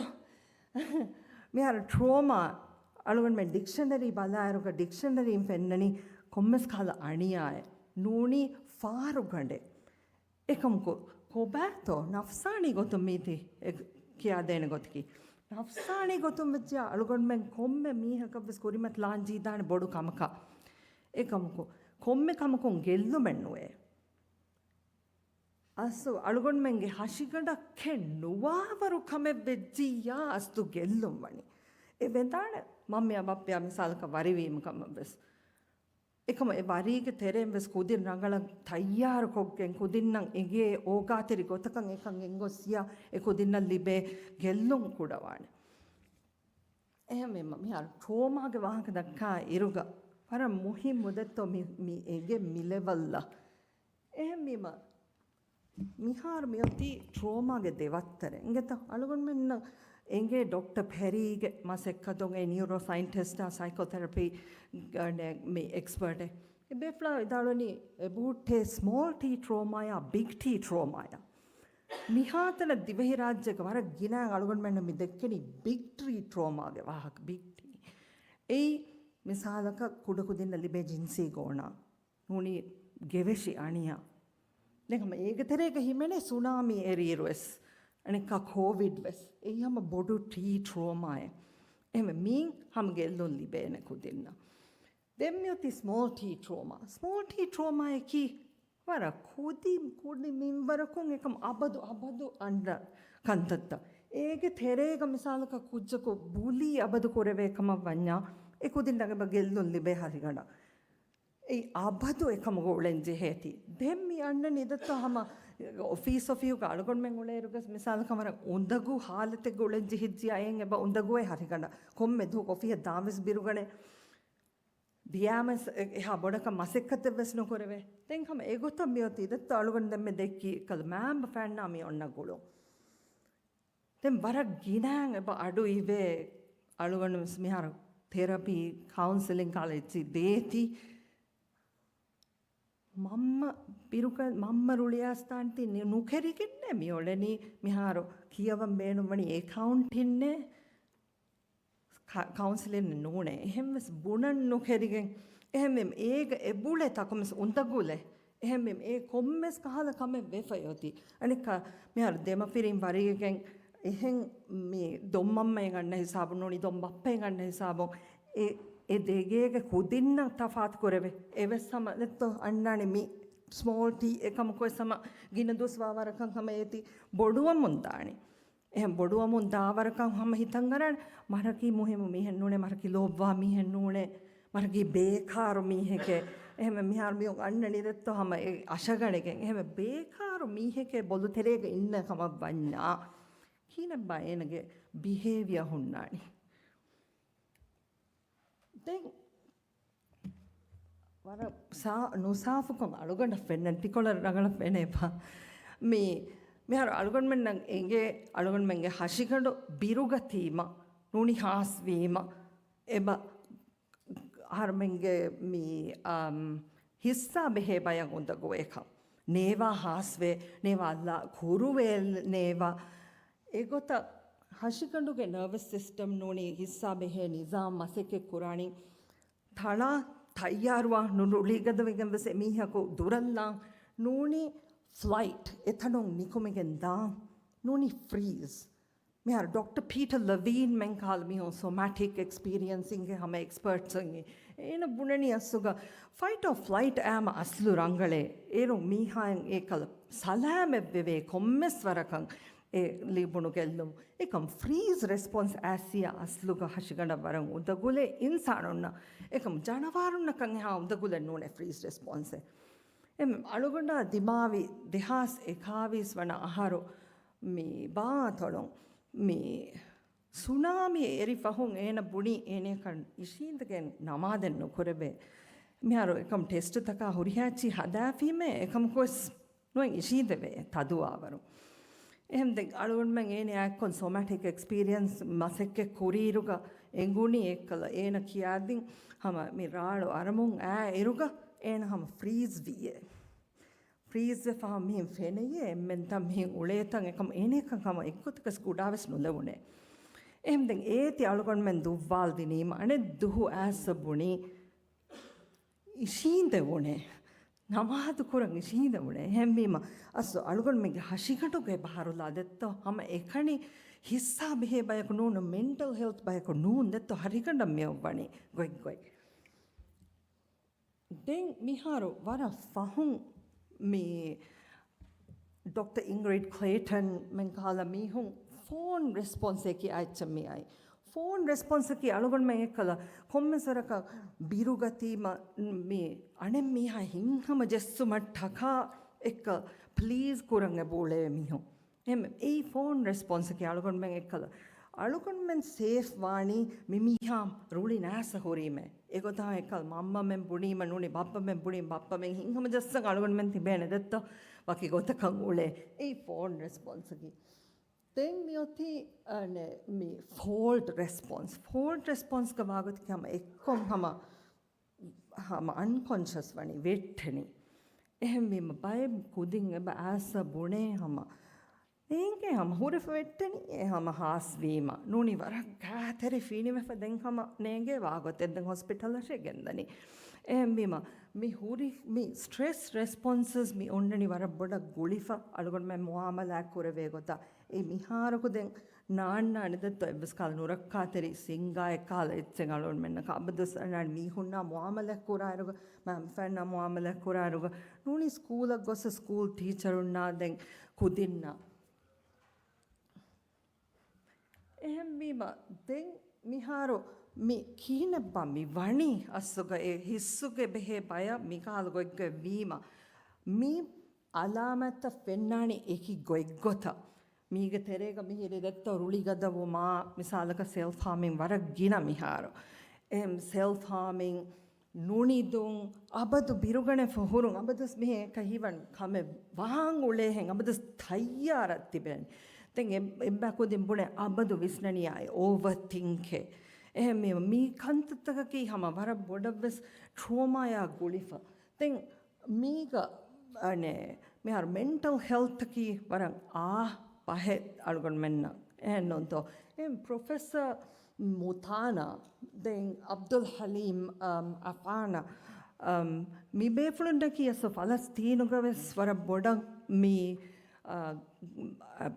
މިހާރު ޓްރޯމާ އަޅުގަނޑުމެން ޑިކްޝަނަރީ ބަލާއިރުގަ ޑިކްޝަނަރީން ފެންނަނީ ކޮންމެސް ކަހަލަ އަނިޔާއެއް ނޫނީ ފާރުގަނޑެއް. އެކަމަކު، ކޮބާތޯ ނަފްސާނީ ގޮތުން މީތި އެ ކިޔާދޭނެ ގޮތަކީ؟ ނަފްސާނީ ގޮތުން ވެއްޖެޔާ އަޅުގަނޑުމެން ކޮންމެ މީހަކަށްވެސް ކުރިމަތިލާން ޖީދާނެ ބޮޑު ކަމަކަށް. އެކަމަކު، ކޮންމެ ކަމަކުން ގެއްލުމެއް ނުވޭ. އަސްލު އަޅުގަނޑުމެންގެ ހަށިގަނޑަށް ކެއް ނުވާވަރު ކަމެއް ވެއްޖިއްޔާ އަސްލު ގެއްލުން ވަނީ. އެ ވެދާނެ މަންމަޔާ ބައްޕަޔާ މިސާލަކަށް ވަރިވީމަ ކަމަށްވެސް. އެކަމަ އެ ވަރީގެ ތެރެއިން ވެސް ކުދިން ރަނގަޅަށް ތައްޔާރުކޮށްގެން ކުދިންނަށް އެނގޭ އޯގާތެރި ގޮތަކަށް އެކަން އެނގޮސް ސިޔާ އެ ކުދިންނަށް ލިބޭ ގެއްލުން ކުޑަވާނެ. އެހެންވީމަ މިހާރު ޓްރޯމާގެ ވާހަކަ ދައްކާ އިރުގަ ވަރަށް މުހިއްމު ދެއްތޯ މި، މި އެނގެ މި ލެވަލްއަށް. އެހެންވީމަ މިހާރު މިއޮތީ ޓްރޯމާގެ ދެވައްތަރެއް. އިނގޭތަ؟ އަޅުގަނޑުމެންނަށް އެނގޭ ޑޮކްޓަރ ޕެރީގެ މަސައްކަތުން އެ ނިއުރޯ ސައިންޓިސްޓާ ސައިކޯތެރަޕީ ގަނޑެ މި އެކްސްޕަރޓެއް. އެ ބޭފުޅާ ވިދާޅުވަނީ އެބަހުއްޓޭ ސްމޯލް ޓީ ޓްރޯމާޔާ ބިގް ޓީ ޓްރޯމާޔާ. މިހާތަނަށް ދިވެހިރާއްޖޭގަ ވަރަށް ގިނައިން އަޅުގަނޑުމެންނަށް މި ދެއްކެނީ ބިގް ޓީ ޓްރޯމާގެ ވާހަކަ، ބިގް ޓީ. އެއީ މިސާލަކަށް ކުޑަކުދިންނަށް ލިބޭ ޖިންސީ ގޯނާ، ނޫނީ ގެވެށި އަނިޔާ. ދެން ހަމަ އޭގެ ތެރޭގަ ހިމެނޭ ސުނާމީ އެރިއިރު ވެސް، އަނެއްކާ ކޯވިޑް ވެސް. އެއީ ހަމަ ބޮޑު ޓީ ޓްރޯމާއެއް. އެހެންވެ މީން ހަމަ ގެއްލުން ލިބޭނެ ކުދިންނަށް. ދެން މިއޮތީ ސްމޯލް ޓީ ޓްރޯމާ. ސްމޯލް ޓީ ޓްރޯމާއަކީ ވަރަށް ކުދި، ކުދި މިންވަރަކުން އެކަމް އަބަދު، އަބަދު އަންނަ ކަންތައްތައް. އޭގެ ތެރޭގަ މިސާލަކަށް ކުއްޖަކު ބުލީ އަބަދު ކުރެވޭ ކަމަށް ވަންޏާ، އެ ކުދިން ނަގެބަ ގެއްލުން ލިބޭ ހަށިގަނޑަށް. އެއީ އަބަދު އެކަމުގަ އުޅެން ޖެހޭތީ. ދެން މި އަންނަނީ ދެއްތޯ ހަމަ އޮފީސް އޮފީހުގަ އަޅުގަނޑުމެން އުޅޭއިރުގަ މިސާލަކަށް ވަރަށް އުނދަގޫ ހާލަތެއްގަ އުޅެން ޖެހިއްޖިޔާ އެއް އެބަ އުނދަގޫއެއް ހަށިގަނޑަށް. ކޮންމެ ދުވަހަކު އޮފީހަށް ދާން ވެސް ބިރުގަނެ. ދިޔާމަސް އެހާ ބޮޑަކަށް މަސައްކަތެއް ވެސް ނުކުރެވޭ. ދެން ހަމަ އެގޮތަށް މިއޮތީ ދެއްތޯ އަޅުގަނޑު ދެންމެ ދެއްކީ ކަލަ މާބަ ފަންނާ މި އޮންނަ ގުޅުން. ދެން ވަރަށް ގިނައިން އެބަ އަޑު އިވޭ އަޅުގަނޑު ވެސް މިހާރު ތެރަޕީ، ކައުންސެލިން ކާލެއްޖި ދޭތީ. މަންމަ ބިރުގަ-، މަންމަ ރުޅިއައިސްދާންތީ ނު-، ނުކެރިގެންނޭ މި އުޅެނީ. މިހާރު ކިޔަވަން ބޭނުންވަނީ އެކައުންޓިންނޭ. ކަ-، ކައުންސިލިން ނޫނޭ. އެހެންވެސް ބުނަން ނުކެރިގެން. އެހެންވީމަ އޭގަ އެބުޅޭ ތަކުންވެސް އުނދަގުލެއް. އެހެންވީމަ އޭ ކޮންމެސް ކަހަލަ ކަމެއް ވެފައި އޮތީ. އަނެއްކާ މިހާރު ދެމަފިރިން ވަރިގެން އެހެން މި ދޮންމަންމައިން އަންނަ ހިސާބުން ނޫނީ ދޮންބައްޕައިން އަންނަ ހިސާބުން އެ، އެ ދެގޭގެ ކުދިންނަށް ތަފާތު ކުރެވޭ. އެވެސް ހަމަ ދެއްތޯ އަންނާނެ މި ސްމޯލް ޓީ އެކަމަކުވެސް ހަމަ ގިނަ ދުވަސް ވާ ވަރަކަށް ހަމަ އޭތި ބޮޑުވަމުން ދާނެ. އެހެން ބޮޑުވަމުން ދާވަރަކަށް ހަމަ ހިތަށް އަރާނެ، މަރަކީ މުހިއްމު މީހެއް ނޫނޭ، މަރަކީ ލޯބިވާ މީހެއް ނޫނޭ، މަރަކީ ބޭކާރު މީހެކޭ. އެހެން މިހާރު މިއޮން އަންނަނީ ދެއްތޯ ހަމަ އެ އަށަގަނެގެން. އެހެން ބޭކާރު މީހެކޭ ބޮލުތެރޭގަ އިންނަ ކަމަށް ވަންޏާ، ކިހިނެއްބާ އޭނަގެ ބިހޭވިއަ ހުންނާނީ؟ ދެން ވަރަށް ސާ-، ނުސާފުކޮށް އަޅުގަނޑަށް ފެންނަން ތިކޮޅަށް ރަނގަޅަށް ފެނޭބާ. މި، މިހާރު އަޅުގަނޑުމެންނަށް އެނގޭ އަޅުގަނޑުމެންގެ ހަށިގަނޑު ބިރުގަތީމަ ނޫނީ ހާސްވީމަ އެބަ އަހަރުމެންގެ މި، އަމް، ހިއްސާ ބެހޭ ބަޔަށް އުނދަގޫވޭކަން. ނޭވާ ހާސްވޭ، ނޭވާ ލާ ކުރުވޭ ނޭވާ. އެގޮތަށް ހަށިގަނޑުގެ ނަރވަސް ސިސްޓަމް ނޫނީ ހިއްސާ ބެހޭ ނިޒާމް މަސައްކަތް ކުރާނީ. ތަޅާ ތައްޔާރުވާ ނުރުޅިގަދަވެގެން ވެސް އެމީހަކު ދުރަށްލާން ނޫނީ ފްލައިޓް އެތަނުން ނިކުމެގެން ދާން ނޫނީ ފްރީޒް. މިހާރު ޑޮކްޓަ ޕީޓަ ލެވީން މެން ކާލަ މީހުން ސޮމާޓިކް އެކްސްޕީރިއެންސިންގެ ހަމަ އެކްސްޕަރޓްސް އިނގި. އޭނަ ބުނަނީ އަސްލުގަ ފައިޓް އޯ ފްލައިޓް އާމަ އަސްލު ރަނގަޅޭ. އޭރު މީހާއިން އެކަލަ ސަލާމަތްވެވޭ ކޮންމެސް ވަރަކަށް އެ ލިބުނު ގެއްލުން. އެކަމް ފްރީޒް ރެސްޕޮންސް އާސިޔާ އަސްލުގަ ހަށިގަނޑަށް ވަރަށް އުނދަގުލޭ އިންސާނުންނަށް. އެކަމް ޖަނަވާރުންނަކަށް އެހާ އުނދަގުލެއް ނޫނޭ ފްރީޒް ރެސްޕޮންސެއް. އެ އަޅުގަނޑާ ދިމާވި ދެހާސް އެކާވީސް ވަނަ އަހަރު މި ބާތޮޅުން މި ސުނާމީ އެރި ފަހުން އޭނަ ބުނީ އޭނައަކަށް އިށީނދެގެން ނަމާދެއް ނުކުރެވޭ. މިހާރު އެކަމް ޓެސްޓުތަކާ ހުރިހާ އެއްޗިހި ހަދާފީމޭ އެކަމަކުވެސް ނުވެން އިށީނދެވޭ ތަދުވާވަރު. އެހެން ދެން އަޅުގަނޑުމެން އޭނަ އެއާއެއްކޮން ސޮމާޓިކް އެކްސްޕީރިއެންސް މަސައްކަތް ކުރިއިރުގަ އެނގުނީ އެއްކަލަ އޭނަ ކިޔާދިން ހަމަ މި ރާޅު އަރަމުން އާ އިރުގަ އޭނަ ހަމަ ފްރީޒް ވީއޭ. ފްރީޒް ވެފަ މިހެން ފެނެޔޭ އެންމެންތައް މިހެން އުޅޭތަން އެކަމަ އޭނައަކަށް ހަމަ އެއްގޮތަކަސް ކުޑާވެސް ނުލެވުނޭ. އެހެން ދެން އޭތި އަޅުގަނޑުމެން ދުއްވާލް ދިނީމަ އަނެއް ދުހު އާސް ބުނީ އިށީނދެވުނޭ. ނަމާދު ކުރަން އިށީނދެވުނޭ. އެހެންވީމަ އަސްލު އަޅުގަނޑުމެންގެ ހަށިގަނޑުގެ ބަހަރުލާ ދެއްތޯ ހަމަ އެކަނި ހިއްސާ ބެހޭ ބަޔަކު ނޫނު މެންޓަލް ހެލްތް ބަޔަކު ނޫން ދެއްތޯ ހަށިގަނޑަށް މިއޮއްވަނީ ގޮތްގޮތް. ދެން މިހާރު ވަރަށް ފަހުން މި ޑޮކްޓަ އިންގްރިޑް ކްލޭޓަން މެން ކަހަލަ މީހުން ފޯން ރެސްޕޮންސޭ ކިޔާ އެއްޗެއް މިއައީ. ފޯން ރެސްޕޮންސަކީ އަޅުގަނޑުމެން އެއްކަލަ ކޮންމެސް ވަރަކަށް ބިރުގަތީމަ މި އަނެއް މީހާ ހިތްހަމަޖެއްސުމަށް ޓަކާ އެއްކަ ޕްލީޒް ކުރަން އެބަ އުޅޭ މީހުން. އެހެން އެއީ ފޯން ރެސްޕޮންސަކީ އަޅުގަނޑުމެން އެއްކަލަ. އަޅުގަނޑުމެން ސޭފް ވާނީ މި މީހާ ރުޅި ނާސަ ހުރީމޭ. އެގޮތާ އެއްކަލަ މަންމަމެން ބުނީމަ ނޫނީ ބައްޕަމެން ބުނީ ބައްޕަމެން ހިތްހަމަޖައްސަން އަޅުގަނޑުމެން ތިބޭނެ ދެއްތޯ ވަކި ގޮތަކަށް އުޅޭ. އެއީ ފޯން ރެސްޕޮންސަކީ. ދެން މިއޮތީ، އަނެ، މި ފޯލްޓް ރެސްޕޮންސް. ފޯލްޓް ރެސްޕޮންސްގަ ވާގޮތަކީ ހަމަ އެއްކޮށް ހަމަ، ހަމަ އަންކޮންޝަސް ވަނީ ވެއްޓެނީ. އެހެންވީމަ ބައެއް ކުދިން އެބަ އައިސް ބުނޭ ހަމަ ނޭނގޭ ހަމަ ހުރެފަ ވެއްޓެނީ އެ ހަމަ ހާސްވީމަ. ނޫނީ ވަރަށް ގާތެރި ފިނިވެފަ ދެން ހަމަ ނޭނގޭ ވާގޮތެއް ދެން ހޮސްޕިޓަލަށޭ ގެންދަނީ. އެހެންވީމަ މި ހުރި މި ސްޓްރެސް ރެސްޕޮންސަސް މި އޮންނަނީ ވަރަށް ބޮޑަށް ގުޅިފަ އަޅުގަނޑުމެން މުއާމަލާތް ކުރެވޭ ގޮތަށް. އެ މިހާރަކު ދެން ނާންނާނެ ދެއްތޯ އެއްވެސް ކާލަ ނުރައްކާތެރި ސިންގާއެއް ކާލަ އެއްޗެއް އަޅުގަނޑުމެންނަކަށް އަބަދުވެސް އަންނާނެ މީހުންނާ މުއާމަލާތް ކުރާއިރުގަ، މައިންބަފައިންނާ މުއާމަލާތް ކުރާއިރުގަ، ނޫނީ ސްކޫލަށް ގޮސް ސްކޫލް ޓީޗަރުންނާ ދެން ކުދިންނާ. އެހެންވީމަ ދެން މިހާރު މި ކިހިނެއްބާ މި ވަނީ އަސްލުގަ އެ ހިއްސުގެ ބެހޭ ބަޔަށް މިކަހަލަ ގޮތްގޮތް ވީމަ މި އަލާމަތްތައް ފެންނާނީ އެކި ގޮތްގޮތަށް. މީގެ ތެރޭގަ މިހިރި ދެއްތޯ ރުޅިގަދަވުމާ، މިސާލަކަށް ސެލްފް ހާމިން ވަރަށް ގިނަ މިހާރު. އެ ސެލްފް ހާމިން، ނުނިދުން، އަބަދު ބިރުގަނެފަ ހުރުން، އަބަދުވެސް މިހެން އެކަށް ހީވަން ކަމެއް ވާން އުޅޭހެން، އަބަދުވެސް ތައްޔާރަށް ތިބޭނެ. ދެން އެ-، އެއްބައި ކުދިން ބުނޭ އަބަދު ވިސްނަނީ އާ އޯވަރ ތިންކޭ. އެހެން މި، މި ކަންތައްތަކަކީ ހަމަ ވަރަށް ބޮޑަށްވެސް ޓްރޯމާޔާ ގުޅިފަ. ދެން މީގަ، އަނެ، މިހާރު މެންޓަލް ހެލްތަކީ ވަރަށް އާ ބަހެއް އަޅުގަނޑުމެންނަށް. އެހެން ނޫންތޯ؟ އެ ޕްރޮފެސަރ މުތާނާ، ދެން އަބްދުލް ހަލީމް، އަމް، އަފާނާ، އަމް، މި ބޭފުޅުންނަކީ އަސްލު ފަލަސްތީނުގަވެސް ވަރަށް ބޮޑަށް މި، އަ،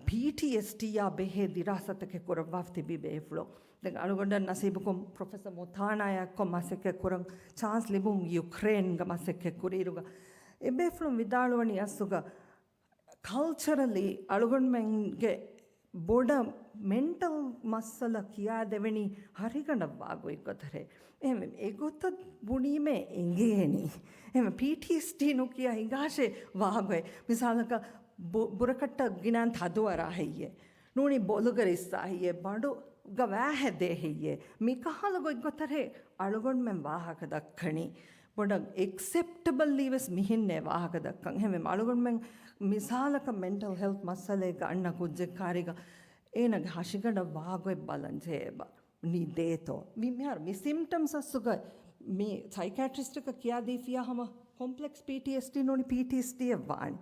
ޕީޓީއެސްޑީއާ ބެހޭ ދިރާސާތަކެއް ކުރައްވާފަ ތިބި ބޭފުޅުން. ދެން އަޅުގަނޑަށް ނަސީބުކޮށް ޕްރޮފެސަރ މުތާނާއާ އެއްކޮށް މަސައްކަތް ކުރަން ޗާންސް ލިބުން ޔުކްރޭންގަ މަސައްކަތް ކުރިއިރުގަ އެބޭފުޅުން ވިދާޅުވަނީ އަސްލުގަ ކަލްޗަރަލީ އަޅުގަނޑުމެންގެ ބޮޑަށް މެންޓަލް މައްސަލަ ކިޔާދެވެނީ ހަށިގަނޑަށް ވާގޮތްގޮތަށޭ. އެހެންވެ، އެގޮތަށް ބުނީމޭ އެނގޭނީ. އެހެންވެ، ޕީޓީއެސްޑީ ނުކިޔާ ހިނގާށޭ ވާގޮތް. މިސާލަކަށް ބު-، ބުރަކައްޓަށް ގިނައިން ތަދުވަރާ ހެއްޔޭ؟ ނޫނީ ބޮލުގަ ރިއްސާ ހެއްޔޭ؟ ބަނޑުގަ ވާހެދޭ ހެއްޔޭ؟ މިކަހަލަ ގޮތްގޮތަށޭ އަޅުގަނޑުމެން ވާހަކަ ދައްކަނީ. ބޮޑަށް އެކްސެޕްޓަބަލްލީ ވެސް މިހެންނޭ ވާހަކަ ދައްކަން. އެހެންވެ، އަޅުގަނޑުމެން މިސާލަކަށް މެންޓަލް ހެލްތް މައްސަލައެއްގަ އަންނަ ކުއްޖެއް ކާރިގަ އޭނަގެ ހަށިގަނޑަށް ވާގޮތް ބަލަން ޖެހޭބަ. ނިދޭތޯ؟ މި-، މިހާރު މި ސިމްޕްޓަމްސް އަސްލުގަ މި ސައިކޭޓްރިސްޓަކަށް ކިޔާދީފިޔާ ހަމަ ކޮމްޕްލެކްސް ޕީޓީއެސްޑީ ނޫނީ ޕީޓީއެސްޑީއެއް ވާނެ.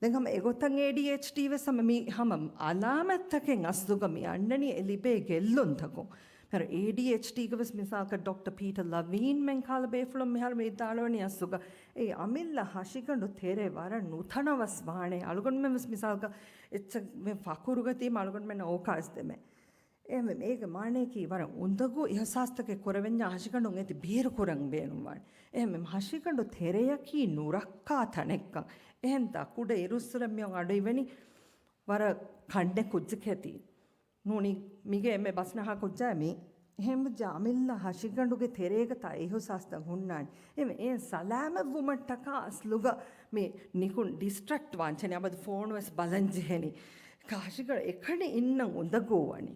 ދެން ހަމަ އެގޮތަށް އޭޑީއެޗްޑީ ވެސް ހަމަ މި ހަމަ އަލާމަތްތަކެއް އަސްލުގަ މި އަންނަނީ އެ ލިބޭ ގެއްލުންތަކުން. މިހާރު އޭޑީއެޗްޑީގަ ވެސް މިސާލަކަށް ޑޮކްޓަ ޕީޓަ ލަވީން މެން ކާލަ ބޭފުޅުން މިހާރު ވިދާޅުވަނީ އަސްލުގަ އެ އަމިއްލަ ހަށިގަނޑު ތެރޭ ވަރަށް ނުތަނަވަސް ވާނެ. އަޅުގަނޑުމެން ވެސް މިސާލަކަށް އެއްޗެއް މެ ފަކުރުގަ ތީމަ އަޅުގަނޑުމެންނަށް އޯކާސް ދެމެ. އެހެންވެ، މޭގެ މާނަޔަކީ ވަރަށް އުނދަގޫ އިހުސާސްތަކެއް ކުރެވެންޏާ ހަށިގަނޑުން އޭތި ބޭރުކުރަން ބޭނުންވާނެ. އެހެންވެ، ހަށިގަނޑު ތެރެޔަކީ ނުރައްކާ ތަނެއްކަން. އެހެންތާ ކުޑަ އިރުއްސުރެ މިއޮން އަޑު އިވެނީ ވަރަށް ކަންނެ ކުއްޖެކޭތީ. ނޫނީ މީގެ އެންމެ ބަސްނަހާ ކުއްޖާ މީ. އެހެންވެއްޖެ އަމިއްލަ ހަށިގަނޑުގެ ތެރޭގަ ތާ އިހުސާސްތައް ހުންނާނެ. އެހެންވެ، އެ ސަލާމަތްވުމަށްޓަކާ އަސްލުގަ މި ނިކުން ޑިސްޓްރެކްޓް ވާން ޖެހެނީ، އަބަދު ފޯނު ވެސް ބަލަން ޖެހެނީ. ހަށިގަނޑު އެކަނި އިންނަން އުނދަގޫ ވަނީ.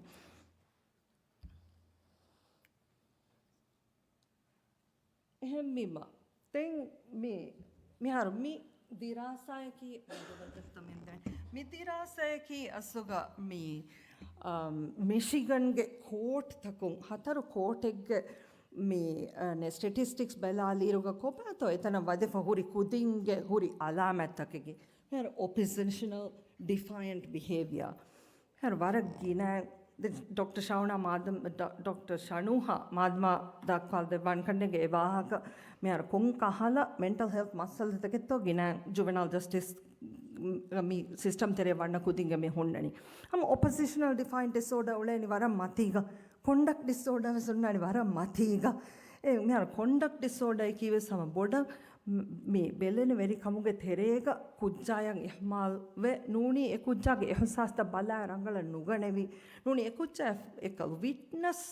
އެހެންވީމަ، ދެން މި، މިހާރު މި ދިރާސާއަކީ، މި ދިރާސާއަކީ އަސްލުގަ މި، އަ، މިޝިގަންގެ ކޯޓްތަކުން، ހަތަރު ކޯޓެއްގެ މި، އަ، ސްޓެޓިސްޓިކްސް ބަލާލިއިރުގަ ކޮބާތޯ އެތަނަށް ވަދެފަ ހުރި ކުދިންގެ ހުރި އަލާމާތްތަކެއް. މިހާރު އޮޕޮޒިޝަނަލް ޑިފައިންޓް ބިހޭވިއާ. މިހާރު ވަރަށް ގިނަ، ދެން ޑޮކްޓަ ޝައުނާ މާދަމް، ޑޮ-، ޑޮކްޓަ ޝަނޫހާ މާދަމާ ދައްކާލަދެއްވާން ކަންނޭނގެ އެ ވާހަކަ. މިހާރު ކޮން ކަހަލަ މެންޓަލް ހެލްތް މައްސަލަތަކެއްތޯ ގިނަ ޖުވެނަލް ޖަސްޓިސް މި ސިސްޓަމް ތެރޭ ވަންނަ ކުދިންގެ މި ހުންނަނީ. ހަމަ އޮޕޮޒިޝަނަލް ޑިފައިންޓް ޑިސްއޯޑާ އުޅޭނީ ވަރަށް މަތީގަ. ކޮންޑަކްޓް ޑިސްއޯޑާ ވެސް ހުންނާނީ ވަރަށް މަތީގަ. އެ، މިހާރު ކޮންޑަކްޓް ޑިސްއޯޑާއަކީ ވެސް ހަމަ ބޮޑަށް މި ބެލެނިވެރިކަމުގެ ތެރޭގަ ކުއްޖާޔަށް އިހުމާލްވެ ނޫނީ އެ ކުއްޖާގެ އިހުސާސްތައް ބަލާ ރަނގަޅަށް ނުގަނެވި ނޫނީ އެ ކުއްޖާ އެކަލް ވިޓްނަސް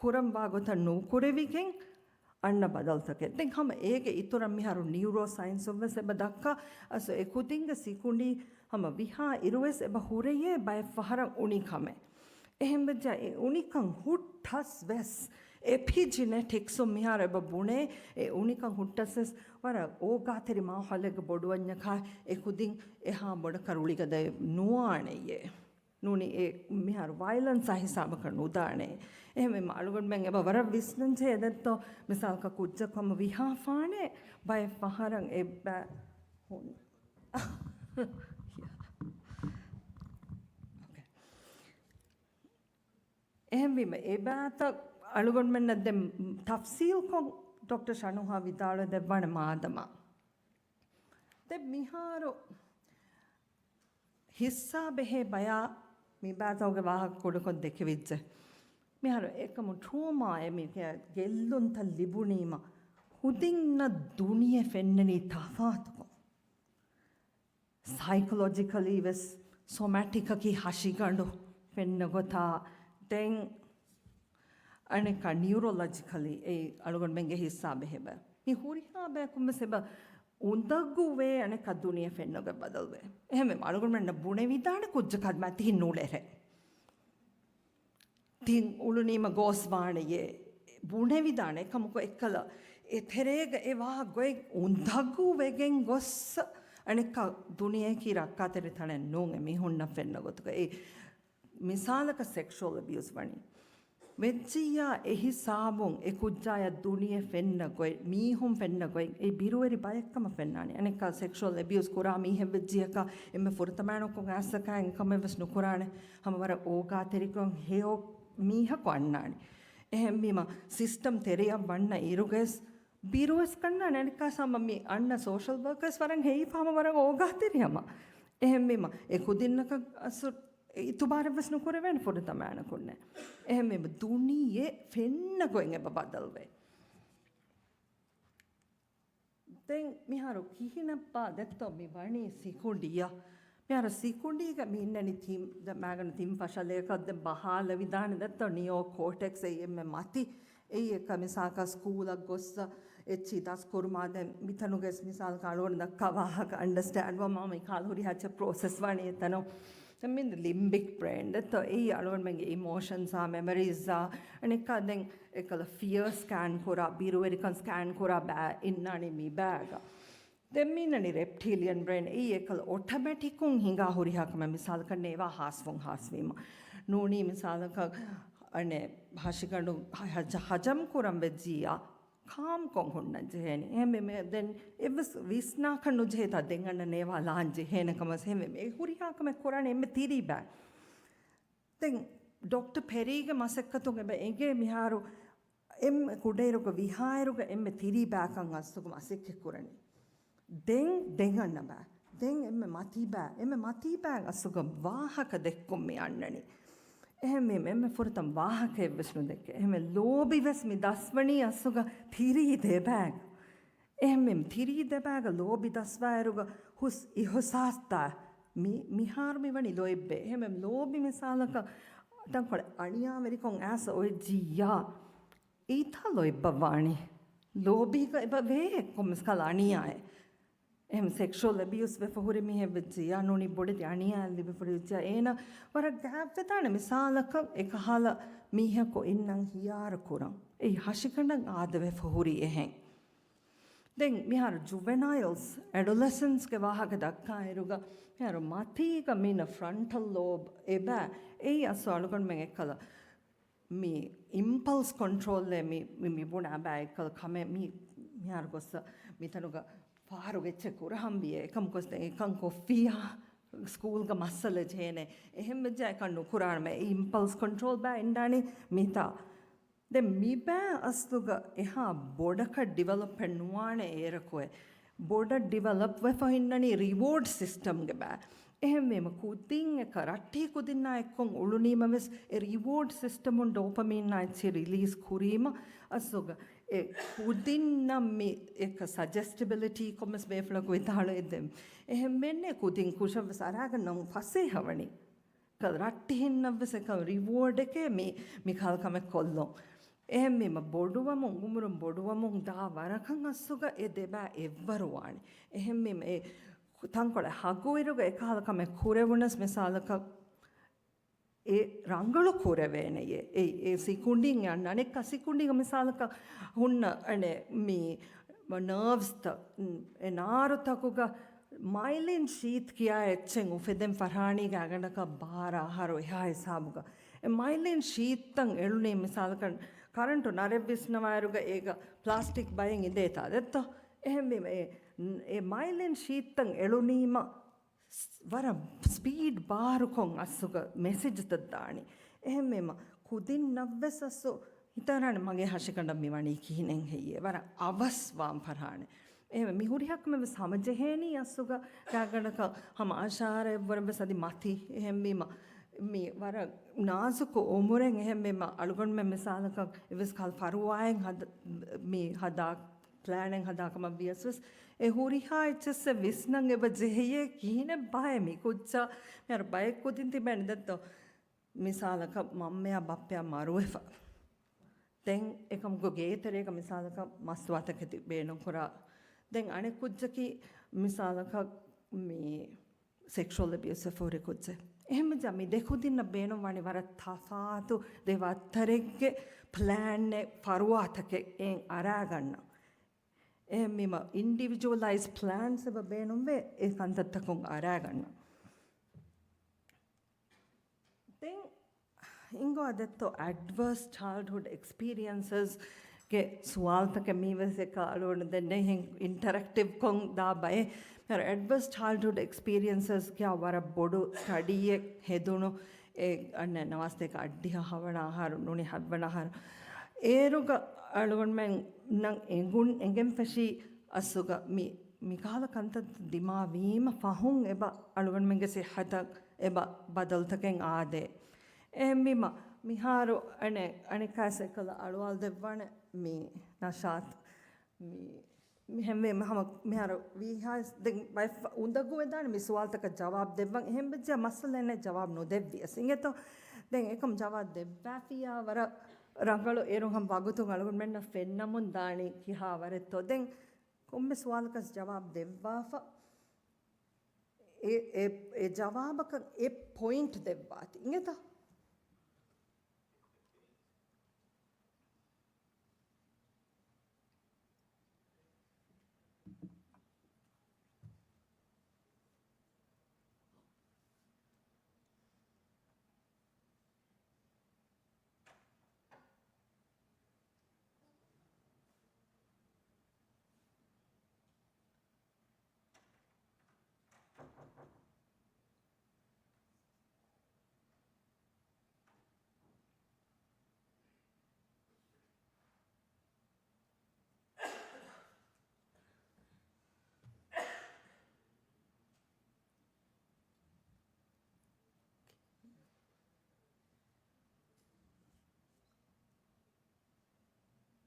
ކުރަންވާ ގޮތަށް ނުކުރެވިގެން އަންނަ ބަދަލުތަކެއް. ދެން ހަމަ އޭގެ އިތުރަށް މިހާރު ނިއުރޯ ސައިންސުން ވެސް އެބަ ދައްކާ އަސް އެ ކުދިންގެ ސިކުނޑީ ހަމަ ވިހާ އިރުވެސް އެބަ ހުރެޔޭ ބައެއް ފަހަރަށް އުނިކަމެއް. އެހެންވެއްޖެ އެ އުނިކަން ހުއްޓަސް ވެސް އެޕިޖެނެޓިކްސުން މިހާރު އެބަ ބުނޭ އެ އުނިކަން ހުއްޓަސް ވެސް ވަރަށް އޯގާތެރި މާހައުލެއްގެ ބޮޑުވަންޏަކާ އެ ކުދިން އެހާ ބޮޑަކަށް ރުޅިގަދައެއް ނުވާނެޔޭ. ނޫނީ އެ މިހާރު ވައިލަންސާ ހިސާބަކަށް ނުދާނެ. އެހެންވީމަ އަޅުގަނޑުމެން އެބަ ވަރަށް ވިސްނަންޖެހޭ ދެއްތޯ މިސާލަކަށް ކުއްޖަކު ހަމަ ވިހާ ފާނެ ބައެއް ފަހަރަށް އެއްބަ ހުން. އެހެންވީމަ އެބާތައް އަޅުގަނޑުމެންނަށް ދެން ތަފްސީލްކޮށް ޑޮކްޓަރ ޝަނުހާ ވިދާޅުވެ ދެއްވާނެ މާދަމާ. ދެން މިހާރު ހިއްސާ ބެހޭ ބަޔާ މިބާތަކުގެ ވާހަކަ ކުޑަކޮށް ދެކެވިއްޖެ. މިހާރު އެކަމު ޓްރޯމާއެއް މި ގެއްލުންތައް ލިބުނީމަ ކުދިންނަށް ދުނިޔެ ފެންނަނީ ތަފާތުކޮށް. ސައިކޮލޮޖިކަލީ ވެސް ސޮމެޓިކަކީ ހަށިގަނޑު ފެންނަ ގޮތާ ދެން އަނެއްކާ ނިއުރޮލޮޖިކަލީ އެއީ އަޅުގަނޑުމެންގެ ހިއްސާ ބެހޭ ބައެއް. މި ހުރިހާ ބަޔަކުން ވެސް އެބަ އުނދަގޫވޭ އަނެއްކާ ދުނިޔެ ފެންނަ ގޮތް ބަދަލުވޭ. އެހެންވެ އަޅުގަނޑުމެންނަށް ބުނެވިދާނެ ކުއްޖަކަށް މަތި ނުލެރޭ. ތިން އުޅުނީމަ ގޯސް ވާނެޔޭ ބުނެވިދާނެ. އެކަމަކު އެއްކަލަ އެތެރޭގަ އެ ވާ ގޮތް އުނދަގޫ ވެގެން ގޮސް އަނެއްކާ ދުނިޔެއަކީ ރައްކާތެރި ތަނެއް ނޫން އެ މީހުންނަށް ފެންނަ ގޮތުގަ. އެ މިސާލަކަށް ސެކްޝުއަލް އެބިއުސް ވަނީ. ވެއްޖިއްޔާ އެ ހިސާބުން އެ ކުއްޖާޔަށް ދުނިޔެ ފެންނަ ގޮތް، މީހުން ފެންނަ ގޮތް، އެ ބިރުވެރި ބައެއްކަމަށް ފެންނާނެ. އަނެއްކާ ސެކްޝުއަލް އެބިއުސް ކުރާ މީހެއް ވެއްޖިއްޔަކާ އެންމެ ފުރަތަމައިނަކުން އައިސްއަކާ އެކަމެއް ވެސް ނުކުރާނެ. ހަމަ ވަރަށް އޯގާތެރިކޮށް ހެޔޮ މީހަކު އަންނާނެ. އެހެންވީމަ ސިސްޓަމް ތެރެއަށް ވަންނަ އިރުގަސް ބިރުވެސް ކަންނާނެ. އަނެއްކާސް ހަމަ މި އަންނަ ސޯޝަލް ވަރކަރސް ވަރަށް ހެޔިފަ ހަމަ ވަރަށް އޯގާތެރި ހަމަ. އެހެންވީމަ އެ ކުދިންނަކަށް އަސް އިތުބާރެއްވެސް ނުކުރެވޭނެ ފުރަތަމައިނަކުންނެ. އެހެންވީމަ ދުނިޔެ ފެންނަ ގޮތް އެބަ ބަދަލުވޭ. ދެން މިހާރު ކިހިނެއްބާ ދެއްތޯ މި ވަނީ ސިކުނޑިއަށް؟ މިހާރު ސިކުނޑީގަ މި އިންނަނީ ތިން، ދެ މާގަނޑު ތިން ފަށަލަޔަކަށް ދެން ބަހާލެވިދާނެ ދެއްތޯ ނިއޯ ކޯޓެކްސް އެއީ އެންމެ މަތި. އެއީ އެކަ މިސާލަކަށް ސްކޫލަށް ގޮއްސަ އެއްޗި ދަސްކުރުމާ ދެން މިތަނުގެ މިސާލަކަށް އަޅުގަނޑު ދައްކާ ވާހަކަ އަންޑަސްޓޭންޑް ވަމާ މި ކާލް ހުރި ހައްޗެއް ޕްރޮސެސް ވާނީ އެތަނު. ދެން މި ލިމްބިކް ބްރޭން ދެއްތޯ އެއީ އަޅުގަނޑުމެންގެ އިމޯޝަންސްއާ މެމަރީޒްއާ އަނެއްކާ ދެން އެކަލަ ފިޔަރ ސްކޭން ކުރާ، ބިރުވެރިކަން ސްކޭން ކުރާ ބައި އިންނާނީ މި ބައިގަ. ދެން މި އިންނަނީ ރެޕްޓީލިއަން ބްރޭން. އެއީ އެކަލަ އޮޓަމެޓިކުން ހިނގާ ހުރިހާ ކަމެއް. މިސާލަކަށް ނޭވާ ހާސްވުން ހާސްވީމަ. ނޫނީ މިސާލަކަށް އަނެއް ހަށިގަނޑު ހަ-، ހަޖަ-، ހަޖަމް ކުރަން ވެއްޖިއްޔާ ކާމްކޮށް ހުންނަން ޖެހޭނެ. އެހެންވެ ދެން އެއްވެސް ވިސްނާކަށް ނުޖެހޭތާ ދެން އަންނަ ނޭވާ ލާން ޖެހޭނެ ކަމަސް. އެހެންވެ އެ ހުރިހާ ކަމެއް ކުރާނެ އެންމެ ތިރީ ބައި. ދެން ޑޮކްޓަ ޕެރީގެ މަސައްކަތުން އެބަ އެނގޭ މިހާރު އެންމެ ކުޑައިރުގަ ވިހާއިރުގަ އެންމެ ތިރީ ބައިކަން އަސްލުގަ މަސައްކަތް ކުރަނީ. ދެން، ދެން އަންނަ ބައި. ދެން އެންމެ މަތީ ބައި. އެންމެ މަތީ ބައި އަސްލުގަ ވާހަކަ ދެއްކުން މި އަންނަނީ. އެހެންވީމަ އެންމެ ފުރަތަމަ ވާހަކައެއްވެސް ނުދެއްކޭ. އެހެންވެ ލޯބިވެސް މި ދަސްވަނީ އަސްލުގަ ތިރީ ދެބައިގަ. އެހެންވެ ތިރީ ދެބައިގަ ލޯބި ދަސްވާއިރުގަ ހުސް އިހުސާސްތައް މި-، މިހާރު މި ވަނީ ލޯތްބެއް. އެހެންވެ ލޯބި މިސާލަކަށް ތަންކޮޅެއް އަނިޔާވެރިކޮށް އައިސް އޮތްޖިއްޔާ އެއީތާ ލޯތްބަށް ވާނީ. ލޯބީގަ އެބަ ވޭ ކޮންމެސްކަލަ އަނިޔާއެއް. އެހެން ސެކްޝުއަލް އެބިއުސް ވެފަ ހުރި މީހެއް ވެއްޖިއްޔާ ނޫނީ ބޮޑެތި އަނިޔާއެއް ލިބިފަ ހުރި ވެއްޖިއްޔާ އޭނަ ވަރަށް ގާތްވެދާނެ މިސާލަކަށް އެކަހަލަ މީހަކު އިންނަން ހިޔާރު ކުރަން. އެއީ ހަށިގަނޑަށް އާދަވެފަ ހުރި އެހެން. ދެން މިހާރު ޖުވެނައިލްސް، އެޑޮލެސެންޓްސްގެ ވާހަކަ ދައްކާއިރުގަ މިހާރު މަތީގަ މިނަ ފްރޮންޓަލް ލޯބް އެބަ އެއީ އަސްލު އަޅުގަނޑުމެން އެއްކަލަ މި އިމްޕަލްސް ކޮންޓްރޯލްއެއް މި، މި، މި ބުނާ ބައި އެއްކަލަ ކަމެއް މި، މިހާރު ގޮއްސަ މިތަނުގަ ފާރުގެ އެއްޗެއް ކުރަހަން ވިޔޭ އެކަމަކު އެކަން ކޮށްފިއްޔާ ސްކޫލްގަ މައްސަލަ ޖެހޭނެ. އެހެން ވެއްޖާ އެކަން ނުކުރާނަމޭ. އިމްޕަލްސް ކޮންޓްރޯލް ބައި އިންނާނީ މިތާ. ދެން މިބައި އަސްލުގަ އެހާ ބޮޑަކަށް ޑިވެލޮޕެއް ނުވާނެ އޭރަކުއެ. ބޮޑަށް ޑިވެލޮޕް ވެފަ އިންނަނީ ރިވޯޑް ސިސްޓަމްގެ ބައި. އެހެންވީމަ ކުދިން އެކަ ރައްޓިހި ކުދިންނާ އެއްކޮށް އުޅުނީމަ ވެސް އެ ރިވޯޑް ސިސްޓަމުން ޑޯޕަމީންއާ އެއްޗެއް ރިލީޒް ކުރީމަ އަސްލުގަ އެ ކުދިންނަށް މި އެކަ ސަޖެސްޓިބިލިޓީ ކޮންމެސް ބޭފުޅަކު ވިދާޅުވެ ދެން އެހެން މެންނޭ ކުދިން ކުށަށް ވެސް އަރާގަންނަމު ފަސޭހަވަނީ. ކަ ރައްޓިހިންނަށް ވެސް އެކަ ރިވޯޑެކޭ މި މިކަހަލަ ކަމެއް ކޮށްލުން. އެހެންވީމަ ބޮޑުވަމުން، އުމުރުން ބޮޑުވަމުން ދާ ވަރަކަށް އަސްލުގަ އެ ދެބާ އެއްވަރު ވާނެ. އެހެންވީމަ އެ ތަންކޮޅެއް ހަގުއިރުގަ އެކަހަލަ ކަމެއް ކުރެވުނަސް މިސާލަކަށް އެ ރަނގަޅު ކުރެވޭނެޔޭ. އެ، އެ ސިކުނޑިން އަންނަނެއްކަ ސިކުނޑިގަ މިސާލަކަށް ހުންނަ އަނެ މި ނާވްސްތައް، އެ ނާރުތަކުގަ މައިލިން ޝީތް ކިޔާ އެއްޗެއް އުފެދެން ފަރާނީގެ އަގަނޑަކަށް ބާރަ އަހަރު އެހާ ހިސާބުގަ. އެ މައިލިން ޝީތްތައް އެޅުނީ މިސާލަކަށް ކަރަންޓު ނަރެއް ވިސްނަވާއިރުގަ އޭގަ ޕްލާސްޓިކް ބައެއް އިނދޭތާ ދެއްތޯ؟ އެހެންވީމަ އެ، އެ މައިލިން ޝީތްތައް އެޅުނީމަ ވަރަށް ސްޕީޑް ބާރުކޮށް އަސްލުގަ މެސެޖްތައް ދާނީ. އެހެންވީމަ ކުދިންނަށްވެސް އަސްލު ހިތަށް އަރާނެ މަގޭ ހަށިގަނޑަށް މިވަނީ ކިހިނެއް ހެއްޔޭ؟ ވަރަށް އަވަސް ވާން ފަރާނެ. އެހެންވެ މި ހުރިހާ ކަމެއް ވެސް ހަމަޖެހޭނީ އަސްލުގަ ގާތްގަނޑަކަށް ހަމަ އަށާރައެއްވުރެ ވެސް އަދި މަތި. އެހެންވީމަ މި ވަރަށް ނާޒުކު އުމުރެއް އެހެންވީމަ އަޅުގަނޑުމެން މިސާލަކަށް އެވެސް ކަހަލަ ފަރުވާއެއް ހަދ-، މި ހަދާ ޕްލޭނެއް ހަދާ ކަމަށް ވިޔަސް ވެސް އެ ހުރިހާ އެއްޗެއްސެއް ވިސްނަން އެބަ ޖެހެޔޭ ކިހިނެއް ބައެއް މި ކުއްޖާ މިހާރު ބައެއް ކުދިން ތިބޭނެ ދެއްތޯ؟ މިސާލަކަށް މަންމަޔާ ބައްޕަޔާ މަރުވެފަ. ދެން އެކަމުގެ ގޭތެރޭގަ މިސާލަކަށް މަސްތުވާތަކެތި ބޭނުންކުރާ. ދެން އަނެއް ކުއްޖަކީ މިސާލަކަށް މި ސެކްޝުއަލް އެބިއުސް އެ ފޯރި ކުއްޖެއް. އެހެންވެއްޖާ މި ދެ ކުދިންނަށް ބޭނުންވާނީ ވަރަށް ތަފާތު ދެ ވައްތަރެއްގެ ޕްލޭނެއް ފަރުވާތަކެއް އެއިން އަރާގަންނަ. އެހެންވީމަ އިންޑިވިޖުއަލައިޒް ޕްލޭންސް އެބަ ބޭނުންވޭ އެ ކަންތައްތަކުން އަރާގަންނަ. ދެން އިންގޯ ދެއްތޯ އެޑްވަރސް ޗައިލްޑްހުޑް އެކްސްޕީރިއަންސަސްގެ ސުވާލުތަކެއް މީވެސް އެކަ އަޅުގަނޑު ދެން އެހެން އިންޓަރެކްޓިވް ކޮން ދާ ބައެއް. މިހާރު އެޑްވަރސް ޗައިލްޑްހުޑް އެކްސްޕީރިއަންސަސްގެ ވަރަށް ބޮޑު ސްޓަޑީއެއް ހެދުނު އެ އަންނަ ނަވާސްތޭކަ އަށްޑިހަ ހަވަނަ އަހަރު ނޫނީ ހަތްވަނަ އަހަރު. އޭރުގަ އަޅުގަނޑުމެންނަށް އެނގުން އެނގެން ފެށީ އަސްލުގަ މި މިކަހަލަ ކަންތައް ދިމާވީމަ ފަހުން އެބަ އަޅުގަނޑުމެންގެ ސިއްހަތަށް އެބަ ބަދަލުތަކެއް އާދޭ. އެހެންވީމަ މިހާރު އަނެ-، އަނެއްކާސް އެކަލަ އަޅުވާލަދެއްވާނެ މި ނަޝާތު. މި، މިހެންވީމަ ހަމަ މިހާރު ވީހާސް ދެން ބައެއް އުނދަގޫވެދާނެ މި ސުވާލުތަކަށް ޖަވާބު ދެއްވަން. އެހެންވެއްޖެ މައްސަލައެއް ނެތް ޖަވާބު ނުދެއްވިޔަސް. އިނގޭތޯ؟ ދެން އެކަމް ޖަވާބު ދެއްވާފިޔާ ވަރަށް ރަނގަޅު އޭރު ހަމަ ވަގުތުން އަޅުގަނޑުމެންނަށް ފެންނަމުން ދާނީ ކިހާ ވަރެއްތޯ. ދެން ކޮންމެ ސުވާލަކަސް ޖަވާބު ދެއްވާފަ. އެ، އެ، އެ ޖަވާބަކަށް އެއް ޕޮއިންޓް ދެއްވާތި. އިނގޭތަ؟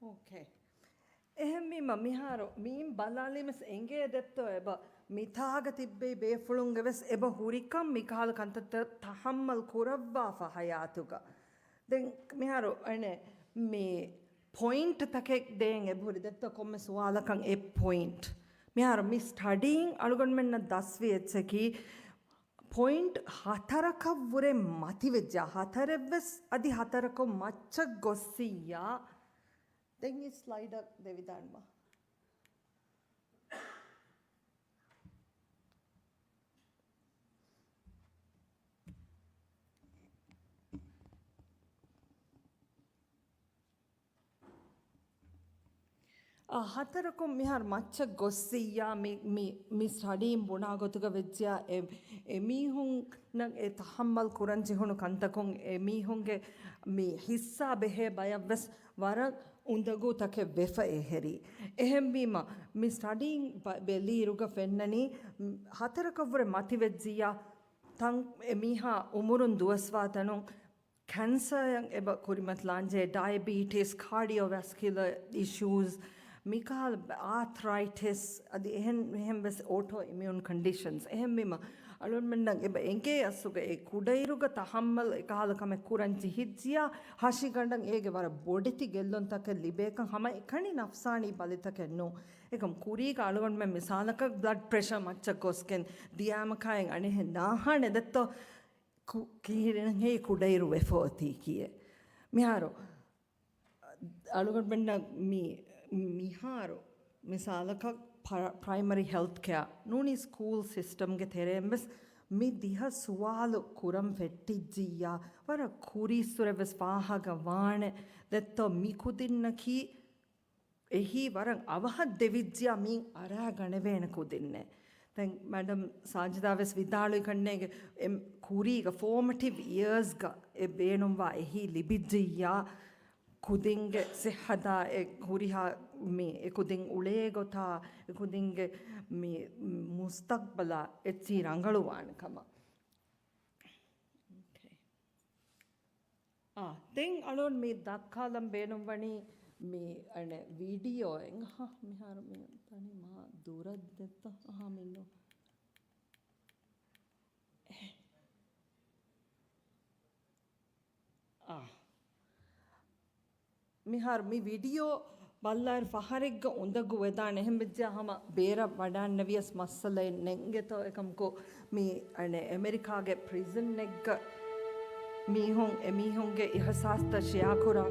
އޯކޭ. އެހެންވީމަ މިހާރު މީން ބަލާލީމަސް އެނގޭ ދެއްތޯ އެބަ މިތާގަ ތިއްބެވި ބޭފުޅުންގެ ވެސް އެބަ ހުރިކަން މިކަހަލަ ކަންތައްތައް ތަހައްމަލް ކުރައްވާފަ ހަޔާތުގަ. ދެން މިހާރު އަނެއް މި ޕޮއިންޓް ތަކެއް ދޭން އެބަހުރި ދެއްތޯ ކޮންމެ ސުވާލަކަށް އެއް ޕޮއިންޓް. މިހާރު މި ސްޓަޑީން އަޅުގަނޑުމެންނަށް ދަސްވި އެއްޗަކީ ޕޮއިންޓް ހަތަރަކަށްވުރެ މަތިވެއްޖާ، ހަތަރެއްވެސް އަދި ހަތަރަކުން މައްޗަށް ގޮއްސިއްޔާ. ދެން އި ސްލައިޑަށް ދެވިދާންވާ. އާ، ހަތަރަކުން މިހާރު މައްޗަށް ގޮއްސިއްޔާ މި، މި، މި ސްޓަޑީން ބުނާ ގޮތުގަ ވެއްޖެޔާ އެ، އެމީހުންނަށް އެ ތަހައްމަލް ކުރަން ޖެހުނު ކަންތަކުން އެމީހުންގެ މި ހިއްސާ ބެހޭ ބަޔަށްވެސް ވަރަށް އުނދަގޫ ތަކެއް ވެފަ އެހެރީ. އެހެންވީމަ، މި ސްޓަޑީން ބަ-، ބެލިއިރުގަ ފެންނަނީ، ހަތަރަކަށްވުރެ މަތިވެއްޖިއްޔާ، ތަން އެ މީހާ އުމުރުން ދުވަސްވާ ތަނުން ކެންސަރއަށް އެބަ ކުރިމަތިލާންޖެހޭ، ޑައިބީޓިސް، ކާޑިއޯވެސްކިއުލަރ އިޝޫސް، މިކަހަލަ އާތްރައިޓިސް އަދި އެހެން މެހެން ވެސް އޯޓޯ އިމިއުން ކޮންޑިޝަންސް. އެހެންވީމަ، އަޅުގަނޑުމެންނަށް އެބަ އެނގޭ އަސްލުގަ އެ ކުޑައިރުގަ ތަހައްމަލް އެކަހަލަ ކަމެއް ކުރަން ޖެހިއްޖިޔާ، ހަށިގަނޑަށް އޭގެ ވަރަށް ބޮޑެތި ގެއްލުންތަކެއް ލިބޭކަން ހަމަ އެކަނި ނަފްސާނީ ބަލިތަކެއް ނޫން. އެކަމް ކުރީގަ އަޅުގަނޑުމެން މިސާލަކަށް ބްލަޑް ޕްރެޝަރ މައްޗަށް ގޮސްގެން ދިޔާމަކާއިން އަނެއްހެން ނާހާނެ ދެއްތޯ، ކު-، ކިހިނެއް ހެއްޔޭ ކުޑައިރު ވެފަ އޮތީ ކިޔޭ. މިހާރު އަޅުގަނޑުމެންނަށް މި-، މިހާރު މިސާލަކަށް ޕްރަ-، ޕްރައިމަރީ ހެލްތް ކެއާ ނޫނީ ސްކޫލް ސިސްޓަމްގެ ތެރެއިން ވެސް މި ދިހަ ސުވާލު ކުރަން ފެއްޓިއްޖިއްޔާ، ވަރަށް ކުރީއްސުރެ ވެސް ފާހަގަ ވާނެ ދެއްތޯ މި ކުދިންނަކީ އެހީ ވަރަށް އަވަހަށް ދެވިއްޖިޔާ މީން އަރާގަނެވޭނެ ކުދިންނޭ. ދެން މެޑަމް ސާޖިދާ ވެސް ވިދާޅުވި ކަންނޭނގެ އެ ކުރީގަ ފޯމަޓިވް އިޔާސްގަ އެ ބޭނުންވާ އެހީ ލިބިއްޖިއްޔާ، ކުދިންގެ ސިއްހަތާ އެ ހުރިހާ މި އެ ކުދިން އުޅޭ ގޮތާ، އެ ކުދިންގެ މި މުސްތަޤްބަލާ އެއްޗިހި ރަނގަޅުވާނެ ކަމަށް. އޯކޭ. އާ، ދެން އަޅުގަނޑު މި ދައްކާލަން ބޭނުންވަނީ މި އަނެއް ވީޑިއޯއެއް. އަހާ، މިހާރު މި ތަނީ މާ ދުރަށް ދެއްތޯ. އަހާ، މިންނު. އެ. އާ. މިހާރު މި ވީޑިއޯ ބައްލަވާއިރު ފަހަރެއްގަ އުނދަގޫ ވެދާނެ. އެހެންވެއްޖެއްޔާ ހަމަ ބޭރަށް ވަޑާންނެވިޔަސް މައްސަލައެއް ނެތް އިނގޭތޯ. އެކަމަކު މި އަނެއް އެމެރިކާގެ ޕްރިޒަންއެއްގަ މީހުން އެމީހުންގެ އިހުސާސްތައް ޝެއާކުރާ.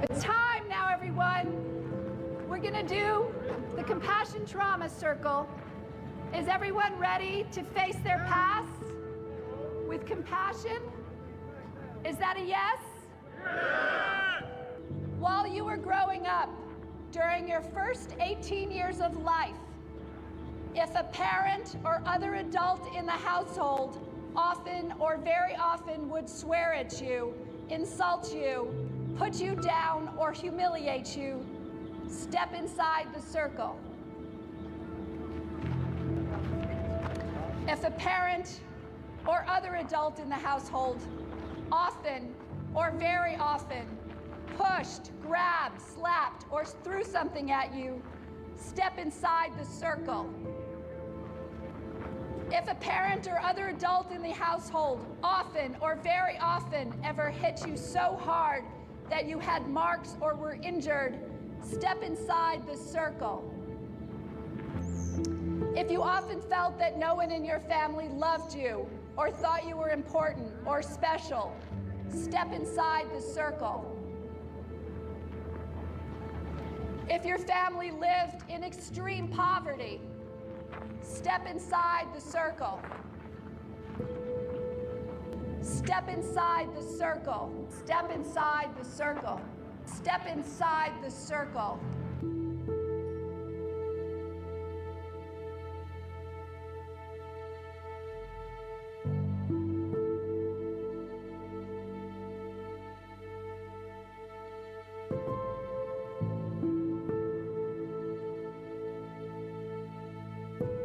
It's time now, everyone. We're gonna do the compassion trauma circle. Is everyone ready to face their past with compassion? Is that a yes? While you were growing up, during your first eighteen years of life, if a parent or other adult in the household often or very often would swear at you, insult you, put you down, or humiliate you, step inside the circle. If a parent or other adult in the household often or very often pushed, grabbed, slapped, or threw something at you, step inside the circle. If a parent or other adult in the household often or very often ever hit you so hard that you had marks or were injured, step inside the circle. If you often felt that no one in your family loved you or thought you were important or special, step inside the circle. If your family lived in extreme poverty, step inside the circle. Step inside the circle. Step inside the circle. Step inside the circle.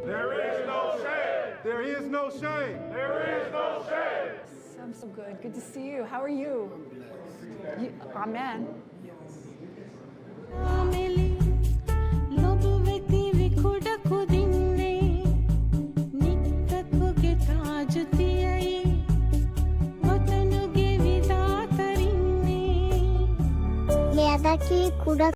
There is no shame. There is no shame. There is no shame. I'm so good. Good to see you. How are you? You, amen. އާމެލި ލޮބުވެތިވި ކުޑަ ކުދިންނޭ، ނިއްތަކުގެ ތާޖު ތިޔައީ، ވަތަނުގެ ވިދާތަރިންނޭ. މިއަދަކީ ކުޑަ